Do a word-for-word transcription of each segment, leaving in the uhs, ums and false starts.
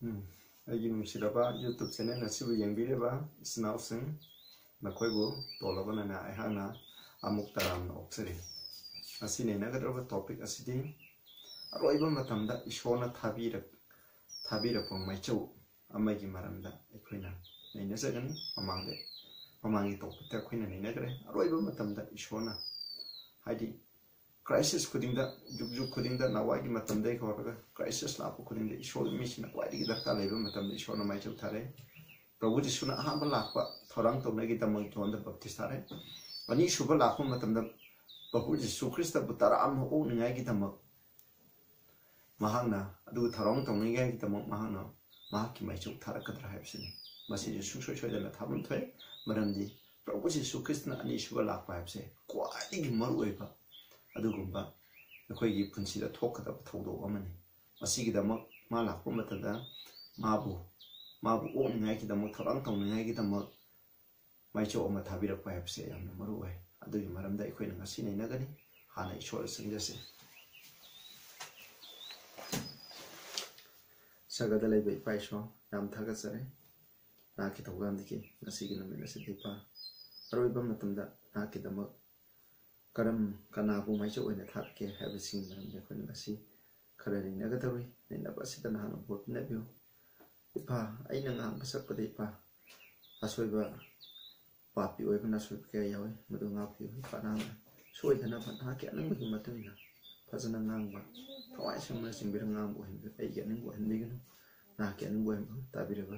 ꯎꯝ, ꯑꯩꯒꯤ ꯅꯨꯡꯁꯤꯔꯕ YouTube channel ꯑꯁꯤꯕꯨ ꯌꯦꯡꯕꯤꯔꯤꯕ ꯏꯆꯤꯟ ꯏꯅꯥꯎꯁꯤꯡ, ꯅꯈꯣꯏꯕꯨ ꯇꯣꯜꯂꯕ ꯅꯅꯥ ꯑꯩꯍꯥꯛꯅ ꯑꯃꯨꯛ ꯇꯔꯥꯝꯅ ꯑꯣꯛꯆꯔꯤ꯫ ꯉꯁꯤ ꯅꯩꯅꯒꯗꯧꯔꯕ topic ꯑꯁꯤꯗꯤ ꯑꯔꯣꯏꯕ ꯃꯇꯝꯗ ꯏꯁꯣꯔꯅ ꯊꯥꯕꯤꯔꯛ-, ꯊꯥꯕꯤꯔꯛꯄ ꯃꯩꯆꯧ ꯑꯃꯒꯤ ꯃꯔꯝꯗ ꯑꯩꯈꯣꯏꯅ ꯅꯩꯅꯖꯒꯅꯤ꯫ ꯃꯃꯥꯡꯗ, ꯃꯃꯥꯡꯒꯤ topicꯇ ꯑꯩꯈꯣꯏꯅ ꯅꯩꯅꯈ꯭ꯔꯦ꯫ ꯑꯔꯣꯏꯕ ꯃꯇꯝꯗ ꯏꯁꯣꯔꯅ, ꯍꯥꯏꯗꯤ crisis ꯈꯨꯗꯤꯡꯗ, ꯖꯨꯛ ꯖꯨꯛ ꯈꯨꯗꯤꯡꯗ, ꯅꯋꯥꯒꯤ ꯃꯇꯝꯗꯒꯤ ꯍꯧꯔꯒ crisis ꯂꯥꯛꯄ ꯈꯨꯗꯤꯡꯗ ꯏꯁꯣꯔꯒꯤ ꯃꯤꯁꯤꯡꯅ ꯈ꯭ꯋꯥꯏꯗꯒꯤ ꯗꯔꯀꯥꯔ ꯂꯩꯕ ꯃꯇꯝꯗ ꯏꯁꯣꯔꯅ ꯃꯥꯏꯆꯧ ꯊꯥꯔꯛꯑꯦ꯫ ꯄ꯭ꯔꯚꯨ ꯖꯤꯁꯨꯅ ꯑꯍꯥꯟꯕ ꯂꯥꯛꯄ ꯊꯧꯔꯥꯡ ꯇꯧꯅꯕꯒꯤꯗꯃꯛ ꯖꯣꯟꯗ ꯕꯞꯇꯤꯁ ꯊꯥꯔꯛꯑꯦ꯫ ꯑꯅꯤꯁꯨꯕ ꯂꯥꯛꯄ ꯃꯇꯝꯗ ꯄ꯭ꯔꯚꯨ ꯖꯤꯁꯨ ꯈ꯭ꯔꯤꯁꯇꯕꯨ ꯇꯔꯥ ꯑꯃ ꯑꯣꯛꯅꯤꯡꯉꯥꯏꯒꯤꯗꯃꯛ ꯃꯍꯥꯛꯅ, ꯑꯗꯨꯒ ꯊꯧꯔꯥꯡ ꯇꯧꯅꯤꯡꯉꯥꯏꯒꯤꯗꯃꯛ ꯃꯍꯥꯛꯅ ꯃꯍꯥꯛꯀꯤ ꯃꯥꯏꯆꯧ ꯊꯥꯔꯛꯀꯗ꯭ꯔꯥ ꯍꯥꯏꯕꯁꯤꯅꯤ꯫ ꯃꯁꯤꯁꯨ ꯁꯨꯡꯁꯣꯏ ꯁꯣꯏꯗꯅ ꯊꯥꯐꯝ ꯊꯣꯛꯑꯦ, ꯃꯔꯝꯗꯤ ꯄ꯭ꯔꯚꯨ ꯖꯤꯁꯨ ꯈ꯭ꯔꯤꯁꯇꯅ ꯑꯅꯤꯁꯨꯕ ꯂꯥꯛꯄ ꯍꯥꯏꯕꯁꯦ ꯈ꯭ꯋꯥꯏꯗꯒꯤ ꯃꯔꯨꯑꯣꯏꯕ ꯑꯗꯨꯒꯨꯝꯕ ꯑꯩꯈꯣꯏꯒꯤ ꯄꯨꯟꯁꯤꯗ ꯊꯣꯛꯀꯗꯕ ꯊꯧꯗꯣꯛ ꯑꯃꯅꯤ꯫ ꯃꯁꯤꯒꯤꯗꯃꯛ ꯃꯥ ꯂꯥꯛꯄ ꯃꯇꯝꯗ ꯃꯥꯕꯨ, ꯃꯥꯕꯨ ꯑꯣꯛꯅꯤꯡꯉꯥꯏꯒꯤꯗꯃꯛ, ꯊꯧꯔꯥꯡ ꯇꯧꯅꯤꯡꯉꯥꯏꯒꯤꯗꯃꯛ ꯃꯥꯏꯆꯧ ꯑꯃ ꯊꯥꯕꯤꯔꯛꯄ ꯍꯥꯏꯕꯁꯦ ꯌꯥꯝꯅ ꯃꯔꯨ ꯑꯣꯏ꯫ ꯑꯗꯨꯒꯤ ꯃꯔꯝꯗ ꯑꯩꯈꯣꯏꯅ ꯉꯁꯤ ꯅꯩꯅꯒꯅꯤ꯫ ꯍꯥꯟꯅ ꯏꯁꯣꯔꯗ ꯆꯪꯖꯁꯤ꯫ ꯁꯔꯒꯗ ꯂꯩꯕ ꯏꯄꯥ ꯏꯁꯣꯔ, ꯌꯥꯝ ꯊꯥꯒꯠꯆꯔꯤ ꯅꯍꯥꯛꯀꯤ ꯊꯧꯖꯥꯜꯗꯒꯤ ꯉꯁꯤꯒꯤ ꯅꯨꯃꯤꯠ ꯑꯁꯤꯗ ꯏꯄꯥ, ꯑꯔꯣꯏꯕ ꯃꯇꯝꯗ ꯅꯍꯥꯛꯀꯤꯗꯃꯛ ꯀꯔꯝ, ꯀꯅꯥꯕꯨ ꯃꯥꯏꯆꯧ ꯑꯣꯏꯅ ꯊꯥꯔꯛꯀꯦ ꯍꯥꯏꯕꯁꯤꯒꯤ ꯃꯔꯝꯗ ꯑꯩꯈꯣꯏꯅ ꯉꯁꯤ ꯈꯔ ꯅꯩꯅꯒꯗꯧꯔꯤ꯫ ꯅꯩꯅꯕ ꯑꯁꯤꯗ ꯅꯍꯥꯛꯅ ꯕꯣꯔ ꯄꯤꯅꯕꯤꯌꯨ꯫ ꯏꯄꯥ, ꯑꯩꯅ ꯉꯥꯡꯕ ꯁꯛꯄꯗ ꯏꯄꯥ, ꯑꯁꯣꯏꯕ, ꯄꯥꯄꯤ ꯑꯣꯏꯕꯅ ꯑꯁꯣꯏꯕ ꯀꯌꯥ ꯌꯥꯎꯏ, ꯃꯗꯨ ꯉꯥꯛꯄꯤꯌꯨ꯫ ꯏꯄꯥ, ꯅꯍꯥꯛꯅ ꯁꯣꯏꯗꯅꯕ ꯅꯍꯥꯛꯀꯤ ꯑꯅꯤꯡꯕꯒꯤ ꯃꯇꯨꯡ ꯏꯟꯅ ꯐꯖꯅ ꯉꯥꯡꯕ, ꯊꯋꯥꯏ ꯁꯦꯡꯅ ꯆꯤꯡꯕꯤꯔ ꯉꯥꯡꯕ ꯑꯣꯏꯍꯟꯕꯤꯌꯨ꯫ ꯑꯩꯒꯤ ꯑꯅꯤꯡꯕ ꯑꯣꯏꯍꯟꯕꯤꯒꯅꯨ, ꯅꯍꯥꯛꯀꯤ ꯑꯅꯤꯡꯕ ꯑꯣꯏꯍꯟꯕꯤꯌꯨ꯫ ꯇꯥꯕꯤꯔꯕ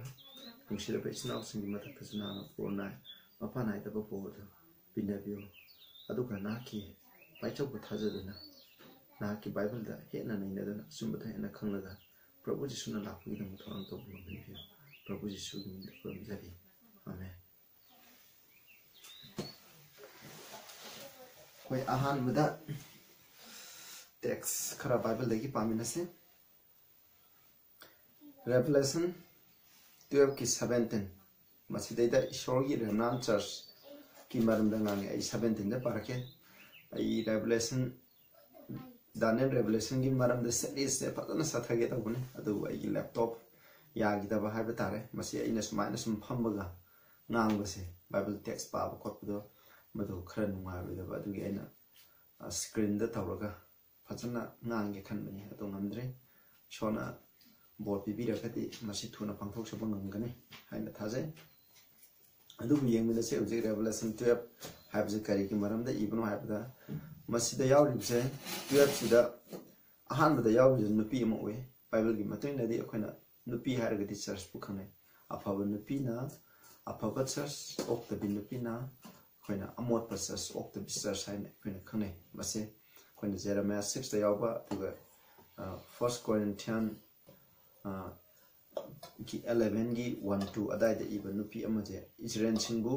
ꯅꯨꯡꯁꯤꯔꯕ ꯏꯆꯤꯟ ꯏꯅꯥꯎꯁꯤꯡꯒꯤ ꯃꯊꯛꯇꯁꯨ ꯅꯍꯥꯛꯅ ꯕꯣꯔ ꯅꯥꯏ, ꯃꯄꯥ ꯅꯥꯏꯗꯕ ꯕꯣꯔꯗꯨ ꯄꯤꯅꯕꯤꯌꯨ꯫ ꯑꯗꯨꯒ ꯅꯍꯥꯛꯀꯤ ꯃꯥꯏꯆꯧꯕꯨ ꯊꯥꯖꯗꯨꯅ, ꯅꯍꯥꯛꯀꯤ ꯕꯥꯏꯕꯜꯗ ꯍꯦꯟꯅ ꯅꯩꯅꯗꯨꯅ, ꯑꯆꯨꯝꯕꯗ ꯍꯦꯟꯅ ꯈꯪꯂꯒ, ꯄ꯭ꯔꯚꯨ ꯖꯤꯁꯨꯅ ꯂꯥꯛꯄꯒꯤꯗꯃꯛ ꯊꯧꯔꯥꯡ ꯇꯧꯕ ꯉꯝꯍꯟꯕꯤꯌꯨ꯫ ꯄ꯭ꯔꯚꯨ ꯖꯤꯁꯨꯒꯤ ꯃꯤꯡꯗ ꯈꯨꯔꯨꯝꯖꯔꯤ꯫ ꯑꯃꯦꯟ꯫ ꯑꯩꯈꯣꯏ ꯑꯍꯥꯟꯕꯗ text ꯈꯔ ꯕꯥꯏꯕꯜꯗꯒꯤ ꯄꯥꯃꯤꯟꯅꯁꯦ꯫ Revelation twelve ꯀꯤ seventeen꯫ ꯃꯁꯤꯗꯩꯗ ꯏꯁꯣꯔꯒꯤ remnant church ꯀꯤ ꯃꯔꯝꯗ ꯉꯥꯡꯉꯦ꯫ ꯑꯩ seventeen ꯗ ꯄꯥꯔꯛꯀꯦ꯫ ꯑꯩ Revelation, Daniel Revelation ꯒꯤ ꯃꯔꯝꯗ series ꯁꯦ ꯐꯖꯅ ꯆꯠꯊꯒꯦ ꯇꯧꯕꯅꯦ, ꯑꯗꯨꯕꯨ ꯑꯩꯒꯤ laptop ꯌꯥꯈꯤꯗꯕ ꯍꯥꯏꯕ ꯇꯥꯔꯦ꯫ ꯃꯁꯤ ꯑꯩꯅ ꯁꯨꯃꯥꯏꯅ ꯁꯨꯝ ꯐꯝꯃꯒ ꯉꯥꯡꯕꯁꯦ, ꯕꯥꯏꯕꯜ ꯇꯦꯛꯁ ꯄꯥꯕ ꯈꯣꯠꯄꯗꯣ, ꯃꯗꯨ ꯈꯔ ꯅꯨꯡꯉꯥꯏꯔꯣꯏꯗꯕ, ꯑꯗꯨꯒꯤ ꯑꯩꯅ ꯁ꯭ꯀ꯭ꯔꯤꯟꯗ ꯇꯧꯔꯒ ꯐꯖꯅ ꯉꯥꯡꯒꯦ ꯈꯟꯕꯅꯤ, ꯑꯗꯨ ꯉꯝꯗ꯭ꯔꯦ꯫ ꯏꯁꯣꯔꯅ ꯕꯣꯔ ꯄꯤꯕꯤꯔꯒꯗꯤ ꯃꯁꯤ ꯊꯨꯅ ꯄꯥꯡꯊꯣꯛꯆꯕ ꯉꯝꯒꯅꯤ ꯍꯥꯏꯅ ꯊꯥꯖꯩ꯫ ꯑꯗꯨꯕꯨ ꯌꯦꯡꯃꯤꯟꯅꯁꯦ ꯍꯧꯖꯤꯛ Revelation twelve ꯍꯥꯏꯕꯁꯦ ꯀꯔꯤꯒꯤ ꯃꯔꯝꯗ ꯏꯕꯅꯣ ꯍꯥꯏꯕꯗ, ꯃꯁꯤꯗ ꯌꯥꯎꯔꯤꯕꯁꯦ, twelve ꯁꯤꯗ ꯑꯍꯥꯟꯕꯗ ꯌꯥꯎꯔꯤꯕꯁꯦ ꯅꯨꯄꯤ ꯑꯃ ꯑꯣꯏ꯫ ꯕꯥꯏꯕꯜꯒꯤ ꯃꯇꯨꯡ ꯏꯟꯅꯗꯤ ꯑꯩꯈꯣꯏꯅ ꯅꯨꯄꯤ ꯍꯥꯏꯔꯒꯗꯤ ꯆꯔꯆꯄꯨ ꯈꯪꯅꯩ꯫ ꯑꯐꯕ ꯅꯨꯄꯤꯅ, ꯑꯐꯕ ꯆꯔꯆ, ꯑꯣꯛꯇꯕꯤ ꯅꯨꯄꯤꯅ ꯑꯩꯈꯣꯏꯅ ꯑꯃꯣꯠꯄ ꯆꯔꯆ, ꯑꯣꯛꯇꯕꯤ ꯆꯔꯆ ꯍꯥꯏꯅ ꯑꯩꯈꯣꯏꯅ ꯈꯪꯅꯩ꯫ ꯃꯁꯤ ꯑꯩꯈꯣꯏꯅ Jeremiah six ꯇ ꯌꯥꯎꯕ, ꯑꯗꯨꯒ, ꯑ, First Corinthian, ꯑ, ꯒꯤ eleven ꯒꯤ one two ꯑꯗꯥꯏꯗ ꯏꯕ ꯅꯨꯄꯤ ꯑꯃꯁꯦ ꯏꯁꯔꯦꯜꯁꯤꯡꯕꯨ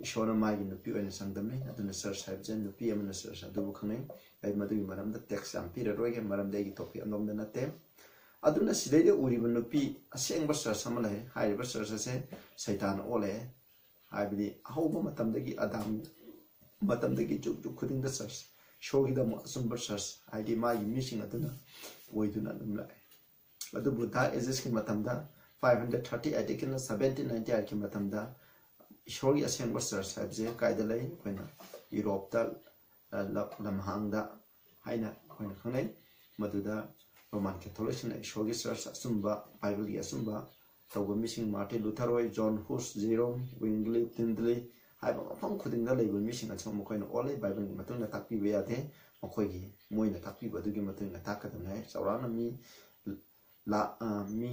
ꯏꯁꯣꯔꯅ ꯃꯥꯒꯤ ꯅꯨꯄꯤ ꯑꯣꯏꯅ ꯆꯥꯡꯗꯝꯅꯩ꯫ ꯑꯗꯨꯅ ꯆꯔꯆ ꯍꯥꯏꯕꯁꯦ ꯅꯨꯄꯤ ꯑꯃꯅ ꯆꯔꯆ ꯑꯗꯨꯕꯨ ꯈꯪꯅꯩ꯫ ꯑꯩ ꯃꯗꯨꯒꯤ ꯃꯔꯝꯗ ꯇꯦꯛꯁ ꯌꯥꯝ ꯄꯤꯔꯔꯣꯏꯒꯦ, ꯃꯔꯝꯗꯤ ꯑꯩꯒꯤ ꯇꯣꯄꯤꯛ ꯑꯗꯣꯝꯗ ꯅꯠꯇꯦ꯫ ꯑꯗꯨꯅ ꯁꯤꯗꯩꯗ ꯎꯔꯤꯕ ꯅꯨꯄꯤ, ꯑꯁꯦꯡꯕ ꯆꯔꯆ ꯑꯃ ꯂꯩ꯫ ꯍꯥꯏꯔꯤꯕ ꯆꯔꯆ ꯑꯁꯦ ꯁꯩꯇꯥꯟꯅ ꯑꯣꯜꯂꯦ꯫ ꯍꯥꯏꯕꯗꯤ ꯑꯍꯧꯕ ꯃꯇꯝꯗꯒꯤ, ꯑꯗꯥꯝ ꯃꯇꯝꯗꯒꯤ ꯖꯨꯛ ꯖꯨꯛ ꯈꯨꯗꯤꯡꯗ ꯆꯔꯆ, ꯏꯁꯣꯔꯒꯤꯗꯃꯛ ꯑꯆꯨꯝꯕ ꯆꯔꯆ, ꯍꯥꯏꯗꯤ ꯃꯥꯒꯤ ꯃꯤꯁꯤꯡ ꯑꯗꯨꯅ ꯑꯣꯏꯗꯨꯅ ꯑꯗꯨꯝ ꯂꯥꯛꯑꯦ꯫ ꯑꯗꯨꯕꯨ Dark Ages ꯀꯤ ꯃꯇꯝꯗ, five hundred thirty eight ꯀꯤꯅ seventeen ninety eight ꯀꯤ ꯃꯇꯝꯗ, ꯏꯁꯣꯔꯒꯤ ꯑꯁꯦꯡꯕ ꯆꯔꯆ ꯍꯥꯏꯕꯁꯦ ꯀꯥꯏꯗ ꯂꯩ? ꯑꯩꯈꯣꯏꯅ ꯌꯨꯔꯣꯞꯇ, ꯑ, ꯂ-, ꯂꯝꯍꯥꯡꯗ ꯍꯥꯏꯅ ꯑꯩꯈꯣꯏꯅ ꯈꯪꯅꯩ꯫ ꯃꯗꯨꯗ ꯔꯣꯃꯥꯟ ꯀꯦꯊꯣꯂꯤꯛꯁꯤꯡꯅ ꯏꯁꯣꯔꯒꯤ ꯆꯔꯆ ꯑꯆꯨꯝꯕ, ꯕꯥꯏꯕꯜꯒꯤ ꯑꯆꯨꯝꯕ ꯇꯧꯕ ꯃꯤꯁꯤꯡ, ꯃꯥꯔꯇꯤꯟ ꯂꯨꯊꯔ ꯍꯣꯏ, ꯖꯣꯟ ꯍꯨꯁ, ꯖꯦꯔꯣꯝ, ꯋꯤꯡꯒꯂꯤ, ꯇꯤꯟꯗꯂꯤ ꯍꯥꯏꯕ ꯃꯐꯝ ꯈꯨꯗꯤꯡꯗ ꯂꯩꯕ ꯃꯤꯁꯤꯡ ꯑꯁꯤ ꯃꯈꯣꯏꯅ ꯑꯣꯜꯂꯤ꯫ ꯕꯥꯏꯕꯜꯒꯤ ꯃꯇꯨꯡ ꯏꯟꯅ ꯇꯥꯛꯄꯤꯕ ꯌꯥꯗꯦ꯫ ꯃꯈꯣꯏꯒꯤ, ꯃꯣꯏꯅ ꯇꯥꯛꯄꯤꯕ ꯑꯗꯨꯒꯤ ꯃꯇꯨꯡ ꯏꯟꯅ ꯇꯥꯛꯀꯗꯕꯅꯤ ꯍꯥꯏ꯫ ꯆꯥꯎꯔꯥꯛꯅ ꯃꯤ ꯂꯥ-, ꯑ, ꯃꯤ,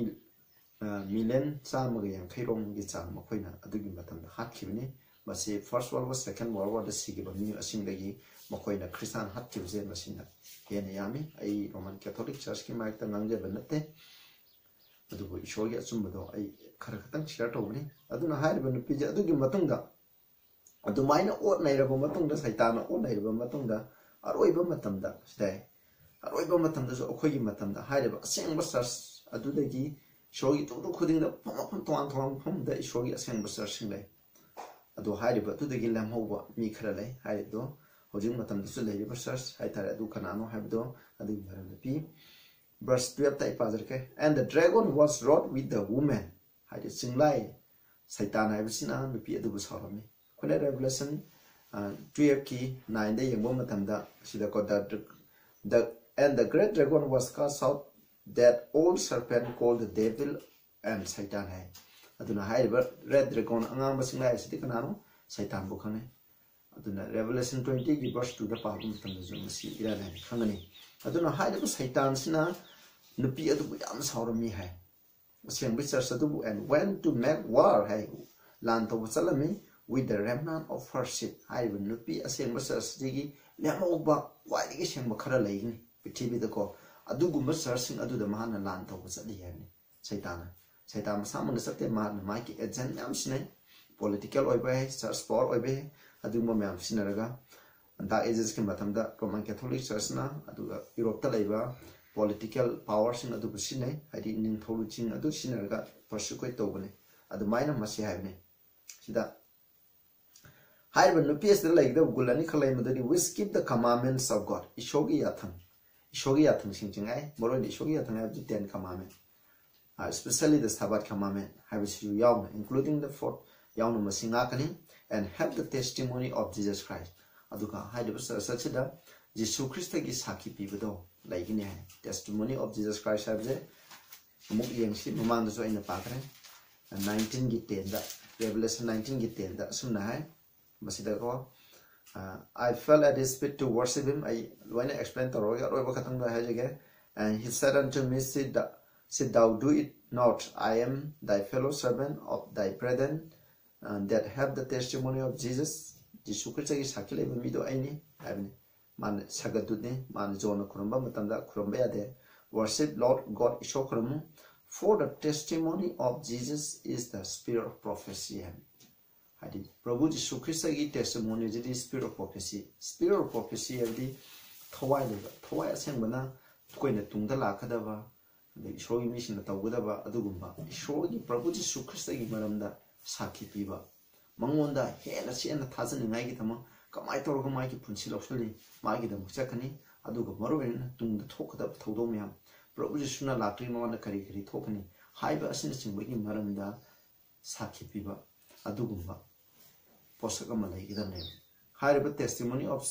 ꯑ, ꯃꯤꯂꯤꯌꯟ ꯆꯥꯝꯃꯒ ꯌꯥꯡꯈꯩ ꯔꯣꯝꯒꯤ ꯆꯥꯡ ꯃꯈꯣꯏꯅ ꯑꯗꯨꯒꯤ ꯃꯇꯝꯗ ꯍꯥꯠꯈꯤꯕꯅꯤ꯫ ꯃꯁꯤ First World War, Second World War ꯗ ꯁꯤꯈꯤꯕ ꯃꯤ ꯃꯁꯤꯡꯗꯒꯤ ꯃꯈꯣꯏꯅ ꯈ꯭ꯔꯤꯁꯇꯥꯟ ꯍꯥꯠꯈꯤꯕꯁꯦ ꯃꯁꯤꯅ ꯍꯦꯟꯅ ꯌꯥꯝꯃꯤ꯫ ꯑꯩ ꯔꯣꯃꯥꯟ ꯀꯦꯊꯣꯂꯤꯛ ꯆꯔꯆꯀꯤ ꯃꯥꯏꯛꯇ ꯉꯥꯡꯖꯕ ꯅꯠꯇꯦ, ꯑꯗꯨꯕꯨ ꯏꯁꯣꯔꯒꯤ ꯑꯆꯨꯝꯕꯗꯣ ꯑꯩ ꯈꯔ ꯈꯛꯇꯪ ꯁꯤꯌꯔ ꯇꯧꯕꯅꯤ꯫ ꯑꯗꯨꯅ ꯍꯥꯏꯔꯤꯕ ꯅꯨꯄꯤꯁꯦ ꯑꯗꯨꯒꯤ ꯃꯇꯨꯡꯗ, ꯑꯗꯨꯃꯥꯏꯅ ꯑꯣꯠ ꯅꯩꯔꯕ ꯃꯇꯨꯡꯗ, ꯁꯩꯇꯥꯟꯅ ꯑꯣꯠ ꯅꯩꯔꯕ ꯃꯇꯨꯡꯗ, ꯑꯔꯣꯏꯕ ꯃꯇꯝꯗ, ꯁꯤꯗ ꯑꯔꯣꯏꯕ ꯃꯇꯝꯗꯁꯨ ꯑꯩꯈꯣꯏꯒꯤ ꯃꯇꯝꯗ ꯍꯥꯏꯔꯤꯕ ꯑꯁꯦꯡꯕ ꯆꯔꯆ ꯑꯗꯨꯗꯒꯤ ꯏꯁꯣꯔꯒꯤ ꯇꯧꯗ ꯈꯨꯗꯤꯡꯗ ꯃꯐꯝ ꯃꯐꯝ, ꯇꯣꯉꯥꯟ ꯇꯣꯉꯥꯟꯕ ꯃꯐꯝꯗ ꯏꯁꯣꯔꯒꯤ ꯑꯁꯦꯡꯕ ꯆꯔꯆꯁꯤꯡ ꯂꯩ꯫ ꯑꯗꯣ ꯍꯥꯏꯔꯤꯕ ꯑꯗꯨꯗꯒꯤ ꯂꯦꯝꯍꯧꯕ ꯃꯤ ꯈꯔ ꯂꯩ꯫ ꯍꯥꯏꯔꯤꯕꯗꯣ ꯍꯧꯖꯤꯛ ꯃꯇꯝꯗꯁꯨ ꯂꯩꯔꯤꯕ ꯆꯔꯆ ꯍꯥꯏꯇꯥꯔꯦ, ꯑꯗꯨ ꯀꯅꯥꯅꯣ ꯍꯥꯏꯕꯗꯣ ꯑꯗꯨꯒꯤ ꯃꯔꯝꯗ ꯄꯤ꯫ Verse twelve ꯇ ꯑꯩ ꯄꯥꯖꯔꯛꯀꯦ. And the dragon was wroth with the woman. ꯍꯥꯏꯗꯤ ꯆꯤꯡꯂꯥꯏ ꯁꯩꯇꯥꯟ ꯍꯥꯏꯕꯁꯤꯅ ꯅꯨꯄꯤ ꯑꯗꯨꯕꯨ ꯁꯥꯎꯔꯝꯃꯤ. ꯑꯩꯈꯣꯏꯅ Revelation twelve ꯀꯤ nine ꯗ ꯌꯦꯡꯕ ꯃꯇꯝꯗ ꯁꯤꯗꯀꯣ, the, the, and the great dragon was cast out, that old serpent called the devil and Satan ꯍꯥꯏ. ꯑꯗꯨꯅ ꯍꯥꯏꯔꯤꯕ red dragon, ꯑꯉꯥꯡꯕ ꯆꯤꯡꯂꯥꯏ ꯑꯁꯤꯗꯤ ꯀꯅꯥꯅꯣ? ꯁꯩꯇꯥꯟꯕꯨ ꯈꯪꯅꯩ. ꯑꯗꯨꯅ Revelation twenty ꯒꯤ verse two ꯗ ꯄꯥꯕ ꯃꯇꯝꯗꯁꯨ ꯃꯁꯤ ꯏꯔꯥꯏ ꯂꯥꯏꯅ ꯈꯪꯒꯅꯤ. ꯑꯗꯨꯅ ꯍꯥꯏꯔꯤꯕ ꯁꯩꯇꯥꯟꯁꯤꯅ ꯅꯨꯄꯤ ꯑꯗꯨꯕꯨ ꯌꯥꯝꯅ ꯁꯥꯎꯔꯝꯃꯤ ꯍꯥꯏ. ꯑꯁꯦꯡꯕ church ꯑꯗꯨꯕꯨ and went to make war ꯍꯥꯏ, ꯂꯥꯟ ꯇꯧꯕ ꯆꯠꯂꯝꯃꯤ with the remnant of her seed. ꯍꯥꯏꯔꯤꯕ ꯅꯨꯄꯤ ꯑꯁꯦꯡꯕ church ꯁꯤꯒꯤ ꯂꯦꯝꯍꯧꯕ ꯈ꯭ꯋꯥꯏꯗꯒꯤ ꯁꯦꯡꯕ ꯈꯔ ꯂꯩꯒꯅꯤ ꯄ꯭ꯔꯤꯊꯤꯕꯤꯗꯀꯣ, ꯑꯗꯨꯒꯨꯝꯕ church ꯁꯤꯡ ꯑꯗꯨꯗ ꯃꯍꯥꯛꯅ ꯂꯥꯟ ꯇꯧꯕ ꯆꯠꯂꯤ ꯍꯥꯏꯕꯅꯤ. ꯁꯩꯇꯥꯟꯅ, ꯁꯩꯇꯥꯟ ꯃꯁꯥꯃꯛꯅ ꯆꯠꯇꯦ, ꯃꯥꯅ ꯃꯥꯒꯤ agent ꯃꯌꯥꯝ ꯁꯤꯖꯤꯟꯅꯩ. Political ꯑꯣꯏꯕ ꯌꯥꯏ, church power ꯑꯣꯏꯕ ꯌꯥꯏ, ꯑꯗꯨꯒꯨꯝꯕ ꯃꯌꯥꯝ ꯁꯤꯖꯤꯟꯅꯔꯒ Dark Ages ꯀꯤ ꯃꯇꯝꯗ Roman Catholic Church ꯅ, ꯑꯗꯨꯒ ꯌꯨꯔꯣꯞꯇ ꯂꯩꯕ political power ꯁꯤꯡ ꯑꯗꯨꯕꯨ ꯁꯤꯖꯤꯟꯅꯩ, ꯍꯥꯏꯗꯤ ꯅꯤꯡꯊꯧ ꯂꯨꯆꯤꯡ ꯑꯗꯨ ꯁꯤꯖꯤꯟꯅꯔꯒ persecute ꯇꯧꯕꯅꯤ. ꯑꯗꯨꯃꯥꯏꯅ ꯃꯁꯤ ꯍꯥꯏꯕꯅꯤ. ꯁꯤꯗ ꯍꯥꯏꯔꯤꯕ ꯅꯨꯄꯤ ꯑꯁꯤꯗ ꯂꯩꯒꯗꯕ ꯒꯨꯟ ꯑꯅꯤꯈꯛ ꯂꯩ, ꯃꯗꯨꯗꯤ which keep the commandments of God, ꯏꯁꯣꯔꯒꯤ ꯌꯥꯊꯪ, ꯏꯁꯣꯔꯒꯤ ꯌꯥꯊꯪꯁꯤꯡ ꯆꯤꯡꯉꯥꯏ, ꯃꯔꯨꯑꯣꯏꯅ ꯏꯁꯣꯔꯒꯤ ꯌꯥꯊꯪ ꯍꯥꯏꯕꯗꯤ Ten Commandment, especially the Sabbath commandment ꯍꯥꯏꯕꯁꯤꯁꯨ ꯌꯥꯎꯅ, including the fourth, ꯌꯥꯎꯅ ꯃꯁꯤ ꯉꯥꯛꯀꯅꯤ. And have the testimony of Jesus Christ. ꯑꯗꯨꯒ ꯍꯥꯏꯔꯤꯕ church ꯑꯁꯤꯗ ꯖꯤꯁꯨ ꯈ꯭ꯔꯤꯁꯇꯒꯤ ꯁꯥꯈꯤ ꯄꯤꯕꯗꯣ ꯂꯩꯒꯅꯤ ꯍꯥꯏ. Testimony of Jesus Christ ꯍꯥꯏꯕꯁꯦ ꯑꯃꯨꯛ ꯌꯦꯡꯁꯤ, ꯃꯃꯥꯡꯗꯁꯨ ꯑꯩꯅ ꯄꯥꯈ꯭ꯔꯦ, nineteen ꯒꯤ ten ꯗ, Revelation nineteen ꯒꯤ ten ꯗ ꯑꯁꯨꯝꯅ ꯍꯥꯏ, ꯃꯁꯤꯗꯀꯣ, "I fell at his feet to worship him." ꯑꯩ ꯂꯣꯏꯅ explain ꯇꯧꯔꯣꯏꯒꯦ, ꯑꯔꯣꯏꯕ ꯈꯛꯇꯪꯗ ꯍꯥꯏꯖꯒꯦ. "And he said unto me, Sit thou, sit thou, do it not. I am thy fellow servant of thy brethren, uh, that have the testimony of Jesus." ꯖꯤꯁꯨ ꯈ꯭ꯔꯤꯁꯇꯒꯤ ꯁꯥꯈꯤ ꯂꯩꯕ ꯃꯤꯗꯣ ꯑꯩꯅꯤ ꯍꯥꯏꯕꯅꯤ. ꯃꯥꯅ ꯁꯒꯗꯨꯠꯅꯤ, ꯃꯥꯅ ꯖꯣꯟꯅ ꯈꯨꯔꯨꯝꯕ ꯃꯇꯝꯗ ꯈꯨꯔꯨꯝꯕ ꯌꯥꯗꯦ. "Worship Lord God, ꯏꯁꯣꯔ ꯈꯨꯔꯨꯝꯃꯨ." "For the testimony of Jesus is the spirit of prophecy" ꯍꯥꯏꯕꯅꯤ. ꯍꯥꯏꯗꯤ ꯄ꯭ꯔꯚꯨ ꯖꯤꯁꯨ ꯈ꯭ꯔꯤꯁꯇꯒꯤ testimony CD spirit of prophecy. Spirit of prophecy ꯍꯥꯏꯕꯗꯤ ꯊꯋꯥꯏ ꯂꯩꯕ, ꯊꯋꯥꯏ ꯑꯁꯦꯡꯕꯅ ꯑꯩꯈꯣꯏꯅ ꯇꯨꯡꯗ ꯂꯥꯛꯀꯗꯕ, ꯑꯗꯩ ꯏꯁꯣꯔꯒꯤ ꯃꯤꯁꯤꯡꯅ ꯇꯧꯒꯗꯕ ꯑꯗꯨꯒꯨꯝꯕ ꯏꯁꯣꯔꯒꯤ ꯄ꯭ꯔꯚꯨ ꯖꯤꯁꯨ ꯈ꯭ꯔꯤꯁꯇꯒꯤ ꯃꯔꯝꯗ ꯁꯥꯈꯤ ꯄꯤꯕ, ꯃꯉꯣꯟꯗ ꯍꯦꯟꯅ ꯆꯦꯟꯅ ꯊꯥꯖꯅꯤꯡꯉꯥꯏꯒꯤꯗꯃꯛ ꯀꯃꯥꯏꯅ ꯇꯧꯔꯒ ꯃꯥꯒꯤ ꯄꯨꯟꯁꯤ ꯂꯧꯁꯤꯜꯂꯤ, ꯃꯥꯒꯤꯗꯃꯛ ꯆꯠꯀꯅꯤ, ꯑꯗꯨꯒ ꯃꯔꯨꯑꯣꯏꯅ ꯇꯨꯡꯗ ꯊꯣꯛꯀꯗꯕ ꯊꯧꯗꯣꯛ ꯃꯌꯥꯝ, ꯄ꯭ꯔꯚꯨ ꯖꯤꯁꯨꯅ ꯂꯥꯛꯇ꯭ꯔꯤꯉꯩ ꯃꯃꯥꯡꯗ ꯀꯔꯤ ꯀꯔꯤ ꯊꯣꯛꯀꯅꯤ ꯍꯥꯏꯕ ꯑꯁꯤꯅꯆꯤꯡꯕꯒꯤ ꯃꯔꯝꯗ ꯁꯥꯈꯤ ꯄꯤꯕ ꯑꯗꯨꯒꯨꯝꯕ ꯄꯣꯠꯁꯛ ꯑꯃ ꯂꯩꯒꯗꯕꯅꯦꯕ꯫ ꯍꯥꯏꯔꯤꯕ testimony of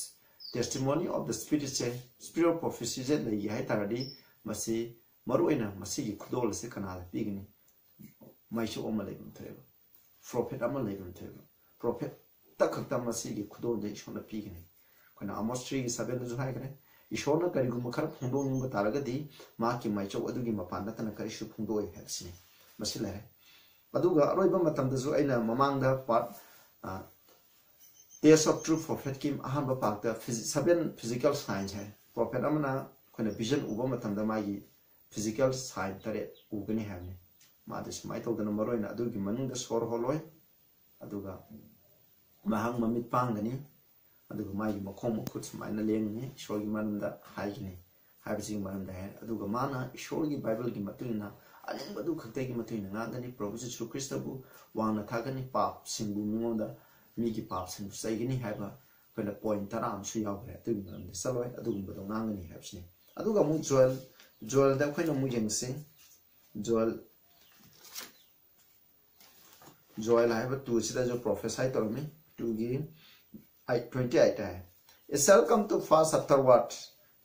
testimony of the spiritꯁꯦ, spirit of prophecyꯁꯦ ꯂꯩꯒꯦ ꯍꯥꯏ ꯇꯥꯔꯗꯤ ꯃꯁꯤ ꯃꯔꯨꯑꯣꯏꯅ ꯃꯁꯤꯒꯤ ꯈꯨꯗꯣꯜ ꯑꯁꯤ ꯀꯅꯥꯗ ꯄꯤꯒꯅꯤ? ꯃꯥꯏꯆꯧ ꯑꯃ ꯂꯩꯐꯝ ꯊꯣꯛꯑꯦꯕ, ꯄ꯭ꯔꯣꯐꯦꯠ ꯑꯃ ꯂꯩꯐꯝ ꯊꯣꯛꯑꯦꯕ꯫ ꯄ꯭ꯔꯣꯐꯦꯠꯇ ꯈꯛꯇ ꯃꯁꯤꯒꯤ ꯈꯨꯗꯣꯜꯁꯦ ꯏꯁꯣꯔꯅ ꯄꯤꯒꯅꯤ꯫ ꯑꯩꯈꯣꯏꯅ ꯑꯃꯣꯁ three ꯒꯤ seven ꯗꯁꯨ ꯍꯥꯏꯈ꯭ꯔꯦ, ꯏꯁꯣꯔꯅ ꯀꯔꯤꯒꯨꯝꯕ ꯈꯔ ꯐꯣꯡꯗꯣꯛꯅꯤꯡꯕ ꯇꯥꯔꯒꯗꯤ ꯃꯍꯥꯛꯀꯤ ꯃꯥꯏꯆꯧ ꯑꯗꯨꯒꯤ ꯃꯄꯥꯟ ꯅꯠꯇꯅ ꯀꯔꯤꯁꯨ ꯐꯣꯡꯗꯣꯛꯑꯣꯏ ꯍꯥꯏꯕꯁꯤꯅꯤ꯫ ꯃꯁꯤ ꯂꯩꯔꯦ꯫ ꯑꯗꯨꯒ ꯑꯔꯣꯏꯕ ꯃꯇꯝꯗꯁꯨ ꯑꯩꯅ ꯃꯃꯥꯡꯗ part test of true prophetꯀꯤ ꯑꯍꯥꯟꯕ partꯇ seven physical signs ꯍꯥꯏ꯫ ꯄ꯭ꯔꯣꯐꯦꯠ ꯑꯃꯅ ꯑꯩꯈꯣꯏꯅ vision ꯎꯕ ꯃꯇꯝꯗ ꯃꯥꯒꯤ physical sign ꯇꯔꯦꯠ ꯎꯒꯅꯤ ꯍꯥꯏꯕꯅꯤ꯫ ꯃꯥꯗꯤ ꯁꯨꯃꯥꯏꯅ ꯇꯧꯗꯅ ꯃꯔꯨꯑꯣꯏꯅ ꯑꯗꯨꯒꯤ ꯃꯅꯨꯡꯗ ꯁꯣꯔ ꯍꯣꯜꯂꯣꯏ, ꯑꯗꯨꯒ ꯃꯍꯥꯛ ꯃꯃꯤꯠ ꯄꯥꯡꯒꯅꯤ, ꯑꯗꯨꯒ ꯃꯥꯒꯤ ꯃꯈꯣꯡ ꯃꯈꯨꯠ ꯁꯨꯃꯥꯏꯅ ꯂꯦꯡꯒꯅꯤ, ꯏꯁꯣꯔꯒꯤ ꯃꯔꯝꯗ ꯍꯥꯏꯒꯅꯤ ꯍꯥꯏꯕꯁꯤꯒꯤ ꯃꯔꯝꯗ ꯍꯥꯏ꯫ ꯑꯗꯨꯒ ꯃꯥꯅ ꯏꯁꯣꯔꯒꯤ ꯕꯥꯏꯕꯜꯒꯤ ꯃꯇꯨꯡ ꯏꯟꯅ ꯑꯅꯤꯡꯕꯗꯨ ꯈꯛꯇꯒꯤ ꯃꯇꯨꯡ ꯏꯟꯅ ꯉꯥꯡꯒꯅꯤ, ꯄ꯭ꯔꯚꯨ ꯖꯤꯁꯨ ꯈ꯭ꯔꯤꯁꯇꯕꯨ ꯋꯥꯡꯅ ꯊꯥꯒꯅꯤ, ꯄꯥꯞꯁꯤꯡꯕꯨ ꯃꯤꯉꯣꯟꯗ, ꯃꯤꯒꯤ ꯄꯥꯞꯁꯤꯡꯕꯨ ꯆꯩꯒꯅꯤ ꯍꯥꯏꯕ ꯑꯩꯈꯣꯏꯅ point ꯇꯔꯥ ꯑꯃꯁꯨ ꯌꯥꯎꯈ꯭ꯔꯦ꯫ ꯑꯗꯨꯒꯤ ꯃꯔꯝꯗ ꯆꯠꯂꯣꯏ, ꯑꯗꯨꯒꯨꯝꯕꯗꯣ ꯉꯥꯡꯒꯅꯤ ꯍꯥꯏꯕꯁꯤꯅꯤ꯫ ꯑꯗꯨꯒ ꯑꯃꯨꯛ ꯖꯣꯑꯦꯜ, ꯖꯣꯑꯦꯜꯗ ꯑꯩꯈꯣꯏꯅ ꯑꯃꯨꯛ ꯌꯦꯡꯁꯤ꯫ ꯖꯣꯑꯦꯜ, ꯖꯣꯑꯦꯜ ꯍꯥꯏꯕ two ꯁꯤꯗꯁꯨ prophecy ꯇꯧꯔꯝꯃꯤ꯫ Twoꯒꯤ twenty eight high, "It shall come to pass afterward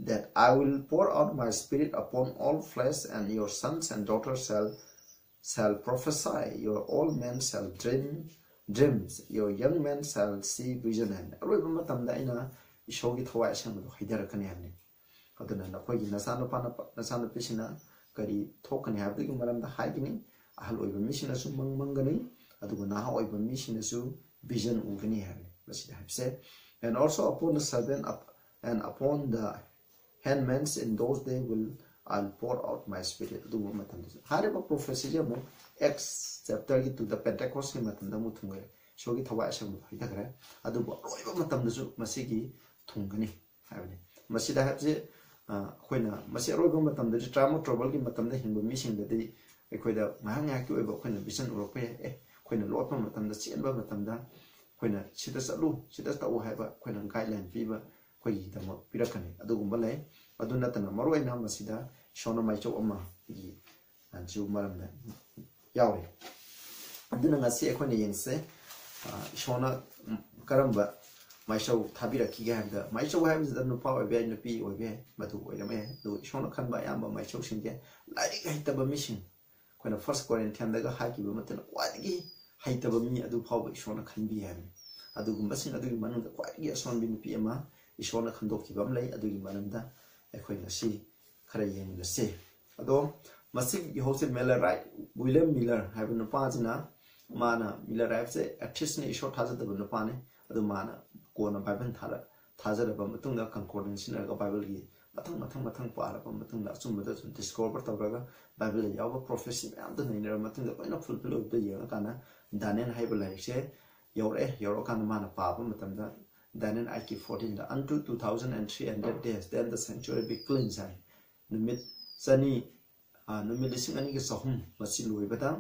that I will pour out my spirit upon all flesh, and your sons and daughters shall shall prophesy, your old men shall dream dreams, your young men shall see vision" ꯍꯥꯏꯅ꯫ ꯑꯔꯣꯏꯕ ꯃꯇꯝꯗ ꯑꯩꯅ ꯏꯁꯣꯔꯒꯤ ꯊꯋꯥꯏ ꯑꯁꯦꯡꯕꯗꯨ ꯍꯩꯊꯔꯛꯀꯅꯤ ꯍꯥꯏꯕꯅꯤ꯫ ꯑꯗꯨꯅ ꯅꯈꯣꯏꯒꯤ ꯅꯆꯥꯅꯨꯄꯥꯅ, ꯅꯆꯥꯅꯨꯄꯤꯁꯤꯡꯅ ꯀꯔꯤ ꯊꯣꯛꯀꯅꯤ ꯍꯥꯏꯕꯗꯨꯒꯤ ꯃꯔꯝꯗ ꯍꯥꯏꯒꯅꯤ꯫ ꯑꯍꯜ ꯑꯣꯏꯕ ꯃꯤꯁꯤꯡꯅꯁꯨ ꯃꯪ ꯃꯪꯒꯅꯤ, ꯑꯗꯨꯒ ꯅꯍꯥ ꯑꯣꯏꯕ ꯃꯤꯁꯤꯡꯅꯁꯨ vision ꯎꯒꯅꯤ ꯍꯥꯏꯕꯅꯤ꯫ ꯃꯁꯤꯗ ꯍꯥꯏꯕꯁꯦ, "And also upon the servant up-, and upon the handmaids in those days will I pour out my spirit" ꯑꯗꯨꯒꯨꯝꯕ ꯃꯇꯝꯗꯁꯨ꯫ ꯍꯥꯏꯔꯤꯕ prophecyꯁꯦ ꯑꯃꯨꯛ Acts chapterꯒꯤ two ꯗ Pentecostꯀꯤ ꯃꯇꯝꯗ ꯑꯃꯨꯛ ꯊꯨꯡꯈ꯭ꯔꯦ꯫ ꯏꯁꯣꯔꯒꯤ ꯊꯋꯥꯏ ꯑꯁꯦꯡꯕꯗꯣ ꯍꯩꯊꯈ꯭ꯔꯦ꯫ ꯑꯗꯨꯕꯨ ꯑꯔꯣꯏꯕ ꯃꯇꯝꯗꯁꯨ ꯃꯁꯤꯒꯤ ꯊꯨꯡꯒꯅꯤ ꯍꯥꯏꯕꯅꯤ꯫ ꯃꯁꯤꯗ ꯍꯥꯏꯕꯁꯤ, ꯑ, ꯑꯩꯈꯣꯏꯅ ꯃꯁꯤ ꯑꯔꯣꯏꯕ ꯃꯇꯝꯗꯗꯤ, time of troubleꯒꯤ ꯃꯇꯝꯗ ꯍꯤꯡꯕ ꯃꯤꯁꯤꯡꯗꯗꯤ ꯑꯩꯈꯣꯏꯗ ꯉꯥꯏꯍꯥꯛ ꯉꯥꯏꯍꯥꯛꯀꯤ ꯑꯣꯏꯕ ꯑꯩꯈꯣꯏꯅ vision ꯎꯔꯛꯄ ꯌꯥꯏ꯫ ꯑꯦ, ꯑꯩꯈꯣꯏꯅ ꯂꯣꯠꯄ ꯃꯇꯝꯗ, ꯆꯦꯟꯕ ꯃꯇꯝꯗ ꯑꯩꯈꯣꯏꯅ ꯁꯤꯗ ꯆꯠꯂꯨ, ꯁꯤꯗ ꯇꯧ ꯍꯥꯏꯕ ꯑꯩꯈꯣꯏꯅ guideline ꯄꯤꯕ ꯑꯩꯈꯣꯏꯒꯤꯗꯃꯛ ꯄꯤꯔꯛꯀꯅꯤ꯫ ꯑꯗꯨꯒꯨꯝꯕ ꯂꯩ꯫ ꯑꯗꯨ ꯅꯠꯇꯅ ꯃꯔꯨꯑꯣꯏꯅ ꯃꯁꯤꯗ ꯏꯁꯣꯔꯅ ꯃꯥꯏꯆꯧ ꯑꯃ ꯑꯩꯈꯣꯏꯒꯤ ꯖꯤꯎ ꯃꯔꯝꯗ ꯌꯥꯎꯔꯤ꯫ ꯑꯗꯨꯅ ꯉꯁꯤ ꯑꯩꯈꯣꯏꯅ ꯌꯦꯡꯁꯦ, ꯏꯁꯣꯔꯅ ꯀꯔꯝꯕ ꯃꯥꯏꯆꯧ ꯊꯥꯕꯤꯔꯛꯈꯤꯒꯦ ꯍꯥꯏꯕꯗ, ꯃꯥꯏꯆꯧ ꯍꯥꯏꯕꯁꯤꯗ ꯅꯨꯄꯥ ꯑꯣꯏꯕ ꯌꯥꯏ, ꯅꯨꯄꯤ ꯑꯣꯏꯕ ꯌꯥꯏ, ꯃꯗꯨ ꯑꯣꯏꯔꯝꯕ ꯌꯥꯏ꯫ ꯑꯗꯨ ꯏꯁꯣꯔꯅ ꯈꯟꯕ ꯑꯌꯥꯝꯕ ꯃꯥꯏꯆꯧꯁꯤꯡꯁꯦ ꯂꯥꯏꯔꯤꯛ ꯍꯩꯇꯕ ꯃꯤꯁꯤꯡ, ꯑꯩꯈꯣꯏꯅ ꯐꯥꯔꯁ ꯀꯣꯔꯤꯟꯊꯤꯌꯟꯗꯒ ꯍꯥꯏꯈꯤꯕ ꯃꯇꯝꯗ ꯈ꯭ꯋꯥꯏꯗꯒꯤ ꯍꯩꯇꯕ ꯃꯤ ꯑꯗꯨ ꯐꯥꯎꯕ ꯏꯁꯣꯔꯅ ꯈꯟꯕꯤ ꯍꯥꯏꯕꯅꯤ꯫ ꯑꯗꯨꯒꯨꯝꯕꯁꯤꯡ ꯑꯗꯨꯒꯤ ꯃꯅꯨꯡꯗ ꯈ꯭ꯋꯥꯏꯗꯒꯤ ꯑꯁꯣꯟꯕꯤ ꯅꯨꯄꯤ ꯑꯃ ꯏꯁꯣꯔꯅ ꯈꯟꯗꯣꯛꯈꯤꯕ ꯑꯃ ꯂꯩ꯫ ꯑꯗꯨꯒꯤ ꯃꯔꯝꯗ ꯑꯩꯈꯣꯏ ꯉꯁꯤ ꯈꯔ ꯌꯦꯡꯃꯤꯟꯅꯁꯤ꯫ ꯑꯗꯣ ꯃꯁꯤꯒꯤ ꯏꯍꯧꯁꯦ ꯃꯤꯂꯔꯥꯏꯠ, ꯋꯤꯂꯤꯌꯝ ꯃꯤꯂꯔ ꯍꯥꯏꯕ ꯅꯨꯄꯥꯁꯤꯅ, ꯃꯥꯅ, ꯃꯤꯂꯔ ꯍꯥꯏꯕꯁꯦ ꯑꯦꯊꯤꯁꯅꯤ, ꯏꯁꯣꯔ ꯊꯥꯖꯗꯕ ꯅꯨꯄꯥꯅꯤ꯫ ꯑꯗꯨ ꯃꯥꯅ ꯀꯣꯟꯅ ꯕꯥꯏꯕꯜ ꯊꯥꯔ ꯊꯥꯖꯔꯕ ꯃꯇꯨꯡꯗ, ꯀꯟꯀꯣꯔꯗꯦꯟꯁ ꯁꯤꯖꯤꯟꯅꯔꯒ ꯕꯥꯏꯕꯜꯒꯤ ꯃꯊꯪ ꯃꯊꯪ ꯃꯊꯪ ꯄꯥꯔꯕ ꯃꯇꯨꯡꯗ, ꯑꯆꯨꯝꯕꯗ ꯁꯨꯝ ꯗꯤꯁꯀꯣꯚꯔ ꯇꯧꯔꯒ, ꯕꯥꯏꯕꯜꯗ ꯌꯥꯎꯕ ꯄ꯭ꯔꯣꯐꯦꯁꯤ ꯃꯌꯥꯝꯗꯣ ꯅꯩꯅꯔꯕ ꯃꯇꯨꯡꯗ, ꯂꯣꯏꯅ ꯐꯨꯜꯐꯤꯜ ꯑꯣꯏꯕꯗ ꯌꯦꯡꯉꯀꯥꯟꯗ, ꯗꯥꯅꯤꯌꯦꯜ ꯍꯥꯏꯕ ꯂꯥꯏꯔꯤꯛꯁꯦ ꯌꯧꯔꯛꯑꯦ꯫ ꯌꯧꯔꯛꯑꯀꯥꯟꯗ ꯃꯥꯅ ꯄꯥꯕ ꯃꯇꯝꯗ, ꯗꯥꯅꯤꯌꯦꯜ ꯑꯩꯠꯀꯤ ꯐꯣꯔꯇꯤꯟꯗ, "Unto two thousand and three hundred days, then the sanctuary be cleansed" ꯍꯥꯏ꯫ ꯅꯨꯃꯤꯠ ꯆꯅꯤ, ꯑ, ꯅꯨꯃꯤꯠ ꯂꯤꯁꯤꯡ ꯑꯅꯤꯒ ꯆꯍꯨꯝ ꯃꯁꯤ ꯂꯣꯏꯕꯗ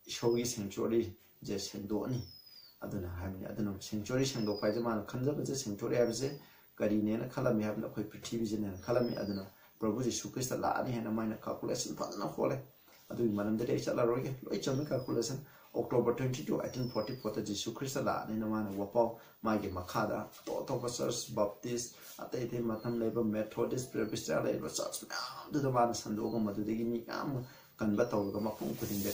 ꯏꯁꯣꯔꯒꯤ ꯁꯦꯡꯆꯨꯔꯤꯁꯦ ꯁꯦꯡꯗꯣꯛꯑꯅꯤ꯫ ꯑꯗꯨꯅ ꯍꯥꯏꯕꯅꯤ꯫ ꯑꯗꯨꯅ ꯁꯦꯡꯆꯨꯔꯤ ꯁꯦꯡꯗꯣꯛꯄ ꯍꯥꯏꯁꯦ, ꯃꯥꯅ ꯈꯟꯖꯕꯁꯦ, ꯁꯦꯡꯆꯨꯔꯤ ꯍꯥꯏꯕꯁꯦ ꯀꯔꯤꯅꯦꯅ ꯈꯜꯂꯝꯃꯤ ꯍꯥꯏꯕꯗ, ꯑꯩꯈꯣꯏ ꯄ꯭ꯔꯤꯊꯤꯕꯤꯁꯤꯅꯦꯅ ꯈꯜꯂꯝꯃꯤ꯫ ꯑꯗꯨꯅ ꯄ꯭ꯔꯚꯨ ꯖꯤꯁꯨ ꯈ꯭ꯔꯤꯁꯇ ꯂꯥꯛꯑꯅꯤ ꯍꯥꯏꯅ ꯃꯥꯅ ꯀꯥꯜꯀꯨꯂꯦꯁꯟ ꯐꯖꯅ ꯍꯣꯠꯂꯦ꯫ ꯑꯗꯨꯒꯤ ꯃꯔꯝꯗꯗꯤ ꯑꯩ ꯆꯠꯂꯔꯣꯏꯒꯦ, ꯂꯣꯏ ꯆꯨꯝꯃꯤ calculation. October twenty two, eighteen forty ꯐꯣꯔꯗ ꯖꯤꯁꯨ ꯈ꯭ꯔꯤꯁꯇ ꯂꯥꯛꯑꯅꯤꯅ ꯃꯥꯅ ꯋꯥꯄꯥꯎ, ꯃꯥꯒꯤ ꯃꯈꯥꯗ ꯑꯇꯣꯞ ꯑꯇꯣꯞꯄ ꯆꯔꯆ, ꯕꯞꯇꯤꯁ, ꯑꯇꯩ ꯑꯇꯩ ꯃꯇꯝ ꯂꯩꯕ ꯃꯦꯊꯣꯗꯤꯁ, ꯄ꯭ꯔꯦꯕꯤꯁꯇꯔ ꯂꯩꯕ ꯆꯔꯆ ꯃꯌꯥꯝꯗꯨꯗ ꯃꯥꯅ ꯁꯟꯗꯣꯛꯑꯒ, ꯃꯗꯨꯗꯒꯤ ꯃꯤ ꯃꯌꯥꯝ ꯑꯃ ꯀꯟꯕ ꯇꯧꯔꯒ, ꯃꯐꯝ ꯈꯨꯗꯤꯡꯗ,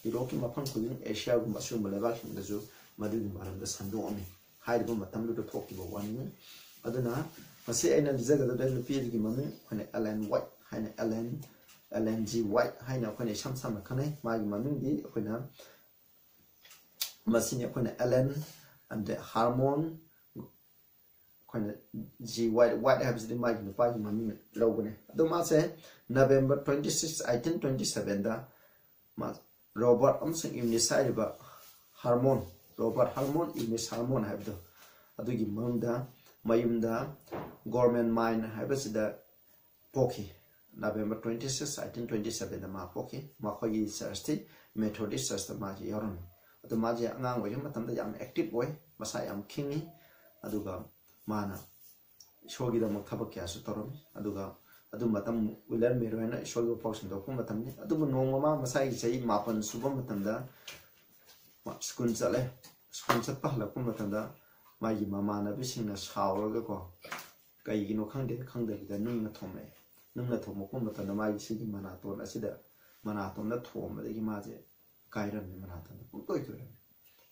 ꯌꯨꯔꯣꯞꯀꯤ ꯃꯐꯝ ꯈꯨꯗꯤꯡ, ꯑꯦꯁꯤꯌꯥꯒꯨꯝꯕ ꯑꯁꯤꯒꯨꯝꯕ ꯂꯩꯕꯥꯛꯁꯤꯡꯗꯁꯨ ꯃꯗꯨꯒꯤ ꯃꯔꯝꯗ ꯁꯟꯗꯣꯛꯑꯝꯃꯤ꯫ ꯍꯥꯏꯔꯤꯕ ꯃꯇꯝꯗꯨꯗ ꯊꯣꯛꯈꯤꯕ ꯋꯥꯔꯤꯅꯤ꯫ ꯑꯗꯨꯅ ꯃꯁꯤ ꯑꯩꯅ ꯂꯤꯖꯒꯗꯕ ꯅꯨꯄꯤ ꯑꯗꯨꯒꯤ ꯃꯃꯤꯡ ꯑꯩꯈꯣꯏꯅ ꯑꯦꯂꯦꯟ ꯋꯥꯏꯠ ꯍꯥꯏꯅ, ꯑꯦꯂꯦꯟ, ꯑꯦꯂꯦꯟ ꯖꯤ ꯋꯥꯏꯠ ꯍꯥꯏꯅ ꯑꯩꯈꯣꯏꯅ ꯏꯁꯝ ꯁꯝꯅ ꯈꯪꯅꯩ꯫ ꯃꯥꯒꯤ ꯃꯃꯤꯡꯗꯤ ꯑꯩꯈꯣꯏꯅ, ꯃꯁꯤꯅꯤ ꯑꯩꯈꯣꯏꯅ ꯑꯦꯂꯦꯟ ꯑꯃꯗꯤ ꯍꯥꯔꯃꯣꯟ, ꯑꯩꯈꯣꯏꯅ ꯖꯤ ꯋꯥꯏꯠ, ꯋꯥꯏꯠ ꯍꯥꯏꯕꯁꯤꯗꯤ ꯃꯥꯒꯤ ꯅꯨꯄꯥꯒꯤ ꯃꯃꯤꯡ ꯂꯧꯕꯅꯦ꯫ ꯑꯗꯣ ꯃꯥꯁꯦ November twenty six, eighteen twenty ꯁꯚꯦꯟꯗ ꯃꯥ ꯔꯣꯕꯥꯔꯠ ꯑꯃꯁꯨꯡ ꯏꯎꯅꯤꯁ ꯍꯥꯏꯔꯤꯕ ꯍꯥꯔꯃꯣꯟ, ꯔꯣꯕꯥꯔꯠ ꯍꯥꯔꯃꯣꯟ, ꯏꯎꯅꯤꯁ ꯍꯥꯔꯃꯣꯟ ꯍꯥꯏꯕꯗꯣ, ꯑꯗꯨꯒꯤ ꯃꯌꯨꯝꯗ, ꯃꯌꯨꯝꯗ ꯒꯣꯔꯃꯦꯟ ꯃꯥꯏꯟ ꯍꯥꯏꯕꯁꯤꯗ ꯄꯣꯛꯈꯤ꯫ November twenty six, eighteen twenty ꯁꯚꯦꯟꯗ ꯃꯥ ꯄꯣꯛꯈꯤ꯫ ꯃꯈꯣꯏꯒꯤ ꯆꯔꯆꯇꯤ ꯃꯦꯊꯣꯗꯤꯁ ꯆꯔꯆꯇ ꯃꯥꯁꯦ ꯌꯥꯎꯔꯝꯃꯤ꯫ ꯑꯗꯣ ꯃꯥꯁꯦ ꯑꯉꯥꯡ ꯑꯣꯏꯔꯤꯉꯩ ꯃꯇꯝꯗ ꯌꯥꯝ ꯑꯦꯛꯇꯤꯚ ꯑꯣꯏ, ꯃꯁꯥ ꯌꯥꯝ ꯈꯤꯡꯉꯤ꯫ ꯑꯗꯨꯒ ꯃꯥꯅ ꯏꯁꯣꯔꯒꯤꯗꯃꯛ ꯊꯕꯛ ꯀꯌꯥꯁꯨ ꯇꯧꯔꯝꯃꯤ꯫ ꯑꯗꯨꯒ ꯑꯗꯨ ꯃꯇꯝ ꯋꯤꯂꯤꯌꯝ ꯃꯦꯔꯣꯏꯅ ꯏꯁꯣꯔꯒꯤ ꯄꯥꯎ ꯁꯟꯗꯣꯛꯄ ꯃꯇꯝꯅꯤ꯫ ꯑꯗꯨꯕꯨ ꯅꯣꯡꯃ ꯃꯥ ꯃꯁꯥꯒꯤ ꯆꯍꯤ ꯃꯥꯄꯟ ꯁꯨꯕ ꯃꯇꯝꯗ ꯃꯥ ꯁ꯭ꯀꯨꯜ ꯆꯠꯂꯦ꯫ ꯁ꯭ꯀꯨꯜ ꯆꯠꯄ ꯍꯜꯂꯛꯄ ꯃꯇꯝꯗ ꯃꯥꯒꯤ ꯃꯃꯥꯟꯅꯕꯤꯁꯤꯡꯅ ꯁꯥꯎꯔꯒꯀꯣ, ꯀꯩꯒꯤꯅꯣ ꯈꯪꯗꯦ, ꯈꯪꯗꯕꯤꯗ ꯅꯨꯡꯅ ꯊꯣꯝꯃꯛꯑꯦ꯫ ꯅꯨꯡꯅ ꯊꯣꯝꯃꯛꯄ ꯃꯇꯝꯗ ꯃꯥꯒꯤ ꯁꯤꯒꯤ ꯃꯅꯥꯇꯣꯟ ꯑꯁꯤꯗ, ꯃꯅꯥꯇꯣꯟꯗ ꯊꯣꯝꯕꯗꯒꯤ ꯃꯥꯁꯦ ꯀꯥꯏꯔꯝꯃꯦ, ꯃꯅꯥꯇꯣꯟꯗ ꯄꯨꯡꯇꯣꯏ ꯇꯣꯏꯔꯝꯃꯦ꯫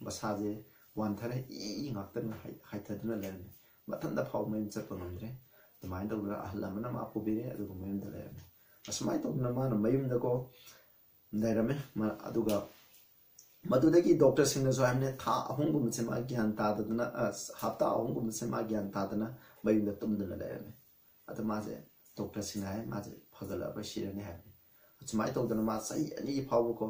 ꯃꯁꯥꯁꯦ ꯋꯥꯟꯊꯔꯦ, ꯏ ꯉꯥꯛꯇꯅ ꯍꯥꯏ-, ꯍꯥꯏꯊꯗꯨꯅ ꯂꯩꯔꯝꯃꯦ꯫ ꯃꯊꯟꯇ ꯐꯥꯎ ꯃꯌꯨꯝ ꯆꯠꯄ ꯉꯝꯗ꯭ꯔꯦ꯫ ꯑꯗꯨꯃꯥꯏꯅ ꯇꯧꯗꯅ ꯑꯍꯜ ꯑꯃꯅ ꯃꯥ ꯄꯨꯕꯤꯔꯦ, ꯑꯗꯨꯒ ꯃꯌꯨꯝꯗ ꯂꯩꯔꯝꯃꯦ꯫ ꯑꯁꯨꯃꯥꯏꯅ ꯇꯧꯗꯅ ꯃꯥꯅ ꯃꯌꯨꯝꯗꯀꯣ ꯂꯩꯔꯝꯃꯦ꯫ ꯃ-, ꯑꯗꯨꯒ ꯃꯗꯨꯗꯒꯤ ꯗꯣꯛꯇꯔꯁꯤꯡꯅꯁꯨ ꯍꯥꯏꯕꯅꯦ, ꯊꯥ ꯑꯍꯨꯝꯒꯨꯝꯕꯁꯦ ꯃꯥ ꯒ꯭ꯌꯥꯟ ꯇꯥꯗꯗꯅ, ꯑ, ꯍꯞꯇꯥ ꯑꯍꯨꯝꯒꯨꯝꯕꯁꯦ ꯃꯥ ꯒ꯭ꯌꯥꯟ ꯇꯥꯗꯅ ꯃꯌꯨꯝꯗ ꯇꯨꯝꯗꯨꯅ ꯂꯩꯔꯝꯃꯦ꯫ ꯑꯗ ꯃꯥꯁꯦ, ꯗꯣꯛꯇꯔꯁꯤꯡꯅ ꯍꯥꯏ, ꯃꯥꯁꯦ ꯐꯒꯠꯂꯛꯑꯔꯣꯏ, ꯁꯤꯔꯅꯤ ꯍꯥꯏꯕꯅꯤ꯫ ꯑꯁꯨꯃꯥꯏꯅ ꯇꯧꯗꯅ ꯃꯥ ꯆꯍꯤ ꯑꯅꯤꯒꯤ ꯐꯥꯎꯕꯀꯣ,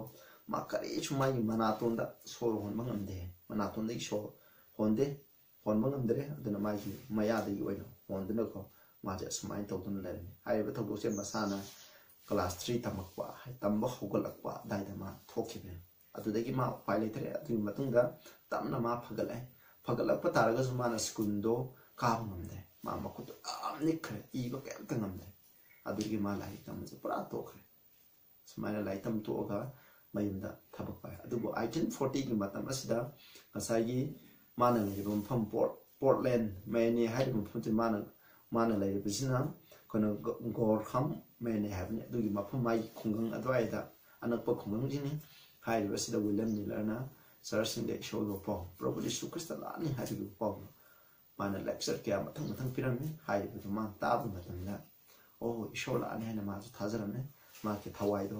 ꯃꯥ ꯀꯔꯤꯁꯨ ꯃꯥꯒꯤ ꯃꯅꯥꯇꯣꯟꯗ ꯁꯣꯔ ꯍꯣꯟꯕ ꯉꯝꯗꯦ, ꯃꯅꯥꯇꯣꯟꯗꯒꯤ ꯁꯣꯔ ꯍꯣꯟꯗꯦ, ꯍꯣꯟꯕ ꯉꯝꯗ꯭ꯔꯦ꯫ ꯑꯗꯨꯅ ꯃꯥꯒꯤ ꯃꯌꯥꯗꯒꯤ ꯑꯣꯏꯅ ꯍꯣꯟꯗꯨꯅꯀꯣ, ꯃꯥꯁꯦ ꯑꯁꯨꯃꯥꯏꯅ ꯇꯧꯗꯨꯅ ꯂꯩꯔꯝꯃꯤ꯫ ꯍꯥꯏꯔꯤꯕ ꯊꯧꯗꯣꯛꯁꯦ ꯃꯁꯥꯅ ꯀ꯭ꯂꯥꯁ ꯊ꯭ꯔꯤ ꯇꯝꯃꯛꯄ, ꯍꯥꯏ, ꯇꯝꯕ ꯍꯧꯒꯠꯂꯛꯄ ꯑꯗꯨꯋꯥꯏꯗ ꯃꯥ ꯊꯣꯛꯈꯤꯕꯅꯤ꯫ ꯑꯗꯨꯗꯒꯤ ꯃꯥ ꯎꯄꯥꯏ ꯂꯩꯇ꯭ꯔꯦ꯫ ꯑꯗꯨꯒꯤ ꯃꯇꯨꯡꯗ ꯇꯞꯅ ꯃꯥ ꯐꯒꯠꯂꯛꯑꯦ꯫ ꯐꯒꯠꯂꯛꯄ ꯇꯥꯔꯒꯁꯨ ꯃꯥꯅ ꯁ꯭ꯀꯨꯜꯗꯣ ꯀꯥꯕ ꯉꯝꯗ꯭ꯔꯦ꯫ ꯃꯥ ꯃꯈꯨꯠꯇꯣ ꯌꯥꯝ ꯅꯤꯛꯈ꯭ꯔꯦ, ꯏꯕ ꯀꯩꯝꯇ ꯉꯝꯗ꯭ꯔꯦ꯫ ꯑꯗꯨꯗꯒꯤ ꯃꯥ ꯂꯥꯏꯔꯤꯛ ꯇꯝꯕꯁꯦ ꯄꯨꯔꯥ ꯇꯣꯛꯈ꯭ꯔꯦ꯫ ꯁꯨꯃꯥꯏꯅ ꯂꯥꯏꯔꯤꯛ ꯇꯝ ꯇꯣꯛꯑꯒ ꯃꯌꯨꯝꯗ ꯊꯕꯛ ꯄꯥꯏ꯫ ꯑꯗꯨꯕꯨ ꯑꯩꯠꯇꯤꯟ ꯐꯣꯔꯇꯤꯒꯤ ꯃꯇꯝ ꯑꯁꯤꯗ ꯉꯁꯥꯏꯒꯤ ꯃꯥꯅ ꯂꯩꯔꯤꯕ ꯃꯐꯝ ꯄꯣꯔꯠ-, ꯄꯣꯔꯠꯂꯦꯟ, ꯃꯦꯅꯦ ꯍꯥꯏꯔꯤꯕ ꯃꯐꯝꯁꯤ ꯃꯥꯅ, ꯃꯥꯅ ꯂꯩꯔꯤꯕꯁꯤꯅ ꯑꯩꯈꯣꯏꯅ ꯒ-, ꯒꯣꯔꯈꯝ ꯃꯦꯅꯦ ꯍꯥꯏꯕꯅꯤ꯫ ꯑꯗꯨꯒꯤ ꯃꯐꯝ ꯃꯥꯒꯤ ꯈꯨꯡꯒꯪ ꯑꯗꯨꯋꯥꯏꯗ ꯑꯅꯛꯄ ꯈꯨꯡꯒꯪꯁꯤꯅꯤ꯫ ꯍꯥꯏꯔꯤꯕꯁꯤꯗ ꯋꯤꯂꯤꯌꯝ ꯃꯤꯂꯔꯅ ꯆꯔꯆꯁꯤꯡꯗ ꯏꯁꯣꯔꯒꯤ ꯄꯥꯎ, ꯄ꯭ꯔꯚꯨ ꯌꯤꯁꯨ ꯈ꯭ꯔꯤꯁꯇ ꯂꯥꯛꯑꯅꯤ ꯍꯥꯏꯕꯒꯤ ꯄꯥꯎꯗꯣ ꯃꯥꯅ ꯂꯦꯛꯆꯔ ꯀꯌꯥ ꯃꯊꯪ ꯃꯊꯪ ꯄꯤꯔꯝꯃꯤ꯫ ꯍꯥꯏꯔꯤꯕꯗꯨ ꯃꯥꯅ ꯇꯥꯕ ꯃꯇꯝꯗ, "ꯑꯣ, ꯏꯁꯣꯔ ꯂꯥꯛꯑꯅꯤ" ꯍꯥꯏꯅ ꯃꯥꯁꯨ ꯊꯥꯖꯔꯝꯃꯦ꯫ ꯃꯥꯒꯤ ꯊꯋꯥꯏꯗꯣ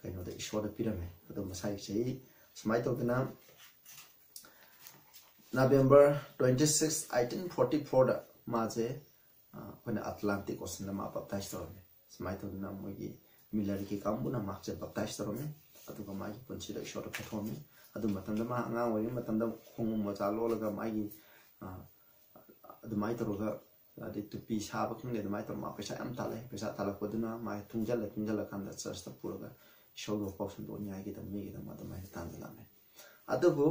ꯀꯩꯅꯣꯗ, ꯏꯁꯣꯔꯗ ꯄꯤꯔꯝꯃꯦ꯫ ꯑꯗꯣ ꯃꯁꯥꯒꯤ ꯆꯍꯤ ꯁꯨꯃꯥꯏꯅ ꯇꯧꯗꯅ November twenty six, eighteen forty fourꯗ ꯃꯥꯁꯦ, ꯑ, ꯑꯩꯈꯣꯏꯅ ꯑꯦꯠꯂꯥꯟꯇꯤꯛ ꯑꯣꯁꯟꯗ ꯃꯥ ꯕꯞꯇꯥꯏꯁ ꯇꯧꯔꯝꯃꯦ꯫ ꯁꯨꯃꯥꯏꯅ ꯇꯧꯗꯅ ꯃꯣꯏꯒꯤ ꯃꯤꯂꯔꯒꯤ ꯀꯥꯡꯕꯨꯅ ꯃꯍꯥꯛꯁꯦ ꯕꯞꯇꯥꯏꯁ ꯇꯧꯔꯝꯃꯤ꯫ ꯑꯗꯨꯒ ꯃꯥꯒꯤ ꯄꯨꯟꯁꯤꯗ ꯏꯁꯣꯔꯗ ꯀꯠꯊꯣꯛꯑꯝꯃꯤ꯫ ꯑꯗꯨ ꯃꯇꯝꯗ ꯃꯥ ꯑꯉꯥꯡ ꯑꯣꯏꯔꯤꯉꯩ ꯃꯇꯝꯗ ꯈꯣꯡꯎꯞ ꯃꯣꯖꯥ ꯂꯣꯜꯂꯒ ꯃꯥꯒꯤ, ꯑ, ꯑꯗꯨꯃꯥꯏꯅ ꯇꯧꯔꯒ, ꯑꯗꯩ ꯇꯨꯄꯤ ꯁꯥꯕ ꯈꯪꯗꯦ, ꯑꯗꯨꯃꯥꯏꯅ ꯇꯧꯔꯒ ꯃꯥ ꯄꯩꯁꯥ ꯌꯥꯝ ꯇꯥꯜꯂꯛꯑꯦ꯫ ꯄꯩꯁꯥ ꯇꯥꯜꯂꯛꯄꯗꯨꯅ ꯃꯥ ꯇꯨꯡꯁꯤꯜꯂ ꯇꯨꯡꯁꯤꯜꯂꯀꯥꯟꯗ ꯆꯔꯆꯇ ꯄꯨꯔꯒ ꯏꯁꯣꯔꯒꯤ ꯄꯥꯎ ꯁꯟꯗꯣꯛꯅꯤꯡꯉꯥꯏꯒꯤꯗꯃꯛ, ꯃꯤꯒꯤꯗꯃꯛ ꯑꯗꯨꯃꯥꯏꯅ ꯇꯥꯟꯁꯤꯜꯂꯝꯃꯦ꯫ ꯑꯗꯨꯕꯨ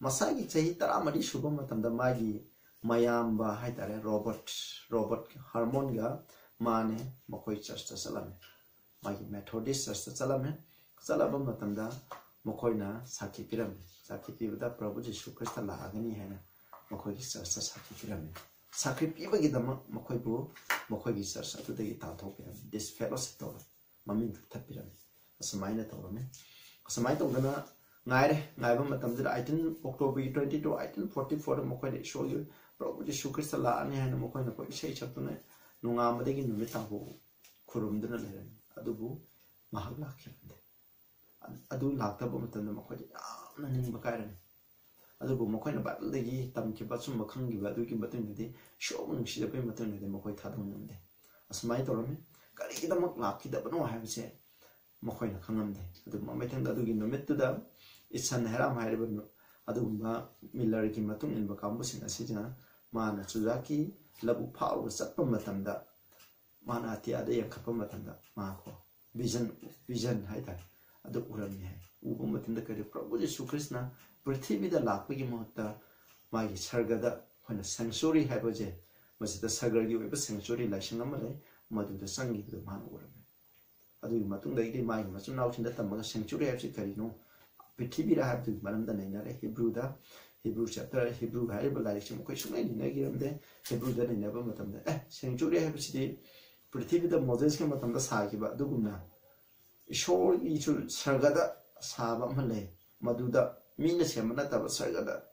ꯃꯁꯥꯒꯤ ꯆꯍꯤ ꯇꯔꯥꯃꯔꯤ ꯁꯨꯕ ꯃꯇꯝꯗ ꯃꯥꯒꯤ ꯃꯌꯥꯝꯕ ꯍꯥꯏꯇꯥꯔꯦ, ꯔꯣꯕꯔꯠ, ꯔꯣꯕꯔꯠ ꯍꯥꯔꯃꯣꯟꯒ ꯃꯥꯅꯦ, ꯃꯈꯣꯏ ꯆꯔꯆꯇ ꯆꯠꯂꯝꯃꯦ꯫ ꯃꯥꯒꯤ ꯃꯦꯊꯣꯗꯤꯁ ꯆꯔꯆꯇ ꯆꯠꯂꯝꯃꯦ꯫ ꯆꯠꯂꯕ ꯃꯇꯝꯗ ꯃꯈꯣꯏꯅ ꯁꯥꯈꯤ ꯄꯤꯔꯝꯃꯤ꯫ ꯁꯥꯈꯤ ꯄꯤꯕꯗ ꯄ꯭ꯔꯚꯨ ꯖꯤꯁꯨ ꯈ꯭ꯔꯤꯁꯇ ꯂꯥꯛꯑꯒꯅꯤ ꯍꯥꯏꯅ ꯃꯈꯣꯏꯒꯤ ꯆꯔꯆꯇ ꯁꯥꯈꯤ ꯄꯤꯔꯝꯃꯤ꯫ ꯁꯥꯈꯤ ꯄꯤꯕꯒꯤꯗꯃꯛ ꯃꯈꯣꯏꯕꯨ ꯃꯈꯣꯏꯒꯤ ꯆꯔꯆ ꯑꯗꯨꯗꯒꯤ ꯇꯥꯟꯊꯣꯛꯄꯤꯔꯝꯃꯤ, ꯗꯤꯁꯐꯦꯂꯣꯁꯤꯞ ꯇꯧꯔꯝꯃꯤ, ꯃꯃꯤꯡ ꯀꯛꯊꯠꯄꯤꯔꯝꯃꯤ꯫ ꯑꯁꯨꯃꯥꯏꯅ ꯇꯧꯔꯝꯃꯤ꯫ ꯑꯁꯨꯃꯥꯏꯅ ꯇꯧꯗꯅ ꯉꯥꯏꯔꯦ꯫ ꯉꯥꯏꯕ ꯃꯇꯝꯁꯤꯗ ꯑꯩꯠꯇꯤꯟ ꯑꯣꯛꯇꯣꯕꯔꯒꯤ ꯇ꯭ꯋꯦꯟꯇꯤ ꯇꯨ, ꯑꯩꯠꯇꯤꯟ ꯐꯣꯔꯇꯤ ꯐꯣꯔꯗ ꯃꯈꯣꯏꯅ ꯏꯁꯣꯔꯒꯤ ꯄ꯭ꯔꯚꯨ ꯖꯤꯁꯨ ꯈ꯭ꯔꯤꯁꯇ ꯂꯥꯛꯑꯅꯤ ꯍꯥꯏꯅ ꯃꯈꯣꯏꯅ ꯑꯩꯈꯣꯏ ꯏꯁꯩ ꯁꯛꯇꯨꯅ ꯅꯣꯡꯉꯥꯟꯕꯗꯒꯤ ꯅꯨꯃꯤꯠ ꯇꯥꯐꯥꯎ ꯈꯨꯔꯨꯝꯗꯨꯅ ꯂꯩꯔꯝꯃꯤ꯫ ꯑꯗꯨꯕꯨ ꯃꯍꯥꯛ ꯂꯥꯛꯈꯤꯔꯝꯗꯦ꯫ ꯑꯗꯨ ꯂꯥꯛꯇꯕ ꯃꯇꯝꯗ ꯃꯈꯣꯏꯗ ꯌꯥꯝꯅ ꯅꯤꯡꯕ ꯀꯥꯏꯔꯝꯃꯤ꯫ ꯑꯗꯨꯕꯨ ꯃꯈꯣꯏꯅ ꯕꯥꯏꯕꯜꯗꯒꯤ ꯇꯝꯈꯤꯕ, ꯑꯆꯨꯝꯕ ꯈꯪꯈꯤꯕ ꯑꯗꯨꯒꯤ ꯃꯇꯨꯡꯗꯗꯤ, ꯏꯁꯣꯔꯕꯨ ꯅꯨꯡꯁꯤꯖꯕꯒꯤ ꯃꯇꯨꯡꯗꯗꯤ ꯃꯈꯣꯏ ꯊꯥꯗꯣꯛꯅꯤꯡꯉꯝꯗꯦ꯫ ꯑꯁꯨꯃꯥꯏꯅ ꯇꯧꯔꯝꯃꯤ꯫ ꯀꯔꯤꯒꯤꯗꯃꯛ ꯂꯥꯛꯈꯤꯗꯕꯅꯣ ꯍꯥꯏꯕꯁꯦ ꯃꯈꯣꯏꯅ ꯈꯪꯉꯝꯗꯦ꯫ ꯑꯗꯨ ꯃꯊꯪꯗ ꯑꯗꯨꯒꯤ ꯅꯨꯃꯤꯠꯇꯨꯗ ꯏꯠꯁꯟ ꯍꯦꯔꯥꯝ ꯍꯥꯏꯔꯤꯕ ꯅꯨ-, ꯑꯗꯨꯒꯨꯝꯕ ꯃꯤꯂꯔꯒꯤ ꯃꯇꯨꯡ ꯏꯟꯕ ꯀꯥꯡꯕꯨꯁꯤꯡ ꯑꯁꯤꯅ ꯃꯥꯅ ꯆꯨꯖꯥꯛꯀꯤ ꯂꯧꯕꯨꯛ ꯐꯥꯎꯕ ꯆꯠꯄ ꯃꯇꯝꯗ ꯃꯥꯅ ꯑꯇꯤꯌꯥꯗ ꯌꯦꯡꯈꯠꯄ ꯃꯇꯝꯗ ꯃꯥꯀꯣ ꯚꯤꯖꯟ, ꯚꯤꯖꯟ ꯍꯥꯏꯇꯥꯔꯦ, ꯑꯗꯨ ꯎꯔꯝꯃꯤ ꯍꯥꯏ꯫ ꯎꯕ ꯃꯇꯝꯗ ꯀꯔꯤ, ꯄ꯭ꯔꯚꯨ ꯖꯤꯁꯨ ꯈ꯭ꯔꯤꯁꯅ ꯄ꯭ꯔꯤꯊꯤꯕꯤꯗ ꯂꯥꯛꯄꯒꯤ ꯃꯍꯨꯠꯇ ꯃꯥꯒꯤ ꯁꯔꯒꯗ, ꯑꯩꯈꯣꯏꯅ ꯁꯦꯡꯆꯨꯔꯤ ꯍꯥꯏꯕꯁꯦ, ꯃꯁꯤꯗ ꯁꯔꯒꯒꯤ ꯑꯣꯏꯕ ꯁꯦꯡꯆꯨꯔꯤ ꯂꯥꯏꯁꯪ ꯑꯃ ꯂꯩ, ꯃꯗꯨꯗ ꯆꯪꯈꯤꯕꯗꯨ ꯃꯥꯅ ꯎꯔꯝꯃꯤ꯫ ꯑꯗꯨꯒꯤ ꯃꯇꯨꯡꯗꯒꯤꯗꯤ ꯃꯥꯒꯤ ꯃꯆꯤꯟ ꯃꯅꯥꯎꯁꯤꯡꯗ ꯇꯝꯃꯒ ꯁꯦꯡꯆꯨꯔꯤ ꯍꯥꯏꯕꯁꯤ ꯀꯔꯤꯅꯣ, ꯄ꯭ꯔꯤꯊꯤꯕꯤꯔ ꯍꯥꯏꯕꯗꯨꯒꯤ ꯃꯔꯝꯗ ꯅꯩꯅꯔꯦ꯫ ꯍꯤꯕ꯭ꯔꯨꯗ, ꯍꯤꯕ꯭ꯔꯨ ꯆꯦꯞꯇꯔ, ꯍꯤꯕ꯭ꯔꯨ ꯍꯥꯏꯔꯤꯕ ꯂꯥꯏꯔꯤꯛꯁꯤ ꯃꯈꯣꯏ ꯁꯨꯡꯅꯩ ꯅꯩꯅꯈꯤꯔꯝꯗꯦ꯫ ꯍꯤꯕ꯭ꯔꯨꯗ ꯅꯩꯅꯕ ꯃꯇꯝꯗ, ꯑꯦ, ꯁꯦꯡꯆꯨꯔꯤ ꯍꯥꯏꯕꯁꯤꯗꯤ ꯄ꯭ꯔꯤꯊꯤꯕꯤꯗ ꯃꯣꯖꯦꯁꯀꯤ ꯃꯇꯝꯗ ꯁꯥꯈꯤꯕ ꯑꯗꯨꯒꯨꯝꯅ ꯏꯁꯣꯔꯒꯤꯁꯨ ꯁꯔꯒꯗ ꯁꯥꯕ ꯑꯃ ꯂꯩ, ꯃꯗꯨꯗ ꯃꯤꯅ ꯁꯦꯝꯕ ꯅꯠꯇꯕ ꯁꯔꯒꯗ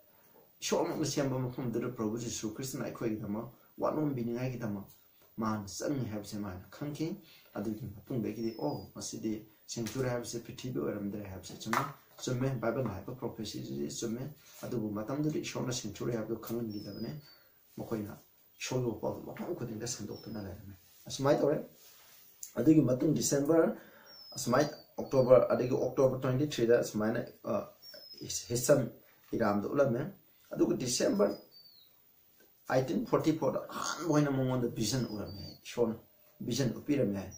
ꯏꯁꯣꯔꯃꯛꯅ ꯁꯦꯝꯕ ꯃꯐꯝꯗꯨꯗ ꯄ꯭ꯔꯚꯨ ꯖꯤꯁꯨ ꯈ꯭ꯔꯤꯁꯇꯅ ꯑꯩꯈꯣꯏꯒꯤꯗꯃꯛ ꯋꯥꯅꯣꯝꯕꯤꯅꯤꯡꯉꯥꯏꯒꯤꯗꯃꯛ ꯃꯥꯅ ꯆꯪꯉꯤ ꯍꯥꯏꯕꯁꯦ ꯃꯥꯅ ꯈꯪꯈꯤ꯫ ꯑꯗꯨꯒꯤ ꯃꯇꯨꯡꯗꯒꯤꯗꯤ, "ꯑꯣ, ꯃꯁꯤꯗꯤ ꯁꯦꯡꯆꯨꯔꯤ ꯍꯥꯏꯕꯁꯦ ꯄ꯭ꯔꯤꯊꯤꯕꯤ ꯑꯣꯏꯔꯝꯗ꯭ꯔꯦ ꯍꯥꯏꯕꯁꯦ ꯆꯨꯝꯃꯦ, ꯆꯨꯝꯃꯦ, ꯕꯥꯏꯕꯜꯅ ꯍꯥꯏꯕ ꯄ꯭ꯔꯣꯐꯦꯁꯤꯁꯤꯗꯤ ꯆꯨꯝꯃꯦ꯫ ꯑꯗꯨꯕꯨ ꯃꯇꯝꯗꯨꯗ ꯏꯁꯣꯔꯅ ꯁꯦꯡꯆꯨꯔꯤ ꯍꯥꯏꯕꯗꯨ ꯈꯪꯍꯟꯈꯤꯗꯕꯅꯦ꯫ ꯃꯈꯣꯏꯅ ꯏꯁꯣꯔꯒꯤ ꯋꯥꯄꯥꯎ ꯃꯐꯝ ꯈꯨꯗꯤꯡꯗ ꯁꯟꯗꯣꯛꯇꯨꯅ ꯂꯩꯔꯝꯃꯤ"꯫ ꯑꯁꯨꯃꯥꯏꯅ ꯇꯧꯔꯦ꯫ ꯑꯗꯨꯒꯤ ꯃꯇꯨꯡ ꯗꯤꯁꯦꯝꯕꯔ, ꯑꯁꯨꯃꯥꯏꯅ ꯑꯣꯛꯇꯣꯕꯔ, ꯑꯗꯒꯤ ꯑꯣꯛꯇꯣꯕꯔ ꯇ꯭ꯋꯦꯟꯇꯤ ꯊ꯭ꯔꯤꯗ ꯁꯨꯃꯥꯏꯅ, ꯑ, ꯍꯤꯁꯝ ꯏꯔꯥꯝꯗ ꯎꯠꯂꯝꯃꯦ꯫ ꯑꯗꯨꯒ ꯗꯤꯁꯦꯝꯕꯔ ꯑꯩꯠꯇꯤꯟ ꯐꯣꯔꯇꯤ ꯐꯣꯔꯗ ꯑꯍꯥꯟꯕ ꯑꯣꯏꯅ ꯃꯉꯣꯟꯗ ꯚꯤꯖꯟ ꯎꯔꯝꯃꯦ ꯍꯥꯏ, ꯏꯁꯣꯔꯅ ꯚꯤꯖꯟ ꯎꯠꯄꯤꯔꯝꯃꯦ ꯍꯥꯏ꯫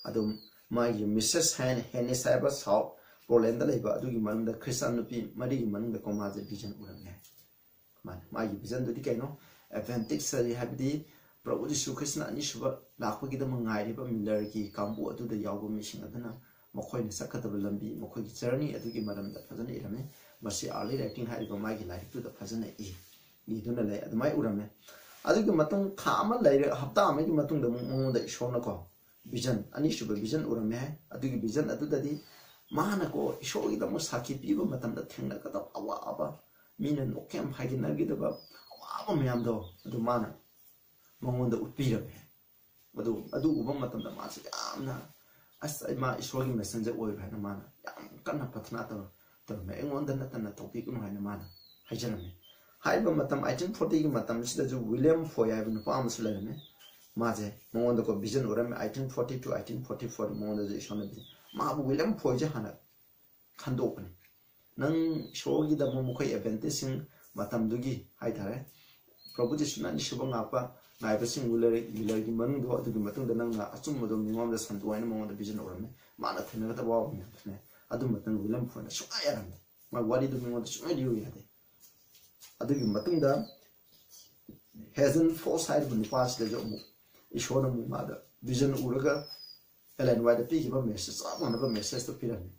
ꯑꯗꯨꯝ ꯃꯥꯒꯤ ꯃꯤꯁꯦꯁ ꯍꯦꯟ-, ꯍꯦꯅꯤꯁ ꯍꯥꯏꯕ ꯁꯥꯎꯠ ꯄꯣꯂꯦꯟꯗ ꯂꯩꯕ ꯑꯗꯨꯒꯤ ꯃꯅꯨꯡꯗ ꯈ꯭ꯔꯤꯁꯇꯥꯟ ꯅꯨꯄꯤ ꯃꯔꯤꯒꯤ ꯃꯅꯨꯡꯗ ꯀꯣ ꯃꯥꯁꯦ ꯚꯤꯖꯟ ꯎꯔꯝꯃꯦ ꯍꯥꯏ꯫ ꯃꯥꯅꯤ, ꯃꯥꯒꯤ ꯚꯤꯖꯟꯗꯨꯗꯤ ꯀꯩꯅꯣ? ꯑꯦꯗꯚꯦꯟꯇꯤꯛ ꯁꯔꯤ ꯍꯥꯏꯕꯗꯤ ꯄ꯭ꯔꯚꯨ ꯖꯤꯁꯨ ꯈ꯭ꯔꯤꯁꯅ ꯑꯅꯤꯁꯨꯕ ꯂꯥꯛꯄꯒꯤꯗꯃꯛ ꯉꯥꯏꯔꯤꯕ ꯃꯤꯂꯔꯒꯤ ꯀꯥꯡꯕꯨ ꯑꯗꯨꯗ ꯌꯥꯎꯕ ꯃꯤꯁꯤꯡ ꯑꯗꯨꯅ ꯃꯈꯣꯏꯅ ꯆꯠꯀꯗꯕ ꯂꯝꯕꯤ, ꯃꯈꯣꯏꯒꯤ ꯖꯔꯅꯤ ꯑꯗꯨꯒꯤ ꯃꯔꯝꯗ ꯐꯖꯅ ꯏꯔꯝꯃꯤ꯫ ꯃꯁꯤ ꯑꯥꯔꯂꯤ ꯔꯥꯏꯇꯤꯡ ꯍꯥꯏꯔꯤꯕ ꯃꯥꯒꯤ ꯂꯥꯏꯔꯤꯛꯇꯨꯗ ꯐꯖꯅ ꯏ ꯏꯗꯨꯅ ꯂꯩ꯫ ꯑꯗꯨꯃꯥꯏꯅ ꯎꯔꯝꯃꯦ꯫ ꯑꯗꯨꯒꯤ ꯃꯇꯨꯡ ꯊꯥ ꯑꯃ ꯂꯩꯔ, ꯍꯞꯇꯥ ꯑꯃꯒꯤ ꯃꯇꯨꯡꯗ ꯑꯃꯨꯛ ꯃꯉꯣꯟꯗ ꯏꯁꯣꯔꯅꯀꯣ ꯚꯤꯖꯟ, ꯑꯅꯤꯁꯨꯕ ꯚꯤꯖꯟ ꯎꯔꯝꯃꯦ ꯍꯥꯏ꯫ ꯑꯗꯨꯒꯤ ꯚꯤꯖꯟ ꯑꯗꯨꯗꯗꯤ ꯃꯥꯅꯀꯣ ꯏꯁꯣꯔꯒꯤꯗꯃꯛ ꯁꯥꯈꯤ ꯄꯤꯕ ꯃꯇꯝꯗ ꯊꯦꯡꯅꯒꯗꯕ ꯑꯋꯥꯕ, ꯃꯤꯅ ꯅꯣꯛꯈꯦꯝ ꯍꯥꯏꯒꯠꯅꯈꯤꯗꯕ ꯑꯋꯥꯕ ꯃꯌꯥꯝꯗꯣ ꯑꯗꯨ ꯃꯥꯅ ꯃꯉꯣꯟꯗ ꯎꯠꯄꯤꯔꯝꯃꯦ꯫ ꯑꯗꯨ ꯑꯗꯨ ꯎꯕ ꯃꯇꯝꯗ ꯃꯥꯁꯦ ꯌꯥꯝꯅ, "ꯑꯁ, ꯑꯩ ꯃꯥ ꯏꯁꯣꯔꯒꯤ ꯃꯦꯁꯦꯟꯖꯔ ꯑꯣꯏꯕ꯭ꯔꯥ?" ꯍꯥꯏꯅ ꯃꯥꯅ ꯌꯥꯝ ꯀꯟꯅ ꯄ꯭ꯔꯊꯅꯥ ꯇꯧꯔ ꯇꯧꯔꯝꯃꯦ꯫ "ꯑꯩꯉꯣꯟꯗ ꯅꯠꯇꯅ ꯇꯧꯕꯤꯒꯅꯨ" ꯍꯥꯏꯅ ꯃꯥꯅ ꯍꯥꯏꯖꯔꯝꯃꯤ꯫ ꯍꯥꯏꯔꯤꯕ ꯃꯇꯝ ꯑꯩꯇꯤꯟ ꯐꯣꯔꯇꯤꯒꯤ ꯃꯇꯝꯁꯤꯗꯁꯨ ꯋꯤꯂꯤꯌꯝ ꯐꯣꯏ ꯍꯥꯏꯕ ꯅꯨꯄꯥ ꯑꯃꯁꯨ ꯂꯩꯔꯝꯃꯤ꯫ ꯃꯥꯁꯦ ꯃꯉꯣꯟꯗꯀꯣ ꯚꯤꯖꯟ ꯎꯔꯝꯃꯤ꯫ ꯑꯩꯇꯤꯟ ꯐꯣꯔꯇꯤ ꯇꯨ ꯑꯩꯇꯤꯟ ꯐꯣꯔꯇꯤ ꯐꯣꯔ ꯃꯉꯣꯟꯗꯁꯨ ꯏꯁꯣꯔꯅ ꯚꯤꯖꯟ, ꯃꯥꯕꯨ ꯋꯤꯂꯤꯌꯝ ꯐꯣꯏꯁꯦ ꯍꯥꯟꯅ ꯈꯟꯗꯣꯛꯄꯅꯤ꯫ ꯅꯪ ꯏꯁꯣꯔꯒꯤꯗꯃꯛ ꯃꯈꯣꯏ ꯑꯦꯗꯚꯦꯟꯇꯤꯁꯁꯤꯡ ꯃꯇꯝꯗꯨꯒꯤ ꯍꯥꯏꯇꯥꯔꯦ, ꯄ꯭ꯔꯚꯨ ꯖꯤꯁꯨꯅ ꯑꯅꯤꯁꯨꯕ ꯉꯥꯛꯄ ꯉꯥꯏꯕꯁꯤꯡꯕꯨ ꯂꯩꯔꯦ, ꯂꯤꯂꯔꯒꯤ ꯃꯅꯨꯡꯗ ꯑꯗꯨꯒꯤ ꯃꯇꯨꯡꯗ ꯅꯪꯅ ꯑꯆꯨꯝꯕꯗꯣ ꯃꯤꯉꯣꯟꯗ ꯁꯟꯗꯣꯛ ꯍꯥꯏꯅ ꯃꯉꯣꯟꯗ ꯚꯤꯖꯟ ꯎꯔꯝꯃꯦ꯫ ꯃꯥꯅ ꯊꯦꯡꯅꯒꯗꯕ ꯑꯋꯥꯕ ꯃꯌꯥꯝꯗꯨꯅꯦ꯫ ꯑꯗꯨ ꯃꯇꯝꯗ ꯋꯤꯂꯤꯌꯝ ꯐꯣꯟꯗ ꯁꯨꯡꯌꯥ ꯌꯥꯔꯝꯗꯦ꯫ ꯃꯥ ꯋꯥꯔꯤꯗꯨ ꯃꯤꯉꯣꯟꯗ ꯁꯨꯡꯌꯥ ꯂꯤꯌꯨ ꯌꯥꯗꯦ꯫ ꯑꯗꯨꯒꯤ ꯃꯇꯨꯡꯗ ꯍꯦꯖꯟ ꯐꯣꯁ ꯍꯥꯏꯔꯤꯕ ꯅꯨꯄꯥꯁꯤꯗꯁꯨ ꯑꯃꯨꯛ ꯏꯁꯣꯔꯅ ꯑꯃꯨꯛ ꯃꯥꯗ ꯚꯤꯖꯟ ꯎꯔꯒ ꯑꯦꯂꯦꯟ ꯋꯥꯏꯗ ꯄꯤꯈꯤꯕ ꯃꯦꯁꯦꯖ, ꯆꯞ ꯃꯥꯟꯅꯕ ꯃꯦꯁꯦꯖꯇꯣ ꯄꯤꯔꯝꯃꯤ꯫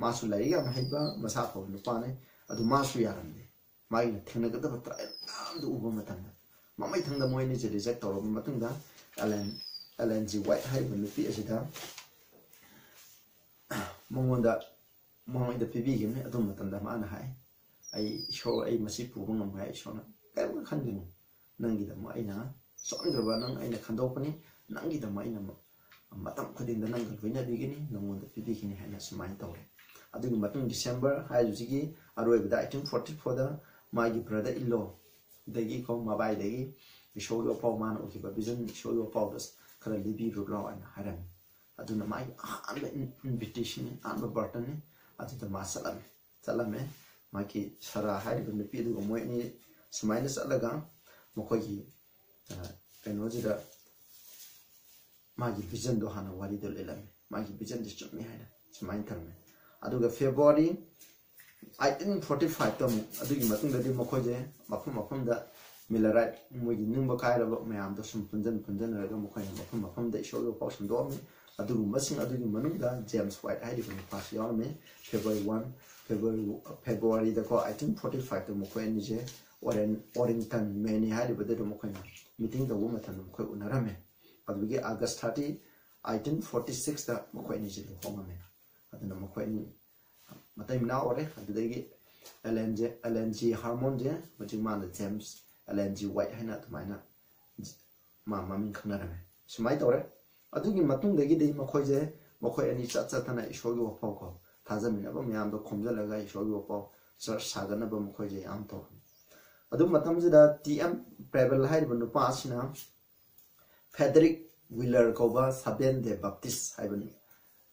ꯃꯥꯁꯨ ꯂꯥꯏꯔꯤꯛ ꯌꯥꯝ ꯍꯩꯕ, ꯃꯁꯥ ꯐꯕ ꯅꯨꯄꯥꯅꯤ꯫ ꯑꯗꯨ ꯃꯥꯁꯨ ꯌꯥꯔꯝꯗꯦ꯫ ꯃꯥꯒꯤꯅ ꯊꯦꯡꯅꯒꯗꯕ ꯇ꯭ꯔꯥꯏꯜ ꯃꯌꯥꯝꯗꯨ ꯎꯕ ꯃꯇꯝꯗ ꯃꯃꯩꯊꯪꯗ ꯃꯣꯏ ꯑꯅꯤꯁꯦ ꯔꯤꯖꯦꯛ ꯇꯧꯔꯕ ꯃꯇꯨꯡꯗ ꯑꯦꯂꯦꯟ, ꯑꯦꯂꯦꯟ ꯖꯤ ꯋꯥꯏꯠ ꯍꯥꯏꯔꯤꯕ ꯅꯨꯄꯤ ꯑꯁꯤꯗ ꯃꯉꯣꯟꯗ, ꯃꯉꯣꯟꯗ ꯄꯤꯕꯤꯈꯤꯕꯅꯤ꯫ ꯑꯗꯨ ꯃꯇꯝꯗ ꯃꯥꯅ ꯍꯥꯏ, "ꯑꯩ ꯏꯁꯣꯔ, ꯑꯩ ꯃꯁꯤ ꯄꯨꯕ ꯉꯝꯃꯣꯏ ꯍꯥꯏ ꯏꯁꯣꯔꯅ꯫ ꯀꯔꯤꯝꯇ ꯈꯟꯒꯅꯨ, ꯅꯪꯒꯤꯗꯃꯛ ꯑꯩꯅ ꯁꯣꯟꯈ꯭ꯔꯕ ꯅꯪ ꯑꯩꯅ ꯈꯟꯗꯣꯛꯄꯅꯤ, ꯅꯪꯒꯤꯗꯃꯛ ꯑꯩꯅ ꯃ-, ꯃꯇꯝ ꯈꯨꯗꯤꯡꯗ ꯅꯪꯒ ꯂꯣꯏꯅꯕꯤꯒꯅꯤ, ꯅꯪꯉꯣꯟꯗ ꯄꯤꯕꯤꯒꯅꯤ" ꯍꯥꯏꯅ ꯁꯨꯃꯥꯏꯅ ꯇꯧꯔꯦ꯫ ꯑꯗꯨꯒꯤ ꯃꯇꯨꯡ ꯗꯤꯁꯦꯝꯕꯔ ꯍꯥꯏꯕꯁꯤꯒꯤ ꯑꯔꯣꯏꯕꯗ ꯑꯩꯇꯤꯟ ꯐꯣꯔꯇꯤ ꯐꯣꯔꯗ ꯃꯥꯒꯤ ꯕ꯭ꯔꯗꯔ ꯏꯟ ꯂꯣ ꯗꯒꯤꯀꯣ ꯃꯕꯥꯏꯗꯒꯤ ꯏꯁꯣꯔꯒꯤ ꯋꯥꯄꯥꯎ ꯃꯥꯅ ꯎꯈꯤꯕ ꯚꯤꯖꯟ, ꯏꯁꯣꯔꯒꯤ ꯋꯥꯄꯥꯎꯗꯣ ꯈꯔ ꯂꯤꯕꯤꯔꯨ ꯂꯥꯎ ꯍꯥꯏꯅ ꯍꯥꯏꯔꯝꯃꯤ꯫ ꯑꯗꯨꯅ ꯃꯥꯒꯤ ꯑꯍꯥꯟꯕ ꯏꯟ-, ꯏꯟꯚꯤꯇꯦꯁꯟꯅꯤ, ꯑꯍꯥꯟꯕ ꯕꯥꯔꯇꯟꯅꯤ꯫ ꯑꯗꯨꯗ ꯃꯥ ꯆꯠꯂꯝꯃꯤ꯫ ꯆꯠꯂꯝꯃꯦ꯫ ꯃꯥꯒꯤ ꯁꯔꯥ ꯍꯥꯏꯔꯤꯕ ꯅꯨꯄꯤ ꯑꯗꯨꯒ ꯃꯣꯏ ꯑꯅꯤ ꯁꯨꯃꯥꯏꯅ ꯆꯠꯂꯒ ꯃꯈꯣꯏꯒꯤ, ꯑ, ꯀꯩꯅꯣꯁꯤꯗ ꯃꯥꯒꯤ ꯚꯤꯖꯟꯗꯣ ꯍꯥꯟꯅ ꯋꯥꯔꯤꯗꯣ ꯂꯤꯂꯝꯃꯤ꯫ ꯃꯥꯒꯤ ꯚꯤꯖꯟꯁꯦ ꯆꯨꯝꯃꯤ ꯍꯥꯏꯅ ꯁꯨꯃꯥꯏꯅ ꯊꯝꯃꯦ꯫ ꯑꯗꯨꯒ ꯐꯦꯕ꯭ꯔꯨꯋꯥꯔꯤ ꯑꯩꯇꯤꯟ ꯐꯣꯔꯇꯤ ꯐꯥꯏꯚꯇ ꯑꯃꯨꯛ, ꯑꯗꯨꯒꯤ ꯃꯇꯨꯡꯗꯗꯤ ꯃꯈꯣꯏꯁꯦ ꯃꯐꯝ ꯃꯐꯝꯗ Millerite, ꯃꯣꯏꯒꯤ ꯅꯤꯡꯕ ꯀꯥꯏꯔꯕ ꯃꯌꯥꯝꯗꯣ ꯁꯨꯝ ꯄꯨꯟꯖꯟ ꯄꯨꯟꯖꯟꯅꯔꯒ ꯃꯈꯣꯏꯅ ꯃꯐꯝ ꯃꯐꯝꯗ ꯏꯁꯣꯔꯒꯤ ꯋꯥꯐꯥꯎ ꯁꯟꯗꯣꯛꯑꯝꯃꯤ꯫ ꯑꯗꯨꯒꯨꯝꯕꯁꯤꯡ ꯑꯗꯨꯒꯤ ꯃꯅꯨꯡꯗ James White ꯍꯥꯏꯔꯤꯕ ꯅꯨꯄꯥꯁꯨ ꯌꯥꯎꯔꯝꯃꯤ꯫ February one, February, Februaryꯗꯀꯣ eighteen forty fiveꯇ ꯃꯈꯣꯏ ꯑꯅꯤꯁꯦ Warren, Warrington, Maine ꯍꯥꯏꯔꯤꯕꯗꯨꯗ ꯃꯈꯣꯏꯅ meeting ꯇꯧꯕ ꯃꯇꯝꯗ ꯃꯈꯣꯏ ꯎꯅꯔꯝꯃꯤ꯫ ꯑꯗꯨꯗꯒꯤ August thirty, eighteen forty sixꯇ ꯃꯈꯣꯏ ꯑꯅꯤꯁꯦ ꯂꯨꯍꯣꯡꯉꯝꯃꯤ꯫ ꯑꯗꯨꯅ ꯃꯈꯣꯏ ꯑꯅꯤ ꯃꯇꯩ ꯃꯅꯥꯎ ꯑꯣꯏꯔꯦ꯫ ꯑꯗꯨꯗꯒꯤ Allen J, Allen G Harmon ꯁꯦ ꯍꯧꯖꯤꯛ ꯃꯥꯅ James, Allen G White ꯍꯥꯏꯅ ꯑꯗꯨꯃꯥꯏꯅ ꯃꯥ ꯃꯃꯤꯡ ꯈꯪꯅꯔꯝꯃꯦ꯫ ꯁꯨꯃꯥꯏꯅ ꯇꯧꯔꯦ꯫ ꯑꯗꯨꯒꯤ ꯃꯇꯨꯡꯗꯒꯤꯗꯤ ꯃꯈꯣꯏꯁꯦ, ꯃꯈꯣꯏ ꯑꯅꯤ ꯆꯠ ꯆꯠꯇꯅ ꯏꯁꯣꯔꯒꯤ ꯋꯥꯐꯥꯎ ꯀꯣ, ꯊꯥꯖꯃꯤꯟꯅꯕ ꯃꯌꯥꯝꯗꯣ ꯈꯣꯝꯖꯤꯜꯂꯒ ꯏꯁꯣꯔꯒꯤ ꯋꯥꯐꯥꯎ church ꯁꯥꯒꯠꯅꯕ ꯃꯈꯣꯏꯁꯦ ꯌꯥꯝ ꯇꯧꯔꯝꯃꯤ꯫ ꯑꯗꯨ ꯃꯇꯝꯁꯤꯗ T M Preble ꯍꯥꯏꯔꯤꯕ ꯅꯨꯄꯥ ꯑꯁꯤꯅ Frederick Wheeler ꯀꯧꯕ Seventh Day Baptist ꯍꯥꯏꯕ,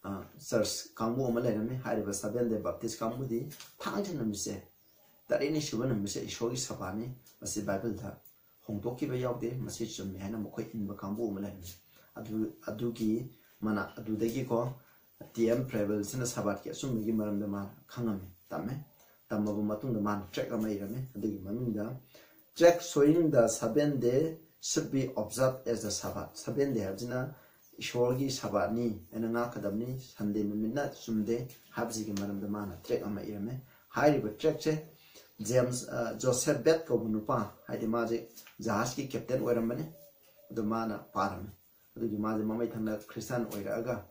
ꯑ, church ꯀꯥꯡꯕꯨ ꯑꯃ ꯂꯩꯔꯝꯃꯤ꯫ ꯍꯥꯏꯔꯤꯕ Seventh Day Baptist ꯀꯥꯡꯕꯨꯗꯤ ꯊꯥꯡꯖ ꯅꯨꯃꯤꯠꯁꯦ, ꯇꯔꯦꯠꯅꯤ ꯁꯨꯕ ꯅꯨꯃꯤꯠꯁꯦ ꯏꯁꯣꯔꯒꯤ ꯁꯕꯥꯠꯅꯤ, ꯃꯁꯤ ꯕꯥꯏꯕꯜꯗ ꯍꯣꯡꯗꯣꯛꯈꯤꯕ ꯌꯥꯎꯗꯦ, ꯃꯁꯤ ꯆꯨꯝꯃꯤ ꯍꯥꯏꯅ ꯃꯈꯣꯏ ꯏꯟꯕ ꯀꯥꯡꯕꯨ ꯑꯃ ꯂꯩꯔꯝꯃꯤ꯫ ꯑꯗꯨ, ꯑꯗꯨꯒꯤ ꯃꯅꯥ, ꯑꯗꯨꯗꯒꯤꯀꯣ T M Prebleꯁꯤꯅ ꯁꯕꯥꯠꯀꯤ ꯑꯆꯨꯝꯕꯒꯤ ꯃꯔꯝꯗ ꯃꯥꯅ ꯈꯪꯉꯝꯃꯤ, ꯇꯝꯃꯦ꯫ ꯇꯝꯃꯕ ꯃꯇꯨꯡꯗ ꯃꯥꯅ tract ꯑꯃ ꯏꯔꯝꯃꯤ꯫ ꯑꯗꯨꯒꯤ ꯃꯅꯨꯡꯗ tract showing the Seventh Day should be observed as the Sabbath, Seventh Day ꯍꯥꯏꯕꯁꯤꯅ ꯏꯁꯣꯔꯒꯤ ꯁꯕꯥꯠꯅꯤ, ꯑꯩꯅ ꯉꯥꯛꯀꯗꯕꯅꯤ, Sunday ꯅꯨꯃꯤꯠꯅ ꯆꯨꯝꯗꯦ ꯍꯥꯏꯕꯁꯤꯒꯤ ꯃꯔꯝꯗ ꯃꯥꯅ tract ꯑꯃ ꯏꯔꯝꯃꯦ꯫ ꯍꯥꯏꯔꯤꯕ tract ꯁꯦ James, ꯑ, Joseph Bates ꯀꯧꯕ ꯅꯨꯄꯥ, ꯍꯥꯏꯗꯤ ꯃꯥꯁꯦ ꯖꯍꯥꯖꯀꯤ captain ꯑꯣꯏꯔꯝꯕꯅꯤ, ꯑꯗꯨ ꯃꯥꯅ ꯄꯥꯔꯝꯃꯤ꯫ ꯑꯗꯨꯒꯤ ꯃꯥꯁꯦ ꯃꯃꯩ ꯊꯪꯅ Christian ꯑꯣꯏꯔꯛꯑꯒ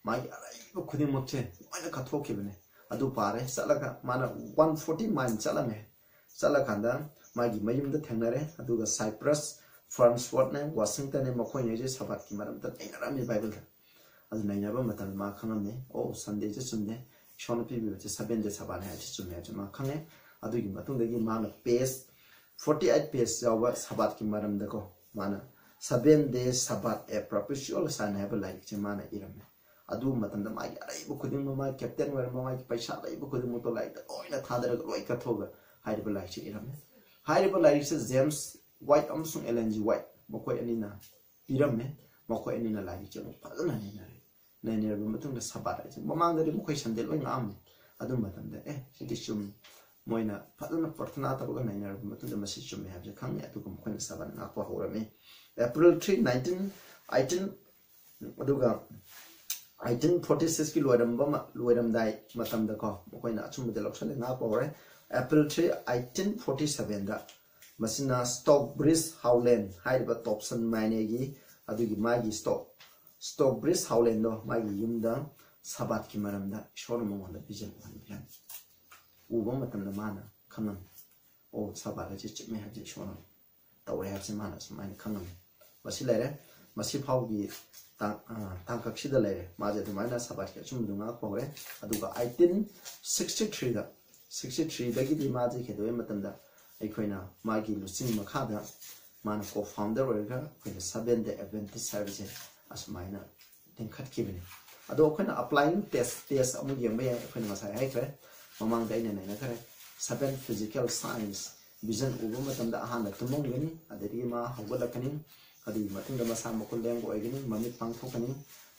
ꯃꯥꯒꯤ ꯑꯔꯩꯕ ꯈꯨꯗꯤꯡꯃꯛꯁꯦ ꯂꯣꯏꯅ ꯀꯠꯊꯣꯛꯈꯤꯕꯅꯦ꯫ ꯑꯗꯨ ꯄꯥꯔꯦ, ꯆꯠꯂꯒ ꯃꯥꯅ one forty mile ꯆꯠꯂꯝꯃꯦ꯫ ꯆꯠꯂꯀꯥꯟꯗ ꯃꯥꯒꯤ ꯃꯌꯨꯝꯗ ꯊꯦꯡꯅꯔꯦ, ꯑꯗꯨꯒ Cyprus, Farnsworthꯅꯦ, Washingtonꯅꯦ, ꯃꯈꯣꯏꯉꯩꯁꯦ ꯁꯕꯥꯠꯀꯤ ꯃꯔꯝꯗ ꯅꯩꯅꯔꯝꯃꯤ ꯕꯥꯏꯕꯜꯗ꯫ ꯑꯗꯨ ꯅꯩꯅꯕ ꯃꯇꯝꯗ ꯃꯥ ꯈꯪꯉꯝꯃꯦ, ꯑꯣ, Sundayꯁꯦ ꯆꯨꯝꯃꯦ, ꯏꯁꯣꯔꯅ ꯄꯤꯕꯤꯕꯁꯦ Seventh Day ꯁꯕꯥꯠꯅꯦ ꯍꯥꯏꯕꯁꯦ ꯆꯨꯝꯃꯦ ꯍꯥꯏꯕꯁꯦ ꯃꯥ ꯈꯪꯉꯦ꯫ ꯑꯗꯨꯒꯤ ꯃꯇꯨꯡꯗꯒꯤ ꯃꯥꯅ page forty eight page ꯌꯥꯎꯕ ꯁꯕꯥꯠꯀꯤ ꯃꯔꯝꯗꯀꯣ, ꯃꯥꯅ Seventh Day Sabbath, A Perpetual Sign ꯍꯥꯏꯕ ꯂꯥꯏꯔꯤꯛꯁꯦ ꯃꯥꯅ ꯏꯔꯝꯃꯦ꯫ ꯑꯗꯨ ꯃꯇꯝꯗ ꯃꯥꯒꯤ ꯑꯔꯩꯕ ꯈꯨꯗꯤꯡꯃꯛ, ꯃꯥꯒꯤ captain ꯑꯣꯏꯔꯝꯕ, ꯃꯥꯒꯤ ꯄꯩꯁꯥ ꯑꯔꯩꯕ ꯈꯨꯗꯤꯡꯃꯛꯇꯣ ꯂꯥꯏꯔꯤꯛꯇ ꯂꯣꯏꯅ ꯊꯥꯗꯔꯒ, ꯂꯣꯏ ꯀꯠꯊꯣꯛꯑꯒ ꯍꯥꯏꯔꯤꯕ ꯂꯥꯏꯔꯤꯛꯁꯦ ꯏꯔꯝꯃꯦ꯫ ꯍꯥꯏꯔꯤꯕ ꯂꯥꯏꯔꯤꯛꯁꯦ James White ꯑꯃꯁꯨꯡ Ellen G White ꯃꯈꯣꯏ ꯑꯅꯤꯅ ꯄꯤꯔꯝꯃꯦ꯫ ꯃꯈꯣꯏ ꯑꯅꯤꯅ ꯂꯥꯏꯔꯤꯛꯁꯦ ꯑꯃꯨꯛ ꯐꯖꯅ ꯅꯩꯅꯔꯦ꯫ ꯅꯩꯅꯔꯕ ꯃꯇꯨꯡꯗ ꯁꯕꯥꯠ ꯍꯥꯏꯁꯦ, ꯃꯃꯥꯡꯗꯗꯤ ꯃꯈꯣꯏ Sunday ꯂꯣꯏ ꯉꯥꯛꯑꯝꯃꯦ꯫ ꯑꯗꯨ ꯃꯇꯝꯗ, ꯑꯦ, ꯁꯤꯗꯤ ꯆꯨꯝ-, ꯃꯣꯏꯅ ꯐꯖꯅ ꯄ꯭ꯔꯊꯅꯥ ꯇꯧꯔꯒ ꯅꯩꯅꯔꯕ ꯃꯇꯨꯡꯗ ꯃꯁꯤ ꯆꯨꯝꯃꯦ ꯍꯥꯏꯕꯁꯦ ꯈꯪꯉꯦ꯫ ꯑꯗꯨꯒ ꯃꯈꯣꯏꯅ ꯁꯕꯥꯠ ꯉꯥꯛꯄ ꯍꯧꯔꯝꯃꯤ꯫ April three, nineteen eighteen, ꯑꯗꯨꯒ eighteen forty six ꯀꯤ ꯂꯣꯏꯔꯝꯕ ꯃ-, ꯂꯣꯏꯔꯝꯗꯥꯏ ꯃꯇꯝꯗꯀꯣ, ꯃꯈꯣꯏꯅ ꯑꯆꯨꯝꯕꯗ ꯂꯧꯁꯜꯂꯦ, ꯉꯥꯛꯄ ꯍꯧꯔꯦ꯫ April three, eighteen forty seven ꯗ ꯃꯁꯤꯅ Stockbridge Howland ꯍꯥꯏꯔꯤꯕ ꯇꯣꯞꯁꯟ ꯃꯥꯏꯅꯦꯒꯤ, ꯑꯗꯨꯒꯤ ꯃꯥꯒꯤ Stock, Stockbridge Howland ꯗꯣ, ꯃꯥꯒꯤ ꯌꯨꯝꯗ ꯁꯕꯥꯠꯀꯤ ꯃꯔꯝꯗ ꯏꯁꯣꯔꯅ ꯃꯉꯣꯟꯗ vision ꯎꯍꯟꯕꯤꯔꯝꯃꯤ꯫ ꯎꯕ ꯃꯇꯝꯗ ꯃꯥꯅ ꯈꯪꯉꯝꯃꯤ, "ꯑꯣ, ꯁꯕꯥꯠ ꯑꯁꯤ ꯆꯨꯝꯃꯦ ꯍꯥꯏꯕꯁꯦ ꯏꯁꯣꯔꯅ ꯇꯧꯔꯦ" ꯍꯥꯏꯕꯁꯦ ꯃꯥꯅ ꯁꯨꯃꯥꯏꯅ ꯈꯪꯉꯝꯃꯤ꯫ ꯃꯁꯤ ꯂꯩꯔꯦ, ꯃꯁꯤ ꯐꯥꯎꯒꯤ ꯇꯥꯡ-, ꯑ, ꯇꯥꯡꯀꯛꯁꯤꯗ ꯂꯩꯔꯦ꯫ ꯃꯥꯁꯦ ꯑꯗꯨꯃꯥꯏꯅ ꯁꯕꯥꯠꯀꯤ ꯑꯆꯨꯝꯕꯗꯨ ꯉꯥꯛꯄ ꯍꯧꯔꯦ꯫ ꯑꯗꯨꯒ eighteen sixty three ꯗ, sixty three ꯗꯒꯤꯗꯤ ꯃꯥꯁꯦ ꯀꯩꯗꯧꯕ ꯃꯇꯝꯗ ꯑꯩꯈꯣꯏꯅ ꯃꯥꯒꯤ ꯂꯨꯆꯤꯡ ꯃꯈꯥꯗ ꯃꯥꯅ co-founder ꯑꯣꯏꯔꯒ ꯑꯩꯈꯣꯏꯅ Seventh Day Adventist ꯍꯥꯏꯕꯁꯦ ꯑꯁꯨꯃꯥꯏꯅ ꯂꯤꯡꯈꯠꯈꯤꯕꯅꯤ꯫ ꯑꯗꯣ ꯑꯩꯈꯣꯏꯅ applying test, test ꯑꯃꯨꯛ ꯌꯦꯡꯕ ꯌꯥꯏ꯫ ꯑꯩꯈꯣꯏꯅ ꯉꯁꯥꯏ ꯍꯥꯏꯈ꯭ꯔꯦ, ꯃꯃꯥꯡꯗ ꯑꯩꯅ ꯅꯩꯅꯈ꯭ꯔꯦ, seven physical signs꯫ Vision ꯎꯕ ꯃꯇꯝꯗ ꯑꯍꯥꯟꯕ ꯇꯨꯝꯃꯝꯒꯅꯤ, ꯑꯗꯒꯤ ꯃꯥ ꯍꯧꯒꯠꯂꯛꯀꯅꯤ, ꯑꯗꯨꯒꯤ ꯃꯇꯨꯡꯗ ꯃꯁꯥ ꯃꯈꯨꯠ ꯂꯦꯡꯕ ꯑꯣꯏꯒꯅꯤ, ꯃꯃꯤꯠ ꯄꯥꯡꯊꯣꯛꯀꯅꯤ,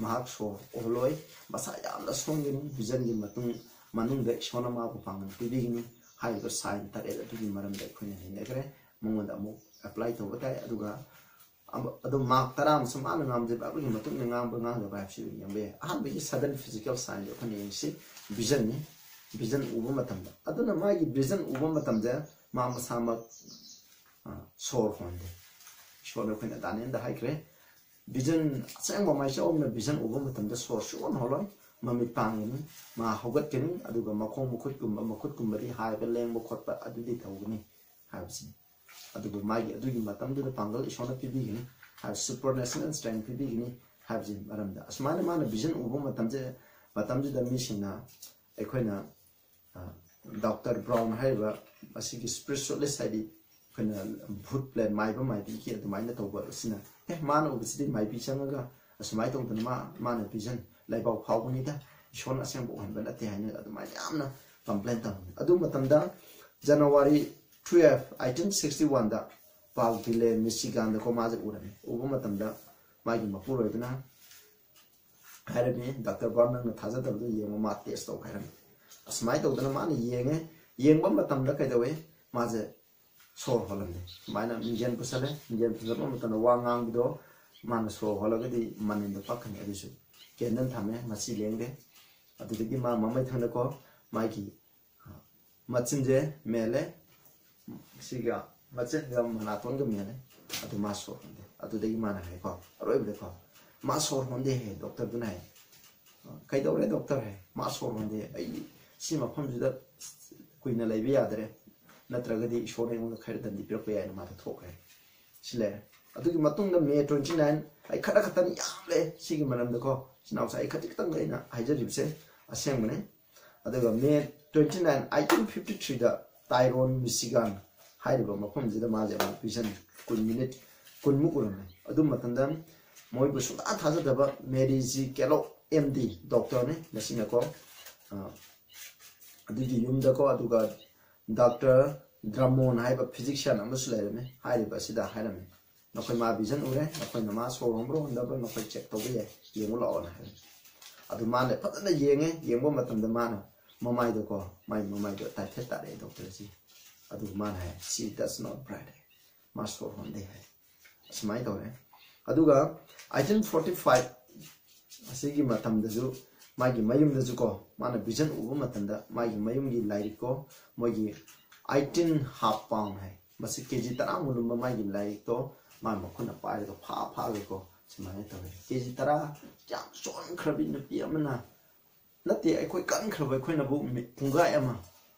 ꯃꯍꯥꯛ ꯁꯣꯔ ꯍꯣꯜꯂꯣꯏ, ꯃꯁꯥ ꯌꯥꯝꯅ ꯁꯣꯟꯒꯅꯤ꯫ Vision ꯒꯤ ꯃꯇꯨꯡ, ꯃꯅꯨꯡꯗ ꯏꯁꯣꯔꯅ ꯃꯥꯕꯨ ꯄꯥꯡꯒꯜ ꯄꯤꯕꯤꯒꯅꯤ꯫ ꯍꯥꯏꯔꯤꯕ sign ꯇꯔꯦꯠ ꯑꯗꯨꯒꯤ ꯃꯔꯝꯗ ꯑꯩꯈꯣꯏꯅ ꯅꯩꯅꯈ꯭ꯔꯦ꯫ ꯃꯉꯣꯟꯗ ꯑꯃꯨꯛ apply ꯇꯧꯕ ꯇꯥꯏ꯫ ꯑꯗꯨꯒ ꯑꯃ-, ꯑꯗꯨꯝ mark ꯇꯔꯥ ꯑꯃꯁꯨ ꯃꯥꯅ ꯉꯥꯡꯖꯕ ꯑꯗꯨꯒꯤ ꯃꯇꯨꯡ ꯏꯟꯅ ꯉꯥꯡꯕ ꯉꯥꯡꯗꯕ ꯍꯥꯏꯕꯁꯤ ꯑꯗꯨꯝ ꯌꯦꯡꯕ ꯌꯥꯏ꯫ ꯑꯍꯥꯟꯕꯒꯤ seven physical sign ꯗꯣ ꯑꯩꯈꯣꯏꯅ ꯌꯦꯡꯁꯤ, vision ꯅꯤ꯫ Vision ꯎꯕ ꯃꯇꯝꯗ, ꯑꯗꯨꯅ ꯃꯥꯒꯤ vision ꯎꯕ ꯃꯇꯝꯗ ꯃꯥ ꯃꯁꯥꯃꯛ, ꯑ, ꯁꯣꯔ ꯍꯣꯟꯗꯦ꯫ ꯏꯁꯣꯔꯅ ꯑꯩꯈꯣꯏꯅ ꯗꯥꯅꯤꯌꯦꯜꯗ ꯍꯥꯏꯈ꯭ꯔꯦ, vision, ꯑꯁꯦꯡꯕ ꯃꯥꯏꯆꯥꯎ ꯑꯃꯅ vision ꯎꯕ ꯃꯇꯝꯗ ꯁꯣꯔ ꯁꯨꯛꯍꯣꯟ ꯍꯣꯜꯂꯣꯏ, ꯃꯃꯤꯠ ꯄꯥꯡꯒꯅꯤ, ꯃꯥ ꯍꯧꯒꯠꯀꯅꯤ, ꯑꯗꯨꯒ ꯃꯈꯣꯡ ꯃꯈꯨꯠꯀꯨꯝꯕ, ꯃꯈꯨꯠꯀꯨꯝꯕꯗꯤ ꯍꯥꯏꯕ ꯂꯦꯡꯕ ꯈꯣꯠꯄ ꯑꯗꯨꯗꯤ ꯇꯧꯒꯅꯤ ꯍꯥꯏꯕꯁꯤꯅꯤ꯫ ꯑꯗꯨꯕꯨ ꯃꯥꯒꯤ ꯑꯗꯨꯒꯤ ꯃꯇꯝꯗꯨꯗ ꯄꯥꯡꯒꯜ ꯏꯁꯣꯔꯅ ꯄꯤꯕꯤꯒꯅꯤ ꯍꯥꯏꯕ, supernatural strength ꯄꯤꯕꯤꯒꯅꯤ ꯍꯥꯏꯕꯁꯤ ꯃꯔꯝꯗ, ꯑꯁꯨꯃꯥꯏꯅ ꯃꯥꯅ vision ꯎꯕ ꯃꯇꯝꯁꯦ, ꯃꯇꯝꯁꯤꯗ ꯃꯤꯁꯤꯡꯅ ꯑꯩꯈꯣꯏꯅ, ꯑ, Doctor Brown ꯍꯥꯏꯔꯤꯕ ꯑꯁꯤꯒꯤ spiritualist, ꯍꯥꯏꯗꯤ ꯑꯩꯈꯣꯏꯅ ꯚꯨꯠ ꯄ꯭ꯔꯦꯠ ꯃꯥꯏꯕ ꯃꯥꯏꯕꯤꯒꯤ ꯑꯗꯨꯃꯥꯏꯅ ꯇꯧꯕ ꯑꯁꯤꯅ, "ꯑꯦ, ꯃꯥꯅ ꯎꯕꯁꯤꯗꯤ ꯃꯥꯏꯕꯤ ꯆꯪꯉꯒ ꯑꯁꯨꯃꯥꯏꯅ ꯇꯧꯗꯅ ꯃꯥ, ꯃꯥꯅ vision ꯂꯥꯏꯕꯥꯎ ꯐꯥꯎꯕꯅꯤꯗ, ꯏꯁꯣꯔꯅ ꯑꯁꯦꯡꯕ ꯎꯍꯟꯕ ꯅꯠꯇꯦ" ꯍꯥꯏꯅ ꯑꯗꯨꯃꯥꯏꯅ ꯌꯥꯝꯅ complain ꯇꯧꯅꯤ꯫ ꯑꯗꯨ ꯃꯇꯝꯗ January twelve, eighteen sixty one ꯗ ꯄꯥꯎ ꯄꯤꯂꯦ, ꯃꯤꯆꯤꯒꯥꯟꯗꯀꯣ ꯃꯥꯁꯦ ꯎꯔꯝꯃꯤ꯫ ꯎꯕ ꯃꯇꯝꯗ ꯃꯥꯒꯤ ꯃꯄꯨꯔꯣꯏꯕꯅ ꯍꯥꯏꯔꯝꯃꯤ, "Doctor Brown, ꯅꯪꯅ ꯊꯥꯖꯗꯕꯗꯣ ꯌꯦꯡꯉꯣ, ꯃꯥ test ꯇꯧ" ꯍꯥꯏꯔꯝꯃꯤ꯫ ꯑꯁꯨꯃꯥꯏꯅ ꯇꯧꯗꯅ ꯃꯥꯅ ꯌꯦꯡꯉꯦ, ꯌꯦꯡꯕ ꯃꯇꯝꯗ ꯀꯩꯗꯧꯋꯦ? ꯃꯥꯁꯦ ꯁꯣꯔ ꯍꯣꯜꯂꯝꯗꯦ꯫ ꯁꯨꯃꯥꯏꯅ ꯃꯤꯡꯖꯦꯜ ꯄꯨꯁꯜꯂꯦ꯫ ꯃꯤꯡꯖꯦꯜ ꯄꯨꯁꯜꯂꯛꯄ ꯃꯇꯝꯗ ꯋꯥ ꯉꯥꯡꯕꯗꯣ ꯃꯥꯅ ꯁꯣꯔ ꯍꯣꯜꯂꯒꯗꯤ ꯃꯅꯤꯟꯗꯣ ꯄꯛꯀꯅꯤ꯫ ꯑꯗꯨꯁꯨ ꯀꯦꯟꯗꯜ ꯊꯝꯃꯦ, ꯃꯆꯤ ꯂꯦꯡꯗꯦ꯫ ꯑꯗꯨꯗꯒꯤ ꯃꯥ ꯃꯃꯩ ꯊꯪꯗꯀꯣ ꯃꯥꯒꯤ ꯃꯆꯤꯟꯁꯦ ꯃꯦꯜꯂꯦ, ꯁꯤꯒ ꯃꯆꯤꯟꯒ ꯃꯅꯥꯇꯣꯟꯒ ꯃꯦꯜꯂꯦ꯫ ꯑꯗꯨ ꯃꯥ ꯁꯣꯔ ꯍꯣꯟꯗꯦ꯫ ꯑꯗꯨꯗꯒꯤ ꯃꯥꯅ ꯍꯥꯏꯀꯣ, ꯑꯔꯣꯏꯕꯗꯀꯣ, "ꯃꯥ ꯁꯣꯔ ꯍꯣꯟꯗꯦ ꯍꯦ", ꯗꯣꯛꯇꯔꯗꯨꯅ ꯍꯥꯏ꯫ "ꯀꯩꯗꯧꯔꯦ ꯗꯣꯛꯇꯔ?" ꯍꯥꯏ꯫ "ꯃꯥ ꯁꯣꯔ ꯍꯣꯟꯗꯦ, ꯑꯩ ꯁꯤ ꯃꯐꯝꯁꯤꯗ ꯀꯨꯏꯅ ꯂꯩꯕ ꯌꯥꯗ꯭ꯔꯦ, ꯅꯠꯇ꯭ꯔꯒꯗꯤ ꯏꯁꯣꯔꯅ ꯑꯩꯉꯣꯟꯗ ꯈꯔ ꯗꯟꯗꯤ ꯄꯤꯔꯛꯄ ꯌꯥꯏꯅ" ꯃꯥꯗꯣ ꯊꯣꯛꯈ꯭ꯔꯦ꯫ ꯁꯤ ꯂꯩꯔꯦ꯫ ꯑꯗꯨꯒꯤ ꯃꯇꯨꯡꯗ ꯃꯦ ꯇ꯭ꯋꯦꯟꯇꯤ ꯅꯥꯏꯟ, ꯑꯩ ꯈꯔ ꯈꯛꯇꯅꯤ ꯌꯥꯝꯂꯦ ꯁꯤꯒꯤ ꯃꯔꯝꯗꯀꯣ, ꯏꯆꯤꯟ ꯏꯅꯥꯎꯁꯦ ꯑꯩ ꯈꯖꯤꯛꯇꯪ ꯑꯩꯅ ꯍꯥꯏꯖꯔꯤꯕꯁꯦ ꯑꯁꯦꯡꯕꯅꯤ꯫ ꯑꯗꯨꯒ ꯃꯦ ꯇ꯭ꯋꯦꯟꯇꯤ ꯅꯥꯏꯟ, ꯑꯩꯇꯤꯟ ꯐꯤꯐꯇꯤ ꯊ꯭ꯔꯤꯗ ꯇꯥꯏꯔꯣꯟ, ꯃꯤꯆꯤꯒꯥꯟ ꯍꯥꯏꯔꯤꯕ ꯃꯐꯝꯁꯤꯗ ꯃꯥꯁꯦ ꯑꯃꯨꯛ ꯚꯤꯖꯟ ꯀꯨꯟ ꯃꯤꯅꯤꯠ ꯀꯨꯟꯃꯨꯛ ꯎꯔꯝꯃꯦ꯫ ꯑꯗꯨ ꯃꯇꯝꯗ ꯃꯣꯏꯕꯨ ꯁꯨꯡꯊꯥ ꯊꯥꯖꯗꯕ ꯃꯦꯔꯤ ꯖꯤ ꯀꯦꯂꯣꯛ ꯑꯦꯝ ꯗꯤ ꯗꯣꯛꯇꯔꯅꯤ ꯃꯁꯤꯅꯀꯣ, ꯑ, ꯑꯗꯨꯒꯤ ꯌꯨꯝꯗꯀꯣ, ꯑꯗꯨꯒ ꯗꯥꯛꯇꯔ ꯗ꯭ꯔꯃꯣꯟ ꯍꯥꯏꯕ ꯐꯤꯖꯤꯛꯁꯤꯌꯥꯟ ꯑꯃꯁꯨ ꯂꯩꯔꯝꯃꯦ꯫ ꯍꯥꯏꯔꯤꯕ ꯑꯁꯤꯗ ꯍꯥꯏꯔꯝꯃꯦ, "ꯅꯈꯣꯏ ꯃꯥ ꯚꯤꯖꯟ ꯎꯔꯦ, ꯅꯈꯣꯏꯅ ꯃꯥ ꯁꯣꯔ ꯍꯣꯟꯕ꯭ꯔꯥ ꯍꯣꯟꯗꯕ꯭ꯔꯥ ꯅꯈꯣꯏ ꯆꯦꯛ ꯇꯧꯕ ꯌꯥꯏ, ꯌꯦꯡꯉꯨ ꯂꯥꯛꯑꯣꯅ" ꯍꯥꯏꯔꯝꯃꯦ꯫ ꯑꯗꯨ ꯃꯥꯅ ꯐꯖꯅ ꯌꯦꯡꯉꯦ꯫ ꯌꯦꯡꯕ ꯃꯇꯝꯗ ꯃꯥꯅ ꯃꯃꯥꯏꯗꯣꯀꯣ, ꯃꯥꯏ ꯃꯃꯥꯏꯗꯣ ꯇꯥꯏꯐꯦꯠ ꯇꯥꯔꯛꯑꯦ ꯗꯣꯛꯇꯔꯁꯤ꯫ ꯑꯗꯨꯒ ꯃꯥꯅ ꯍꯥꯏ, "She does not breathe, ꯃꯥ ꯁꯣꯔ ꯍꯣꯟꯗꯦ" ꯍꯥꯏ꯫ ꯑꯁꯨꯃꯥꯏꯅ ꯇꯧꯔꯦ꯫ ꯑꯗꯨꯒ ꯑꯩꯇꯤꯟ ꯐꯣꯔꯇꯤ ꯐꯥꯏꯚ ꯑꯁꯤꯒꯤ ꯃꯇꯝꯗꯁꯨ ꯃꯥꯒꯤ ꯃꯌꯨꯝꯗꯁꯨꯀꯣ, ꯃꯥꯅ ꯚꯤꯖꯟ ꯎꯕ ꯃꯇꯝꯗ ꯃꯥꯒꯤ ꯃꯌꯨꯝꯒꯤ ꯂꯥꯏꯔꯤꯛꯀꯣ, ꯃꯣꯏꯒꯤ ꯑꯩꯇꯤꯟ ꯍꯥꯐ ꯄꯥꯎꯟ ꯍꯥꯏ, ꯃꯁꯤ ꯀꯦ ꯖꯤ ꯇꯔꯥꯃꯨꯛ ꯂꯨꯝꯕ ꯃꯥꯒꯤ ꯂꯥꯏꯔꯤꯛꯇꯣ ꯃꯥ ꯃꯈꯨꯠꯅ ꯄꯥꯏꯔꯒ ꯐꯥ ꯐꯥꯒꯦꯀꯣ, ꯁꯨꯃꯥꯏꯅ ꯇꯧꯋꯦ꯫ ꯀꯦ ꯖꯤ ꯇꯔꯥ, ꯌꯥꯝ ꯆꯣꯟꯈ꯭ꯔꯕꯤ ꯅꯨꯄꯤ ꯑꯃꯅ, ꯅꯠꯇꯦ, ꯑꯩꯈꯣꯏ ꯀꯟꯈ꯭ꯔꯕ ꯑꯩꯈꯣꯏꯅꯕꯨ ꯃꯤ-, ꯄꯨꯡꯈꯥꯏ ꯑꯃ,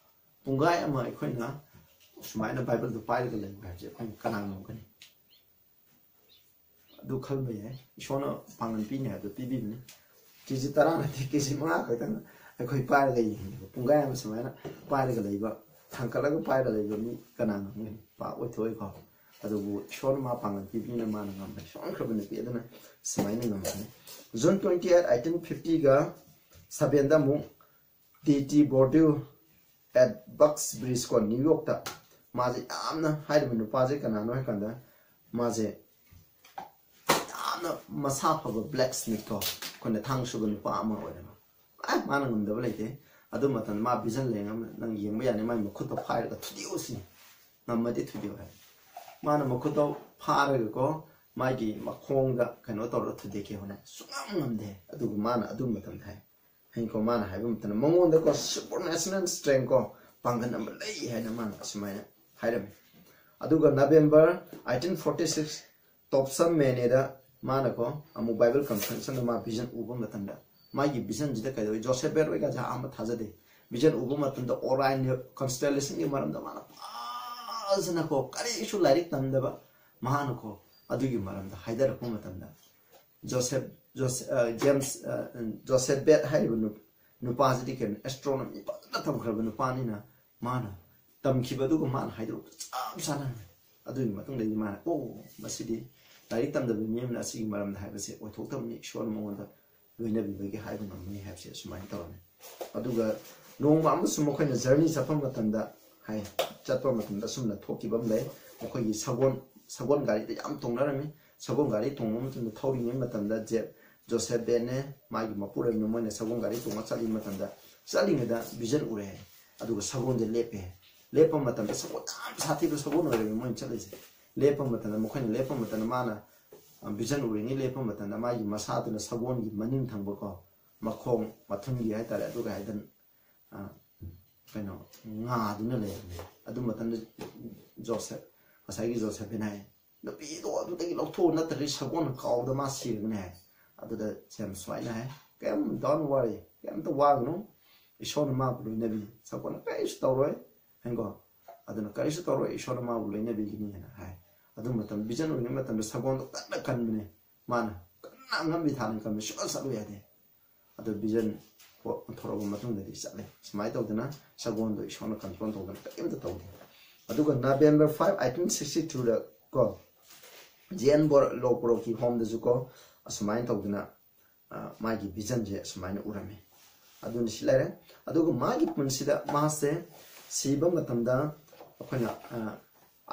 ꯄꯨꯡꯈꯥꯏ ꯑꯃ ꯑꯩꯈꯣꯏꯅ ꯁꯨꯃꯥꯏꯅ ꯕꯥꯏꯕꯜꯗꯨ ꯄꯥꯏꯔꯒ ꯂꯩꯕ ꯍꯥꯏꯕꯁꯦ ꯑꯩꯈꯣꯏꯅ ꯀꯅꯥ ꯉꯝꯒꯅꯤ? ꯑꯗꯨ ꯈꯟꯕ ꯌꯥꯏ꯫ ꯏꯁꯣꯔꯅ ꯄꯥꯡꯒꯜ ꯄꯤꯅꯤ ꯍꯥꯏꯕꯗꯨ ꯄꯤꯕꯤꯕꯅꯤ꯫ ꯀꯦ ꯖꯤ ꯇꯔꯥ ꯅꯠꯇꯦ, ꯀꯦ ꯖꯤ ꯃꯉꯥ ꯈꯛꯇꯪ ꯑꯩꯈꯣꯏ ꯄꯥꯏꯔꯒ ꯌꯦꯡꯉꯦꯕ꯫ ꯄꯨꯡꯈꯥꯏ ꯑꯃ ꯁꯨꯃꯥꯏꯅ ꯄꯥꯏꯔꯒ ꯂꯩꯕ, ꯊꯥꯡꯀꯠꯂꯒ ꯄꯥꯏꯔꯒ ꯂꯩꯕ ꯃꯤ ꯀꯅꯥ ꯉꯝꯒꯅꯤ? ꯄꯥꯛ ꯑꯣꯏꯊꯣꯛꯑꯣꯏꯀꯣ꯫ ꯑꯗꯨꯕꯨ ꯏꯁꯣꯔꯅ ꯃꯥ ꯄꯥꯡꯒꯜ ꯄꯤꯕꯅꯤꯅ ꯃꯥꯅ ꯉꯝꯕꯅꯤ꯫ ꯁꯣꯟꯈ꯭ꯔꯕ ꯅꯨꯄꯤ ꯑꯗꯨꯅ ꯁꯨꯃꯥꯏꯅ ꯉꯝꯕꯅꯤ꯫ June twenty eight, eighteen fifty ꯒ seven ꯗ ꯑꯃꯨꯛ ꯇꯤ ꯇꯤ ꯕꯣꯔꯗ꯭ꯌꯨ at Bucks Bridge ꯀꯣ, ꯅ꯭ꯌꯨ ꯌꯣꯔꯛꯇ꯫ ꯃꯥꯁꯦ ꯌꯥꯝꯅ, ꯍꯥꯏꯔꯤꯕ ꯅꯨꯄꯥꯁꯦ ꯀꯅꯥꯅꯣ ꯍꯥꯏ ꯀꯥꯟꯗ, ꯃꯥꯁꯦ ꯌꯥꯝꯅ ꯃꯁꯥ ꯐꯕ ꯕ꯭ꯂꯦꯛ ꯁ꯭ꯃꯤꯊ ꯀꯣ, ꯑꯩꯈꯣꯏꯅ ꯊꯥꯡ ꯁꯨꯕ ꯅꯨꯄꯥ ꯑꯃ ꯑꯣꯏꯔꯝꯃꯤ꯫ ꯑꯦ, ꯃꯥꯅ ꯉꯝꯗꯕ ꯂꯩꯇꯦ꯫ ꯑꯗꯨ ꯃꯇꯝꯗ ꯃꯥ ꯚꯤꯖꯟ ꯂꯩꯔꯝꯃꯤ, "ꯅꯪ ꯌꯦꯡꯕ ꯌꯥꯅꯤ, ꯃꯥꯒꯤ ꯃꯈꯨꯠꯇꯣ ꯐꯥꯏꯔꯒ ꯊꯨꯗꯦꯛꯎ ꯁꯤꯅꯤ, ꯉꯝꯃꯗꯤ ꯊꯨꯗꯦꯛꯎ" ꯍꯥꯏ꯫ ꯃꯥꯅ ꯃꯈꯨꯠꯇꯣ ꯐꯥꯔꯒꯀꯣ, ꯃꯥꯒꯤ ꯃꯈꯣꯡꯗ ꯀꯩꯅꯣ ꯇꯧꯔꯒ ꯊꯨꯗꯦꯛꯀꯦ ꯍꯣꯠꯅꯩ, ꯁꯨꯡꯉꯝ ꯉꯝꯗꯦ꯫ ꯑꯗꯨꯒ ꯃꯥꯅ ꯑꯗꯨ ꯃꯇꯝꯗ ꯍꯥꯏ, ꯍꯌꯦꯡꯀꯣ ꯃꯥꯅ ꯍꯥꯏꯕ ꯃꯇꯝꯗ ꯃꯉꯣꯟꯗꯀꯣ supernatural strength ꯀꯣ, ꯄꯥꯡꯒꯜ ꯑꯃ ꯂꯩ ꯍꯥꯏꯅ ꯃꯥꯅ ꯑꯁꯨꯃꯥꯏꯅ ꯍꯥꯏꯔꯝꯃꯤ꯫ ꯑꯗꯨꯒ November eighteen forty six, ꯇꯣꯞꯁꯝ ꯃꯦꯅꯦꯗ ꯃꯥꯅꯀꯣ ꯑꯃꯨꯛ ꯕꯥꯏꯕꯜ ꯀꯟꯐꯔꯦꯟꯁ ꯑꯃꯗ ꯃꯥ ꯚꯤꯖꯟ ꯎꯕ ꯃꯇꯝꯗ, ꯃꯥꯒꯤ ꯚꯤꯖꯟꯁꯤꯗ ꯀꯩꯗꯧꯏ, ꯖꯣꯁꯦꯐ ꯕꯦꯠ ꯍꯣꯏꯒꯁꯦ ꯑꯍꯥꯟꯕ ꯊꯥꯖꯗꯦ꯫ ꯚꯤꯖꯟ ꯎꯕ ꯃꯇꯝꯗ ꯑꯣꯔꯥꯏꯟ ꯀꯟꯁꯇꯦꯂꯦꯁꯟꯒꯤ ꯃꯔꯝꯗ ꯃꯥꯅ ꯐꯖꯅꯀꯣ, ꯀꯔꯤꯁꯨ ꯂꯥꯏꯔꯤꯛ ꯇꯝꯗꯕ ꯃꯥꯅꯀꯣ ꯑꯗꯨꯒꯤ ꯃꯔꯝꯗ ꯍꯥꯏꯗꯔꯛꯄ ꯃꯇꯝꯗ, ꯖꯣꯁꯦꯐ, ꯖꯣꯁꯦꯐ, ꯑ, ꯖꯦꯝꯁ, ꯑ, ꯖꯣꯁꯦꯐ ꯕꯦꯠ ꯍꯥꯏꯔꯤꯕ ꯅꯨ-, ꯅꯨꯄꯥꯁꯤꯗꯤ ꯀꯩꯅꯣ, ꯑꯦꯁꯇ꯭ꯔꯣꯅꯣꯃꯤ ꯐꯖꯅ ꯇꯝꯈ꯭ꯔꯕ ꯅꯨꯄꯥꯅꯤꯅ, ꯃꯥꯅ ꯇꯝꯈꯤꯕ ꯑꯗꯨꯒ ꯃꯥꯅ ꯍꯥꯏꯗꯣꯔꯛꯄꯗ ꯆꯞ ꯆꯥꯅ꯫ ꯑꯗꯨꯒꯤ ꯃꯇꯨꯡꯗꯒꯤꯗꯤ ꯃꯥꯅ, "ꯑꯣ, ꯃꯁꯤꯗꯤ ꯂꯥꯏꯔꯤꯛ ꯇꯝꯗꯕ ꯃꯤ ꯑꯃꯅ ꯑꯁꯤꯒꯤ ꯃꯔꯝꯗ ꯍꯥꯏꯕꯁꯦ ꯑꯣꯏꯊꯣꯛꯇꯕꯅꯤ, ꯏꯁꯣꯔꯅ ꯃꯉꯣꯟꯗ ꯂꯣꯏꯅꯕꯤꯕꯒꯤ ꯍꯥꯏꯕ ꯉꯝꯒꯅꯤ" ꯍꯥꯏꯕꯁꯦ ꯑꯁꯨꯃꯥꯏꯅ ꯇꯧꯔꯝꯃꯤ꯫ ꯑꯗꯨꯒ ꯅꯣꯡꯃ ꯑꯃꯁꯨ ꯃꯈꯣꯏꯅ ꯖꯔꯅꯤ ꯆꯠꯄ ꯃꯇꯝꯗ, ꯍꯥꯏ, ꯆꯠꯄ ꯃꯇꯝꯗ ꯑꯁꯨꯝꯅ ꯊꯣꯛꯈꯤꯕ ꯑꯃ ꯂꯩ꯫ ꯃꯈꯣꯏꯒꯤ ꯁꯒꯣꯜ, ꯁꯒꯣꯜ ꯒꯥꯔꯤꯗ ꯌꯥꯝ ꯇꯣꯡꯅꯔꯝꯃꯤ꯫ ꯁꯒꯣꯜ ꯒꯥꯔꯤ ꯇꯣꯡꯕ ꯃꯇꯝꯗ, ꯊꯧꯔꯤꯉꯩ ꯃꯇꯝꯗ ꯖꯦ-, ꯖꯣꯁꯦꯐ ꯕꯦꯟꯅꯦ, ꯃꯥꯒꯤ ꯃꯄꯨꯔꯣꯏꯕꯅ ꯃꯣꯏꯅ ꯁꯒꯣꯜ ꯒꯥꯔꯤ ꯇꯣꯡꯉ ꯆꯠꯂꯤ ꯃꯇꯝꯗ, ꯆꯠꯂꯤꯉꯩꯗ ꯚꯤꯖꯟ ꯎꯔꯦ꯫ ꯑꯗꯨꯒ ꯁꯒꯣꯜꯁꯦ ꯂꯦꯞꯄꯦ꯫ ꯂꯦꯞꯄ ꯃꯇꯝꯗ ꯁꯒꯣꯜ ꯌꯥꯝ ꯁꯥꯊꯤꯕ ꯁꯒꯣꯜ ꯑꯣꯏꯔꯝꯃꯦ ꯃꯣꯏꯅ ꯆꯠꯂꯤꯁꯦ꯫ ꯂꯦꯞꯄ ꯃꯇꯝꯗ, ꯃꯈꯣꯏꯅ ꯂꯦꯞꯄ ꯃꯇꯝꯗ ꯃꯥꯅ, ꯑ, ꯚꯤꯖꯟ ꯎꯔꯤꯉꯩ ꯂꯦꯞꯄ ꯃꯇꯝꯗ ꯃꯥꯒꯤ ꯃꯁꯥꯗꯨꯅ ꯁꯒꯣꯜꯒꯤ ꯃꯅꯤꯡ ꯊꯪꯕꯀꯣ, ꯃꯈꯣꯡ ꯃꯊꯨꯟꯒꯤ ꯍꯥꯏꯇꯥꯔꯦ, ꯑꯗꯨꯒ ꯍꯥꯏꯗꯅ, ꯑ, ꯀꯩꯅꯣ, ꯉꯥꯗꯨꯅ ꯂꯩꯔꯝꯃꯦ꯫ ꯑꯗꯨ ꯃꯇꯝꯗ ꯖꯣꯁꯦꯐ, ꯉꯁꯥꯏꯒꯤ ꯖꯣꯁꯦꯐ ꯕꯦꯟ ꯍꯥꯏ, "ꯅꯨꯄꯤꯗꯣ ꯑꯗꯨꯗꯒꯤ ꯂꯧꯊꯣꯛꯎ, ꯅꯠꯇ꯭ꯔꯗꯤ ꯁꯒꯣꯜꯅ ꯀꯥꯎꯕꯗ ꯃꯥ ꯁꯤꯔꯒꯅꯤ" ꯍꯥꯏ꯫ ꯑꯗꯨꯗ ꯖꯦꯝꯁ ꯁꯨꯃꯥꯏꯅ ꯍꯥꯏ, "ꯀꯩꯝ, don't worry, ꯀꯩꯝꯇ ꯋꯥꯒꯅꯨ, ꯏꯁꯣꯔꯅ ꯃꯥꯕꯨ ꯂꯣꯏꯅꯕꯤ, ꯁꯒꯣꯜꯅ ꯀꯔꯤꯁꯨ ꯇꯧꯔꯣꯏ" ꯍꯥꯏꯀꯣ꯫ ꯑꯗꯨꯅ ꯀꯔꯤꯁꯨ ꯇꯧꯔꯣꯏ, ꯏꯁꯣꯔꯅ ꯃꯥꯕꯨ ꯂꯣꯏꯅꯕꯤꯒꯅꯤ ꯍꯥꯏꯅ ꯍꯥꯏ꯫ ꯑꯗꯨ ꯃꯇꯝ, ꯚꯤꯖꯟ ꯎꯔꯤꯉꯩ ꯃꯇꯝꯗ ꯁꯒꯣꯜꯗꯣ ꯀꯟꯅ ꯀꯟꯕꯅꯦ, ꯃꯥꯅ ꯀꯟꯅ ꯑꯉꯝꯕꯤ ꯊꯥꯅ ꯀꯟꯕ, ꯁꯨꯡꯆꯠ ꯆꯠꯂꯨ ꯌꯥꯗꯦ꯫ ꯑꯗꯣ ꯚꯤꯖꯟ ꯄꯣ-, ꯊꯣꯔꯛꯑꯕ ꯃꯇꯨꯡꯗꯗꯤ ꯆꯠꯂꯦ꯫ ꯁꯨꯃꯥꯏꯅ ꯇꯧꯗꯅ ꯁꯒꯣꯜꯗꯣ ꯏꯁꯣꯔꯅ ꯀꯟꯇ꯭ꯔꯣꯜ ꯇꯧꯗꯅ ꯀꯔꯤꯝꯇ ꯇꯧꯗꯦ꯫ ꯑꯗꯨꯒ November five, eighteen sixty two ꯗ ꯀꯣ, ꯖꯦꯟ ꯕꯣꯔ-, ꯂꯣ ꯄ꯭ꯔꯣꯀꯤ ꯍꯣꯝꯗꯁꯨ ꯀꯣ, ꯑꯁꯨꯃꯥꯏꯅ ꯇꯧꯗꯅ, ꯑ, ꯃꯥꯒꯤ ꯚꯤꯖꯟꯁꯦ ꯑꯁꯨꯃꯥꯏꯅ ꯎꯔꯝꯃꯤ꯫ ꯑꯗꯨꯅ ꯁꯤ ꯂꯩꯔꯦ꯫ ꯑꯗꯨꯒ ꯃꯥꯒꯤ ꯄꯨꯟꯁꯤꯗ ꯃꯥꯁꯦ ꯁꯤꯕ ꯃꯇꯝꯗ ꯑꯩꯈꯣꯏꯅ, ꯑ,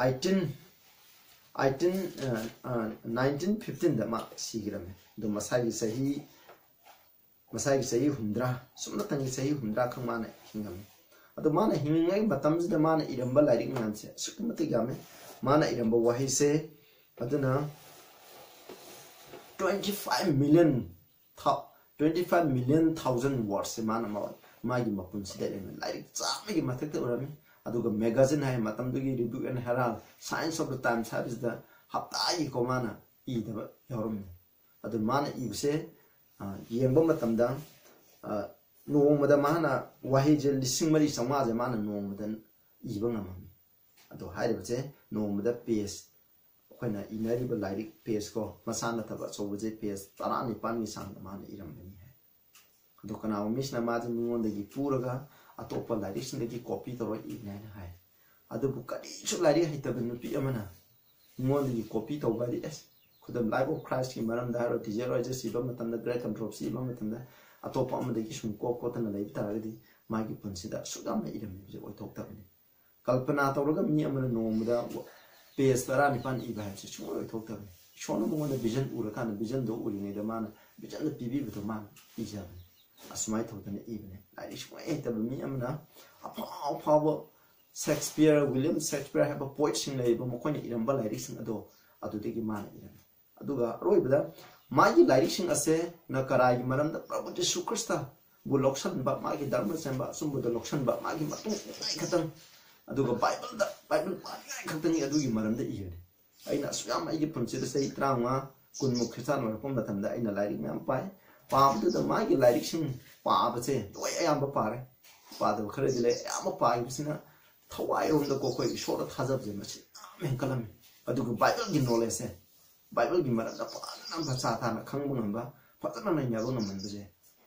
eighteen, eighteen, ꯑ, ꯑ, nineteen fifteen ꯗ ꯃꯥ ꯁꯤꯈꯤꯔꯝꯃꯤ꯫ ꯑꯗꯨ ꯃꯁꯥꯒꯤ ꯆꯍꯤ ꯃꯁꯥꯒꯤ ꯆꯍꯤ ꯍꯨꯝꯗ꯭ꯔꯥ, ꯁꯨꯞꯅꯇꯪꯒꯤ ꯆꯍꯤ ꯍꯨꯝꯗ꯭ꯔꯥ ꯈꯛ ꯃꯥꯅ ꯍꯤꯡꯉꯝꯃꯤ꯫ ꯑꯗꯣ ꯃꯥꯅ ꯍꯤꯡꯂꯤꯉꯩ ꯃꯇꯝꯁꯤꯗ ꯃꯥꯅ ꯏꯔꯝꯕ ꯂꯥꯏꯔꯤꯛ ꯃꯌꯥꯝꯁꯦ ꯑꯁꯨꯛꯀꯤ ꯃꯇꯤꯛ ꯌꯥꯝꯃꯤ꯫ ꯃꯥꯅ ꯏꯔꯝꯕ ꯋꯥꯍꯩꯁꯦ, ꯑꯗꯨꯅ twenty five million, twenty five million thousand words ꯁꯦ ꯃꯥꯅ ꯃꯥ-, ꯃꯥꯒꯤ ꯃꯄꯨꯟꯁꯤꯗ ꯏꯔꯝꯃꯤ꯫ ꯂꯥꯏꯔꯤꯛ ꯆꯥꯝꯃꯒꯤ ꯃꯊꯛꯇ ꯎꯔꯝꯃꯤ꯫ ꯑꯗꯨꯒ magazine ꯍꯥꯏ, ꯃꯇꯝꯗꯨꯒꯤ Rebuke and Herald, Signs of the Times ꯍꯥꯏꯕꯁꯤꯗ ꯍꯞꯇꯥꯒꯤꯀꯣ ꯃꯥꯅ ꯏꯗꯕ ꯌꯥꯎꯔꯝꯃꯤ꯫ ꯑꯗꯨ ꯃꯥꯅ ꯏꯕꯁꯦ, ꯑ, ꯌꯦꯡꯕ ꯃꯇꯝꯗ, ꯑ, ꯅꯣꯡꯃꯗ ꯃꯥꯅ ꯋꯥꯍꯩꯁꯦ ꯂꯤꯁꯤꯡ ꯃꯔꯤ ꯆꯥꯝꯃꯉꯥꯁꯦ ꯃꯥꯅ ꯅꯣꯡꯃꯗ ꯏꯕ ꯉꯝꯃꯝꯃꯤ꯫ ꯑꯗꯣ ꯍꯥꯏꯔꯤꯕꯁꯦ ꯅꯣꯡꯃꯗ page, ꯑꯩꯈꯣꯏꯅ ꯏꯅꯔꯤꯕ ꯂꯥꯏꯔꯤꯛ page ꯀꯣ, ꯃꯆꯥ ꯅꯠꯇꯕ ꯑꯆꯧꯕꯁꯦ page ꯇꯔꯥꯅꯤꯄꯥꯟꯒꯤ ꯆꯥꯡꯗ ꯃꯥꯅ ꯏꯔꯝꯕꯅꯤ ꯍꯥꯏ꯫ ꯑꯗꯣ ꯀꯅꯥꯒꯨꯝꯕ ꯃꯤꯁꯤꯅ ꯃꯥꯁꯦ ꯃꯤꯉꯣꯟꯗꯒꯤ ꯄꯨꯔꯒ ꯑꯇꯣꯞꯄ ꯂꯥꯏꯔꯤꯛꯁꯤꯡꯗꯒꯤ copy ꯇꯧꯔ ꯏꯕꯅꯤ ꯍꯥꯏꯅ ꯍꯥꯏ꯫ ꯑꯗꯨꯕꯨ ꯀꯔꯤꯁꯨ ꯂꯥꯏꯔꯤꯛ ꯍꯩꯇꯕ ꯅꯨꯄꯤ ꯑꯃꯅ ꯃꯤꯉꯣꯟꯗꯒꯤ copy ꯇꯧꯕ ꯍꯥꯏꯗꯤ, ꯑꯦꯁ, ꯈꯨꯗꯝ Life of Christ ꯀꯤ ꯃꯔꯝꯗ ꯍꯥꯏꯔꯣ, ꯇꯤ ꯖꯦ ꯔꯣꯖꯔꯁ ꯏꯕ ꯃꯇꯝꯗ, Great Controversy ꯏꯕ ꯃꯇꯝꯗ ꯑꯇꯣꯞꯄ ꯑꯃꯗꯒꯤ ꯁꯨꯝ ꯀꯣꯞ ꯀꯣꯠꯇꯅ ꯂꯩꯕ ꯇꯥꯔꯒꯗꯤ ꯃꯥꯒꯤ ꯄꯨꯟꯁꯤꯗ ꯑꯁꯨꯛ ꯌꯥꯝꯅ ꯏꯔꯝꯃꯤꯕꯁꯦ ꯑꯣꯏꯊꯣꯛꯇꯕꯅꯤ꯫ ꯀꯜꯄꯅꯥ ꯇꯧꯔꯒ ꯃꯤ ꯑꯃꯅ ꯅꯣꯡꯃꯗ page ꯇꯔꯥꯅꯤꯄꯥꯟ ꯏꯕ ꯍꯥꯏꯕꯁꯦ ꯁꯨꯡꯑꯣꯏ ꯑꯣꯏꯊꯣꯛꯇꯕꯅꯤ꯫ ꯏꯁꯣꯔꯅ ꯃꯉꯣꯟꯗ vision ꯎꯔꯀꯥꯟꯗ, vision ꯗꯣ ꯎꯔꯤꯉꯩꯗ ꯃꯥꯅ vision ꯗꯣ ꯄꯤꯕꯤꯕꯗꯣ ꯃꯥꯅ ꯏꯖꯕꯅꯤ꯫ ꯑꯁꯨꯃꯥꯏꯅ ꯇꯧꯗꯅ ꯏꯕꯅꯦ꯫ ꯂꯥꯏꯔꯤꯛ ꯁꯨꯡꯍꯩ ꯍꯩꯇꯕ ꯃꯤ ꯑꯃꯅ ꯑꯐꯥꯎ ꯑꯐꯥꯎꯕ Shakespeare, William Shakespeare ꯍꯥꯏꯕ poet ꯁꯤꯡ ꯂꯩꯔꯤꯕ, ꯃꯈꯣꯏꯅ ꯏꯔꯝꯕ ꯂꯥꯏꯔꯤꯛꯁꯤꯡ ꯑꯗꯣ ꯑꯗꯨꯗꯒꯤ ꯃꯥꯅ ꯏꯔꯝꯃꯤ꯫ ꯑꯗꯨꯒ ꯑꯔꯣꯏꯕꯗ ꯃꯥꯒꯤ ꯂꯥꯏꯔꯤꯛꯁꯤꯡ ꯑꯁꯦ ꯅ ꯀꯔꯥꯏꯒꯤ ꯃꯔꯝꯗ, ꯄ꯭ꯔꯚꯨ ꯖꯤꯁꯨ ꯈ꯭ꯔꯤꯁꯇꯕꯨ ꯂꯧꯁꯟꯕ, ꯃꯥꯒꯤ ꯙꯔꯃ ꯆꯦꯟꯕ ꯑꯆꯨꯝꯕꯗ ꯂꯧꯁꯟꯕ, ꯃꯥꯒꯤ ꯃꯇꯨꯡ ꯏꯟꯅꯤꯡꯉꯥꯏ ꯈꯛꯇꯪ, ꯑꯗꯨꯒ ꯕꯥꯏꯕꯜꯗ, ꯕꯥꯏꯕꯜ ꯄꯥꯅꯤꯡꯉꯥꯏ ꯈꯛꯇꯪꯒꯤ ꯑꯗꯨꯒꯤ ꯃꯔꯝꯗ ꯏꯕꯅꯤ꯫ ꯑꯩꯅ ꯑꯁꯨꯛ ꯌꯥꯝ ꯑꯩꯒꯤ ꯄꯨꯟꯁꯤꯗ ꯆꯍꯤ ꯇꯔꯥꯃꯉꯥ, ꯀꯨꯟꯃꯨꯛ ꯈ꯭ꯔꯤꯁꯇꯥꯟ ꯑꯣꯏꯔꯛꯄ ꯃꯇꯝꯗ ꯑꯩꯅ ꯂꯥꯏꯔꯤꯛ ꯃꯌꯥꯝ ꯄꯥꯏ꯫ ꯄꯥꯕꯗꯨꯗ ꯃꯥꯒꯤ ꯂꯥꯏꯔꯤꯛꯁꯤꯡ ꯄꯥꯕꯁꯦ ꯂꯣꯏ ꯑꯌꯥꯝꯕ ꯄꯥꯔꯦ꯫ ꯄꯥꯗꯕ ꯈꯔꯗꯤ ꯂꯩ꯫ ꯑꯌꯥꯝꯕ ꯄꯥꯈꯤꯕꯁꯤꯅ ꯊꯋꯥꯏꯔꯣꯝꯗꯀꯣ ꯑꯩꯈꯣꯏ ꯏꯁꯣꯔꯗ ꯊꯥꯖꯕꯁꯦ ꯃꯁꯤ ꯌꯥꯝ ꯍꯦꯟꯀꯠꯂꯝꯃꯤ꯫ ꯑꯗꯨꯒ ꯕꯥꯏꯕꯜꯒꯤ knowledge ꯁꯦ, ꯕꯥꯏꯕꯜꯒꯤ ꯃꯔꯝꯗ ꯐꯖꯅ ꯃꯆꯥ ꯇꯥꯅ ꯈꯪꯕ ꯉꯝꯕ, ꯐꯖꯅ ꯅꯩꯅꯕ ꯉꯝꯍꯟꯕꯁꯦ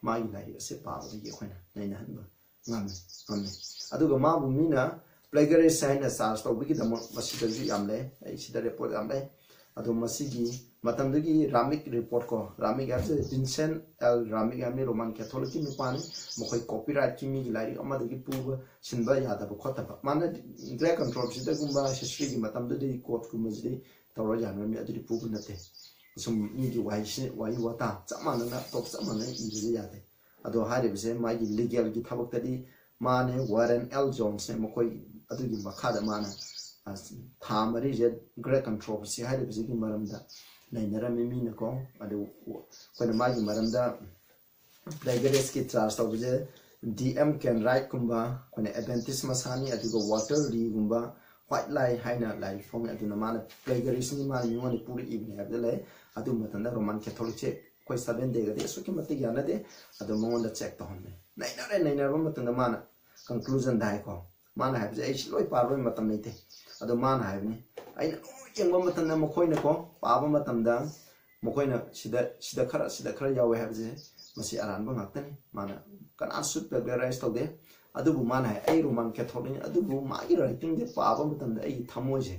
ꯃꯥꯒꯤ ꯂꯥꯏꯔꯤꯛ ꯑꯁꯦ ꯄꯥꯕꯗꯒꯤ ꯑꯩꯈꯣꯏꯅ ꯅꯩꯅꯍꯟꯕ ꯉꯝꯃꯤ, ꯉꯝꯃꯤ꯫ ꯑꯗꯨꯒ ꯃꯥꯕꯨ ꯃꯤꯅ plagiarist ꯍꯥꯏꯅ charge ꯇꯧꯕꯒꯤꯗꯃꯛ ꯃꯁꯤꯗꯁꯨ ꯌꯥꯝ ꯂꯩ, ꯑꯩ ꯁꯤꯗ report ꯌꯥꯝ ꯂꯩ꯫ ꯑꯗꯣ ꯃꯁꯤꯒꯤ ꯃꯇꯝꯗꯨꯒꯤ Ramick report ꯀꯣ, Ramick ꯍꯥꯏꯕꯁꯦ Vincent L Ramick ꯍꯥꯏꯕꯅꯤ, Roman Catholic ꯀꯤ ꯅꯨꯄꯥꯅꯤ꯫ ꯃꯈꯣꯏ copyright ꯀꯤ ꯃꯤꯒꯤ ꯂꯥꯏꯔꯤꯛ ꯑꯃꯗꯒꯤ ꯄꯨꯕ ꯁꯤꯟꯕ ꯌꯥꯗꯕ ꯈꯣꯠꯇꯕ꯫ ꯃꯥꯅ Great Controversy ꯗꯒꯨꯝꯕ history ꯒꯤ ꯃꯇꯝꯗꯨꯗꯤ court ꯀꯨꯝꯕꯁꯤꯗꯤ ꯇꯧꯔ ꯌꯥꯅꯔꯝꯃꯤ, ꯑꯗꯨꯗꯤ ꯄꯨꯕ ꯅꯠꯇꯦ꯫ ꯁꯨꯝ ꯃꯤꯒꯤ ꯋꯥꯍꯩꯁꯤ, ꯋꯥꯍꯩ ꯋꯥꯇꯥ ꯆꯞ ꯃꯥꯟꯅꯅ, ꯇꯣꯞ ꯆꯞ ꯃꯥꯟꯅꯅ ꯏꯕꯗꯤ ꯌꯥꯗꯦ꯫ ꯑꯗꯣ ꯍꯥꯏꯔꯤꯕꯁꯦ ꯃꯥꯒꯤ ꯂꯤꯒꯦꯜꯒꯤ ꯊꯕꯛꯇꯗꯤ ꯃꯥꯅꯦ, ꯋꯥꯔꯦꯟ ꯑꯦꯜ ꯖꯣꯟꯁꯅꯦ, ꯃꯈꯣꯏ ꯑꯗꯨꯒꯤ ꯃꯈꯥꯗ ꯃꯥꯅ, ꯑ, ꯊꯥ ꯃꯔꯤꯁꯦ ꯒ꯭ꯔꯦꯠ ꯀꯟꯇ꯭ꯔꯣꯚꯔꯁꯤ ꯍꯥꯏꯔꯤꯕꯁꯤꯒꯤ ꯃꯔꯝꯗ ꯅꯩꯅꯔꯝꯃꯤ ꯃꯤꯅꯀꯣ꯫ ꯑꯗꯨ ꯑꯩꯈꯣꯏꯅ ꯃꯥꯒꯤ ꯃꯔꯝꯗ ꯄ꯭ꯂꯦꯒꯔꯤꯁꯀꯤ ꯆꯥꯔꯖ ꯇꯧꯕꯁꯦ ꯗꯤ ꯑꯦꯝ ꯀꯦꯟꯔꯥꯏꯠꯀꯨꯝꯕ, ꯑꯩꯈꯣꯏꯅ ꯑꯦꯗꯚꯦꯟꯇꯤꯁ ꯃꯁꯥꯅꯤ, ꯑꯗꯨꯒ ꯋꯥꯜꯇꯔ ꯂꯤꯒꯨꯝꯕ, ꯍ꯭ꯋꯥꯏꯠ ꯂꯥꯏ ꯍꯥꯏꯅ ꯂꯥꯏꯔꯤꯛ ꯐꯣꯡꯉꯦ꯫ ꯑꯗꯨꯅ ꯃꯥꯅ ꯄ꯭ꯂꯦꯒꯔꯤꯁꯅꯤ, ꯃꯥꯅ ꯃꯤꯉꯣꯟꯗ ꯄꯨꯔꯛꯏꯕꯅꯤ ꯍꯥꯏꯕꯗ ꯂꯩ꯫ ꯑꯗꯨ ꯃꯇꯝꯗ ꯔꯣꯃꯥꯟ ꯀꯦꯊꯣꯂꯤꯛꯁꯦ ꯑꯩꯈꯣꯏ ꯁꯚꯦꯟ ꯗꯦꯒꯗꯤ ꯑꯁꯨꯛꯀꯤ ꯃꯇꯤꯛ ꯌꯥꯅꯗꯦ꯫ ꯑꯗꯣ ꯃꯉꯣꯟꯗ ꯆꯦꯛ ꯇꯧꯍꯟꯕꯅꯤ꯫ ꯅꯩꯅꯔꯦ, ꯅꯩꯅꯔꯕ ꯃꯇꯨꯡꯗ ꯃꯥꯅ ꯀꯟꯀ꯭ꯂꯨꯖꯟꯗ ꯍꯥꯏꯀꯣ, ꯃꯥꯅ ꯍꯥꯏꯕꯁꯦ ꯑꯩ ꯁꯤ ꯂꯣꯏ ꯄꯥꯔꯣꯏ, ꯃꯇꯝ ꯂꯩꯇꯦ꯫ ꯑꯗꯣ ꯃꯥꯅ ꯍꯥꯏꯕꯅꯤ, ꯑꯩꯅ ꯂꯣꯏ ꯌꯦꯡꯕ ꯃꯇꯝꯗ ꯃꯈꯣꯏꯅꯀꯣ, ꯄꯥꯕ ꯃꯇꯝꯗ ꯃꯈꯣꯏꯅ ꯁꯤꯗ, ꯁꯤꯗ ꯈꯔ, ꯁꯤꯗ ꯈꯔ ꯌꯥꯎꯋꯦ ꯍꯥꯏꯕꯁꯦ ꯃꯁꯤ ꯑꯔꯥꯟꯕ ꯉꯥꯛꯇꯅꯤ꯫ ꯃꯥꯅ ꯀꯅꯥꯁꯨ ꯄꯦꯒꯂꯔꯥꯏꯁ ꯇꯧꯗꯦ꯫ ꯑꯗꯨꯕꯨ ꯃꯥꯅ ꯍꯥꯏ, "ꯑꯩ ꯔꯣꯃꯥꯟ ꯀꯦꯊꯣꯂꯤꯛꯅꯤ, ꯑꯗꯨꯕꯨ ꯃꯥꯒꯤ ꯔꯥꯏꯇꯤꯡꯁꯦ ꯄꯥꯕ ꯃꯇꯝꯗ ꯑꯩꯒꯤ ꯊꯃꯣꯏꯁꯦ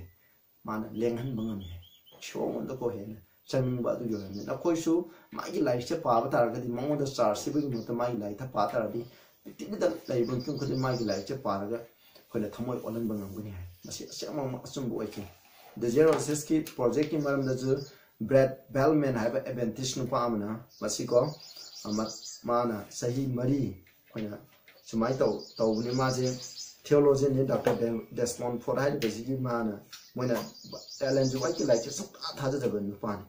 ꯃꯥꯅ ꯂꯦꯡꯍꯟꯕ ꯉꯝꯃꯦ꯫ ꯏꯁꯣꯔꯉꯣꯟꯗꯀꯣ ꯍꯦꯟꯅ ꯆꯪꯅꯤꯡꯕ ꯑꯗꯨꯒꯤ ꯑꯣꯏꯔꯝꯃꯤ꯫" ꯅꯈꯣꯏꯁꯨ ꯃꯥꯒꯤ ꯂꯥꯏꯔꯤꯛꯁꯦ ꯄꯥꯕ ꯇꯥꯔꯒꯗꯤ, ꯃꯉꯣꯟꯗ ꯆꯥꯔꯖ ꯊꯤꯕꯒꯤ ꯃꯍꯨꯠꯇ ꯃꯥꯒꯤ ꯂꯥꯏꯔꯤꯛꯇ ꯄꯥ ꯇꯥꯔꯗꯤ, ꯄ꯭ꯔꯤꯊꯤꯕꯤꯗ ꯂꯩꯔꯤꯕ ꯃꯤꯄꯨꯝ ꯈꯨꯗꯤꯡ ꯃꯥꯒꯤ ꯂꯥꯏꯔꯤꯛꯁꯦ ꯄꯥꯔꯒ ꯑꯩꯈꯣꯏꯅ ꯊꯃꯣꯏ ꯑꯣꯜꯍꯟꯕ ꯉꯝꯒꯅꯤ ꯍꯥꯏ꯫ ꯃꯁꯤ ꯑꯁꯦꯡꯕꯃꯛ ꯑꯆꯨꯝꯕ ꯑꯣꯏꯈꯤ꯫ ꯗꯤꯖꯤꯌꯔ ꯑꯣꯁꯤꯁꯀꯤ ꯄ꯭ꯔꯣꯖꯦꯛꯀꯤ ꯃꯔꯝꯗꯁꯨ ꯕ꯭ꯔꯦꯠ ꯕꯦꯜꯃꯦꯟ ꯍꯥꯏꯕ ꯑꯦꯗꯚꯦꯟꯇꯤꯁ ꯅꯨꯄꯥ ꯑꯃꯅ ꯃꯁꯤꯀꯣ, ꯑꯃ, ꯃꯥꯅ ꯆꯍꯤ ꯃꯔꯤ ꯑꯩꯈꯣꯏꯅ ꯁꯨꯃꯥꯏꯅ ꯇꯧ-, ꯇꯧꯕꯅꯤ꯫ ꯃꯥꯁꯦ ꯊꯤꯑꯣꯂꯣꯖꯤꯌꯟꯅꯤ, ꯗꯥꯛꯇꯔ ꯗꯦ-, ꯗꯦꯁꯃꯣꯟ ꯐꯣꯔꯠ ꯍꯥꯏꯔꯤꯕꯁꯤꯒꯤ ꯃꯥꯅ, ꯃꯣꯏꯅ ꯑꯦꯂꯦꯟ ꯖꯤ ꯋꯥꯏꯠꯀꯤ ꯂꯥꯏꯔꯤꯛꯁꯦ ꯁꯨꯡꯊꯥ ꯊꯥꯖꯗꯕ ꯅꯨꯄꯥꯅꯤ꯫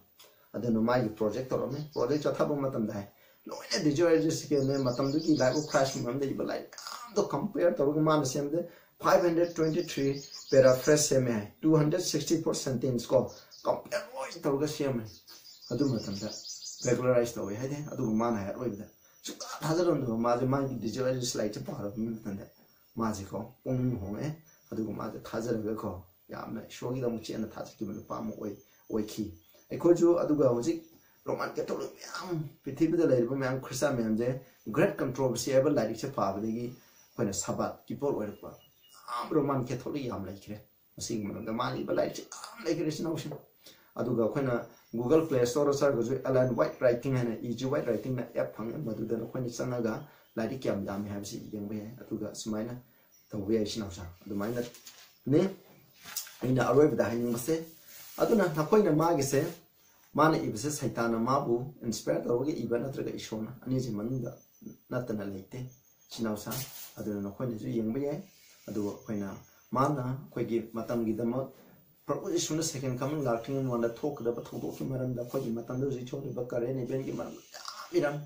ꯑꯗꯨꯅ ꯃꯥꯒꯤ ꯄ꯭ꯔꯣꯖꯦꯛ ꯇꯧꯔꯝꯃꯦ꯫ ꯄ꯭ꯔꯣꯖꯦꯛ ꯆꯠꯊꯕ ꯃꯇꯝꯗ ꯍꯥꯏ, ꯂꯣꯏꯅ ꯗꯤꯖꯤꯌꯔ ꯑꯣꯁꯤꯁꯀꯤꯅꯦ, ꯃꯇꯝꯗꯨꯒꯤ ꯂꯥꯏꯐ ꯑꯣꯐ ꯈ꯭ꯔꯥꯏꯁꯀꯤ ꯃꯔꯝꯗ ꯏꯕ ꯂꯥꯏꯔꯤꯛ ꯃꯌꯥꯝꯗꯣ ꯀꯝꯄꯦꯌꯔ ꯇꯧꯔꯒ ꯃꯥꯅ ꯁꯦꯝꯕꯗ five hundred twenty three paraphrase ꯁꯦꯝꯃꯦ ꯍꯥꯏ, two hundred sixty four sentence ꯀꯣ, ꯀꯝꯄꯦꯌꯔ ꯂꯣꯏ ꯇꯧꯔꯒ ꯁꯦꯝꯃꯦ꯫ ꯑꯗꯨ ꯃꯇꯝꯗ ꯔꯦꯒꯨꯂꯔꯥꯏꯁ ꯇꯧꯋꯦ ꯍꯥꯏꯗꯤ, ꯑꯗꯨꯒ ꯃꯥꯅ ꯍꯥꯏ ꯑꯔꯣꯏꯕꯗ ꯁꯨꯡꯊꯥ ꯊꯥꯖꯔꯝꯗꯕ ꯃꯥꯁꯦ, ꯃꯥꯒꯤ ꯗꯤꯖꯤꯌꯔ ꯑꯣꯁꯤꯁ ꯂꯥꯏꯔꯤꯛꯁꯦ ꯄꯥꯔꯕ ꯃꯇꯝꯗ ꯃꯥꯁꯦꯀꯣ ꯄꯨꯛꯅꯤꯡ ꯍꯣꯡꯉꯛꯑꯦ꯫ ꯑꯗꯨꯒ ꯃꯥꯁꯦ ꯊꯥꯖꯔꯒꯀꯣ ꯌꯥꯝꯅ ꯏꯁꯣꯔꯒꯤꯗꯃꯛ ꯆꯦꯠꯅ ꯊꯥꯖꯈꯤꯕ ꯅꯨꯄꯥ ꯑꯃ ꯑꯣꯏ-, ꯑꯣꯏꯈꯤ꯫ ꯑꯩꯈꯣꯏꯁꯨ ꯑꯗꯨꯒ ꯍꯧꯖꯤꯛ ꯔꯣꯃꯥꯟ ꯀꯦꯊꯣꯂꯤꯛ ꯃꯌꯥꯝ, ꯄ꯭ꯔꯤꯊꯤꯕꯤꯗ ꯂꯩꯔꯤꯕ ꯃꯌꯥꯝ ꯈ꯭ꯔꯤꯁꯇꯥꯟ ꯃꯌꯥꯝꯁꯦ ꯒ꯭ꯔꯦꯠ ꯀꯟꯇ꯭ꯔꯣꯚꯔꯁꯤ ꯍꯥꯏꯕ ꯂꯥꯏꯔꯤꯛꯁꯦ ꯄꯥꯕꯗꯒꯤ ꯑꯩꯈꯣꯏꯅ ꯁꯕꯥꯠꯀꯤ ꯄꯣꯠ ꯑꯣꯏꯔꯛꯄ ꯌꯥꯝ ꯔꯣꯃꯥꯟ ꯀꯦꯊꯣꯂꯤꯛ ꯌꯥꯝ ꯂꯩꯈ꯭ꯔꯦ꯫ ꯃꯁꯤꯒꯤ ꯃꯔꯝꯗ ꯃꯥꯅ ꯏꯕ ꯂꯥꯏꯔꯤꯛꯁꯦ ꯌꯥꯝ ꯂꯩꯈ꯭ꯔꯦ, ꯏꯆꯤꯟ ꯏꯅꯥꯎꯁꯤꯡ꯫ ꯑꯗꯨꯒ ꯑꯩꯈꯣꯏꯅ Google Play Store ꯆꯠꯂꯒꯁꯨ ꯑꯦꯂꯦꯟ ꯋꯥꯏꯠ ꯔꯥꯏꯇꯤꯡ ꯍꯥꯏꯅ, ꯏ ꯖꯤ ꯋꯥꯏꯠ ꯔꯥꯏꯇꯤꯡꯅ ꯑꯦꯞ ꯐꯪꯉꯦ, ꯃꯗꯨꯗ ꯅꯈꯣꯏꯅ ꯆꯪꯉꯒ ꯂꯥꯏꯔꯤꯛ ꯀꯌꯥꯝ ꯌꯥꯝꯃꯤ ꯍꯥꯏꯕꯁꯤ ꯌꯦꯡꯕ ꯌꯥꯏ꯫ ꯑꯗꯨꯒ ꯁꯨꯃꯥꯏꯅ ꯇꯧꯕ ꯌꯥꯏ, ꯏꯆꯤꯟ ꯏꯅꯥꯎꯁꯤꯡ꯫ ꯑꯗꯨꯃꯥꯏꯅꯅꯤ ꯑꯩꯅ ꯑꯔꯣꯏꯕꯗ ꯍꯥꯏꯅꯤꯡꯕꯁꯦ꯫ ꯑꯗꯨꯅ ꯅꯈꯣꯏꯅ ꯃꯥꯒꯤꯁꯦ ꯃꯥꯅ ꯏꯕꯁꯦ ꯁꯩꯇꯥꯟꯅ ꯃꯥꯕꯨ inspire ꯇꯧꯔꯒ ꯏꯕ ꯅꯠꯇ꯭ꯔꯒ ꯏꯁꯣꯔꯅ, ꯑꯅꯤꯁꯤ ꯃꯅꯨꯡꯗ ꯅꯠꯇꯅ ꯂꯩꯇꯦ, ꯏꯆꯤꯟ ꯏꯅꯥꯎꯁꯥ꯫ ꯑꯗꯨꯅ ꯅꯈꯣꯏꯅꯁꯨ ꯌꯦꯡꯕ ꯌꯥꯏ꯫ ꯑꯗꯨꯒ ꯑꯩꯈꯣꯏꯅ, ꯃꯥꯅ ꯑꯩꯈꯣꯏꯒꯤ ꯃꯇꯝꯒꯤꯗꯃꯛ, ꯄ꯭ꯔꯚꯨ ꯌꯤꯁꯨꯅ second coming ꯂꯥꯛꯇ꯭ꯔꯤꯉꯩ ꯃꯃꯥꯡꯗ ꯊꯣꯛꯀꯗꯕ ꯊꯧꯗꯣꯛꯀꯤ ꯃꯔꯝꯗ, ꯑꯩꯈꯣꯏꯒꯤ ꯃꯇꯝꯗ ꯍꯧꯖꯤꯛ ꯊꯣꯛꯂꯤꯕ current event ꯀꯤ ꯃꯔꯝꯗ ꯌꯥꯝ ꯏꯔꯝꯃꯤ꯫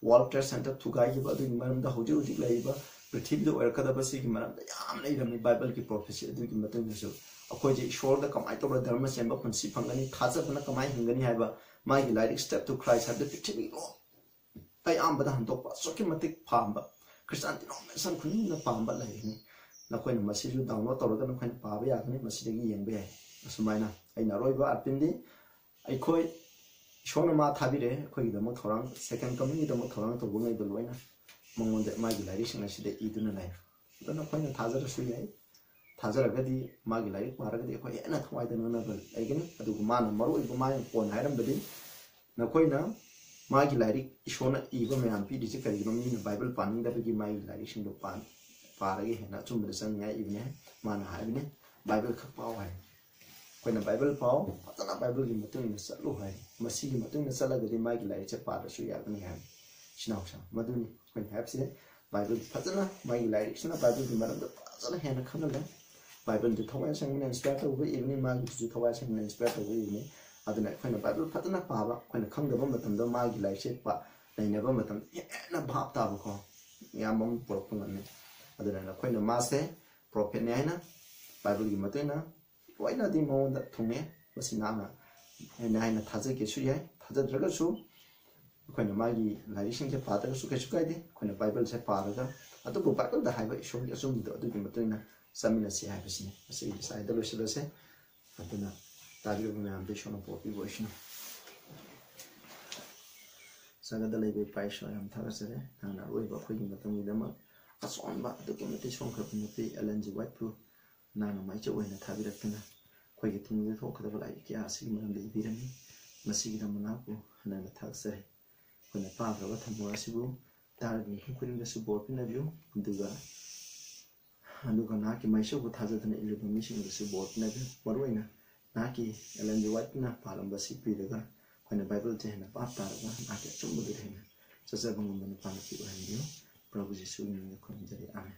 World Trade Center ꯊꯨꯒꯥꯏꯈꯤꯕ ꯑꯗꯨꯒꯤ ꯃꯔꯝꯗ, ꯍꯧꯖꯤꯛ ꯍꯧꯖꯤꯛ ꯂꯩꯔꯤꯕ ꯄ꯭ꯔꯤꯊꯤꯕꯤꯗ ꯑꯣꯏꯔꯛꯀꯗꯕ ꯁꯤꯒꯤ ꯃꯔꯝꯗ ꯌꯥꯝꯅ ꯏꯔꯝꯃꯤ ꯕꯥꯏꯕꯜꯒꯤ prophecy꯫ ꯑꯗꯨꯒꯤ ꯃꯇꯨꯡꯗꯁꯨ ꯑꯩꯈꯣꯏꯁꯦ ꯏꯁꯣꯔꯗ ꯀꯃꯥꯏꯅ ꯇꯧꯔꯒ ꯙꯔꯃ ꯆꯦꯟꯕ ꯄꯨꯟꯁꯤ ꯐꯪꯒꯅꯤ, ꯊꯥꯖꯕꯅ ꯀꯃꯥꯏꯅ ꯍꯤꯡꯒꯅꯤ ꯍꯥꯏꯕ, ꯃꯥꯒꯤ ꯂꯥꯏꯔꯤꯛ Step to Christ ꯍꯥꯏꯕꯗ ꯄ꯭ꯔꯤꯊꯤꯕꯤ ꯂꯣꯏ ꯑꯌꯥꯝꯕꯗ ꯍꯟꯗꯣꯛꯄ ꯑꯁꯨꯛꯀꯤ ꯃꯇꯤꯛ ꯄꯥꯝꯕ, Christian denomination ꯈꯨꯗꯤꯡꯃꯛꯅ ꯄꯥꯝꯕ ꯂꯩꯔꯤꯅꯤ꯫ ꯅꯈꯣꯏꯅ ꯃꯁꯤꯁꯨ download ꯇꯧꯔꯒ ꯅꯈꯣꯏꯅ ꯄꯥꯕ ꯌꯥꯒꯅꯤ, ꯃꯁꯤꯗꯒꯤ ꯌꯦꯡꯕ ꯌꯥꯏ꯫ ꯑꯁꯨꯃꯥꯏꯅ ꯑꯩꯅ ꯑꯔꯣꯏꯕ ꯑꯥꯔꯄꯤꯟꯗꯤ, ꯑꯩꯈꯣꯏ ꯏꯁꯣꯔꯅ ꯃꯥ ꯊꯥꯕꯤꯔꯛꯑꯦ ꯑꯩꯈꯣꯏꯒꯤꯗꯃꯛ ꯊꯧꯔꯥꯡ, second coming ꯒꯤꯗꯃꯛ ꯊꯧꯔꯥꯡ ꯇꯧꯕꯉꯩꯗꯣ ꯂꯣꯏꯅ ꯃꯉꯣꯟꯗ, ꯃꯥꯒꯤ ꯂꯥꯏꯔꯤꯛꯁꯤꯡ ꯑꯁꯤꯗ ꯏꯗꯨꯅ ꯂꯩ꯫ ꯑꯗꯣ ꯅꯈꯣꯏꯅ ꯊꯥꯖꯔꯁꯨ ꯌꯥꯏ꯫ ꯊꯥꯖꯔꯒꯗꯤ ꯃꯥꯒꯤ ꯂꯥꯏꯔꯤꯛ ꯄꯥꯔꯒꯗꯤ ꯑꯩꯈꯣꯏ ꯍꯦꯟꯅ ꯊꯋꯥꯏ ꯇꯥꯅꯅꯕ ꯂꯩꯒꯅꯤ꯫ ꯑꯗꯨꯒ ꯃꯥꯅ ꯃꯔꯨ ꯑꯣꯏꯕ, ꯃꯥꯒꯤ ꯄꯣꯏꯟ ꯍꯥꯏꯔꯝꯕꯗꯤ, ꯅꯈꯣꯏꯅ ꯃꯥꯒꯤ ꯂꯥꯏꯔꯤꯛ ꯏꯁꯣꯔꯅ ꯏꯕ ꯃꯌꯥꯝ ꯄꯤꯔꯤꯁꯦ ꯀꯔꯤꯒꯤꯅꯣ? ꯃꯤꯅ ꯕꯥꯏꯕꯜ ꯄꯥꯅꯤꯡꯗꯕꯒꯤ ꯃꯥꯒꯤ ꯂꯥꯏꯔꯤꯛꯁꯤꯡꯗꯣ ꯄꯥ-, ꯄꯥꯔꯒ ꯍꯦꯟꯅ ꯑꯆꯨꯝꯕꯗ ꯆꯪꯅꯤꯡꯉꯥꯏ ꯏꯕꯅꯦ꯫ ꯃꯥꯅ ꯍꯥꯏꯕꯅꯦ, "ꯕꯥꯏꯕꯜ ꯈꯛ ꯄꯥꯎ" ꯍꯥꯏ꯫ ꯑꯩꯈꯣꯏꯅ ꯕꯥꯏꯕꯜ ꯄꯥꯎ, ꯐꯖꯅ ꯕꯥꯏꯕꯜꯒꯤ ꯃꯇꯨꯡ ꯏꯟꯅ ꯆꯠꯂꯨ ꯍꯥꯏ꯫ ꯃꯁꯤꯒꯤ ꯃꯇꯨꯡ ꯏꯟꯅ ꯆꯠꯂꯒꯗꯤ ꯃꯥꯒꯤ ꯂꯥꯏꯔꯤꯛꯁꯦ ꯄꯥꯗ꯭ꯔꯁꯨ ꯌꯥꯒꯅꯤ ꯍꯥꯏ꯫ ꯏꯆꯤꯟ ꯏꯅꯥꯎꯁꯥ, ꯃꯗꯨꯅꯤ ꯑꯩꯈꯣꯏꯅ ꯍꯥꯏꯕꯁꯦ꯫ ꯕꯥꯏꯕꯜ ꯐꯖꯅ, ꯃꯥꯒꯤ ꯂꯥꯏꯔꯤꯛꯁꯤꯅ ꯕꯥꯏꯕꯜꯒꯤ ꯃꯔꯝꯗ ꯐꯖꯅ ꯍꯦꯟꯅ ꯈꯪꯍꯜꯂꯦ꯫ ꯕꯥꯏꯕꯜꯗꯨ ꯊꯋꯥꯏ ꯁꯦꯡꯅ inspire ꯇꯧꯕ ꯏꯕꯅꯤ, ꯃꯥꯒꯤꯁꯨ ꯊꯋꯥꯏ ꯁꯦꯡꯅ inspire ꯇꯧꯕ ꯏꯕꯅꯤ꯫ ꯑꯗꯨꯅ ꯑꯩꯈꯣꯏꯅ ꯕꯥꯏꯕꯜ ꯐꯖꯅ ꯄꯥꯕ, ꯑꯩꯈꯣꯏꯅ ꯈꯪꯗꯕ ꯃꯇꯝꯗ ꯃꯥꯒꯤ ꯂꯥꯏꯔꯤꯛꯁꯦ ꯄꯥ-, ꯅꯩꯅꯕ ꯃꯇꯝꯗ ꯍꯦꯟꯅ ꯚꯥꯞ ꯇꯥꯕꯀꯣ, ꯃꯌꯥꯝ ꯑꯃ ꯄꯨꯔꯛꯄ ꯉꯝꯃꯤ꯫ ꯑꯗꯨꯅ ꯑꯩꯈꯣꯏꯅ ꯃꯥꯁꯦ ꯄ꯭ꯔꯣꯐꯦꯠꯅꯤ ꯍꯥꯏꯅ ꯕꯥꯏꯕꯜꯒꯤ ꯃꯇꯨꯡ ꯏꯟꯅ ꯂꯣꯏꯅꯗꯤ ꯃꯉꯣꯟꯗ ꯊꯨꯡꯉꯦ꯫ ꯃꯁꯤ ꯅꯍꯥꯛꯅ ꯑꯩꯅ ꯍꯥꯏꯅ ꯊꯥꯖꯒꯦꯁꯨ ꯌꯥꯏ, ꯊꯥꯖꯗ꯭ꯔꯒꯁꯨ ꯑꯩꯈꯣꯏꯅ ꯃꯥꯒꯤ ꯂꯥꯏꯔꯤꯛꯁꯤꯡꯁꯦ ꯄꯥꯗ꯭ꯔꯒꯁꯨ ꯀꯩꯁꯨ ꯀꯥꯏꯗꯦ꯫ ꯑꯩꯈꯣꯏꯅ ꯕꯥꯏꯕꯜꯁꯦ ꯄꯥꯔꯒ, ꯑꯗꯨꯕꯨ ꯕꯥꯏꯕꯜꯗ ꯍꯥꯏꯕ ꯏꯁꯣꯔꯒꯤ ꯑꯆꯨꯝꯕꯗꯣ ꯑꯗꯨꯒꯤ ꯃꯇꯨꯡ ꯏꯟꯅ ꯆꯠꯃꯤꯟꯅꯁꯤ ꯍꯥꯏꯕꯁꯤꯅꯤ꯫ ꯉꯁꯤꯒꯤ ꯁ꯭ꯋꯥꯏꯗ ꯂꯣꯏꯁꯤꯜꯂꯁꯦ꯫ ꯑꯗꯨꯅ ꯇꯥꯕꯤꯔꯤꯕ ꯃꯌꯥꯝꯗ ꯏꯁꯣꯔꯅ ꯄꯣꯛꯄꯤꯕ ꯑꯣꯏꯁꯅꯨ꯫ ꯖꯒꯠꯇ ꯂꯩꯕ ꯏꯄꯥ ꯏꯁꯣꯔ, ꯌꯥꯝ ꯊꯥꯒꯠꯆꯔꯤ꯫ ꯅꯍꯥꯛꯅ ꯑꯔꯣꯏꯕ ꯑꯩꯈꯣꯏꯒꯤ ꯃꯇꯝꯒꯤꯗꯃꯛ ꯑꯆꯣꯟꯕ, ꯑꯗꯨꯛꯀꯤ ꯃꯇꯤꯛ ꯁꯣꯟꯈ꯭ꯔꯕ ꯅꯨꯄꯤ ꯑꯦꯂꯦꯟ ꯖꯤ ꯋꯥꯏꯠꯄꯨ ꯅꯍꯥꯛꯅ ꯃꯥꯏꯆꯧ ꯑꯣꯏꯅ ꯊꯥꯕꯤꯔꯛꯇꯨꯅ ꯑꯩꯈꯣꯏꯒꯤ ꯇꯨꯡꯗ ꯊꯣꯛꯀꯗꯕ ꯂꯥꯏꯔꯤꯛ ꯀꯌꯥ ꯑꯁꯤꯒꯤ ꯃꯔꯝꯗ ꯏꯕꯤꯔꯝꯃꯤ꯫ ꯃꯁꯤꯒꯤꯗꯃꯛ ꯅꯍꯥꯛꯄꯨ ꯍꯟꯅ ꯍꯟꯅ ꯊꯥꯒꯠꯆꯔꯤ꯫ ꯑꯩꯈꯣꯏꯅ ꯄꯥꯈ꯭ꯔꯕ ꯊꯧꯗꯣꯛ ꯑꯁꯤꯕꯨ ꯇꯥꯔꯤꯕ ꯃꯤꯄꯨꯝ ꯈꯨꯗꯤꯡꯗꯁꯨ ꯕꯣꯔ ꯄꯤꯅꯕꯤꯌꯨ, ꯑꯗꯨꯒ, ꯑꯗꯨꯒ ꯅꯍꯥꯛꯀꯤ ꯃꯥꯏꯆꯧꯕꯨ ꯊꯥꯖꯗꯨꯅ ꯏꯜꯂꯤꯕ ꯃꯤꯁꯤꯡꯗꯁꯨ ꯕꯣꯔ ꯄꯤꯅꯕꯤꯌꯨ꯫ ꯃꯔꯨꯑꯣꯏꯅ ꯅꯍꯥꯛꯀꯤ ꯑꯦꯂꯦꯟ ꯖꯤ ꯋꯥꯏꯠꯅ ꯄꯥꯜꯂꯝꯕ ꯁꯤ ꯄꯤꯔꯒ ꯑꯩꯈꯣꯏꯅ ꯕꯥꯏꯕꯜꯁꯦ ꯍꯦꯟꯅ ꯚꯥꯞ ꯇꯥꯔꯒ ꯅꯍꯥꯛꯀꯤ ꯑꯆꯨꯝꯕꯗꯨꯗ ꯍꯦꯟꯅ ꯆꯠꯆꯕ ꯉꯝꯕ ꯅꯨꯄꯥ ꯅꯨꯄꯤ ꯑꯣꯏꯍꯟꯕꯤꯌꯨ꯫ ꯄ꯭ꯔꯚꯨ ꯖꯤꯁꯨꯒꯤ ꯃꯤꯡꯗ ꯈꯨꯔꯨꯝꯖꯔꯤ, ꯑꯥꯃꯦꯟ꯫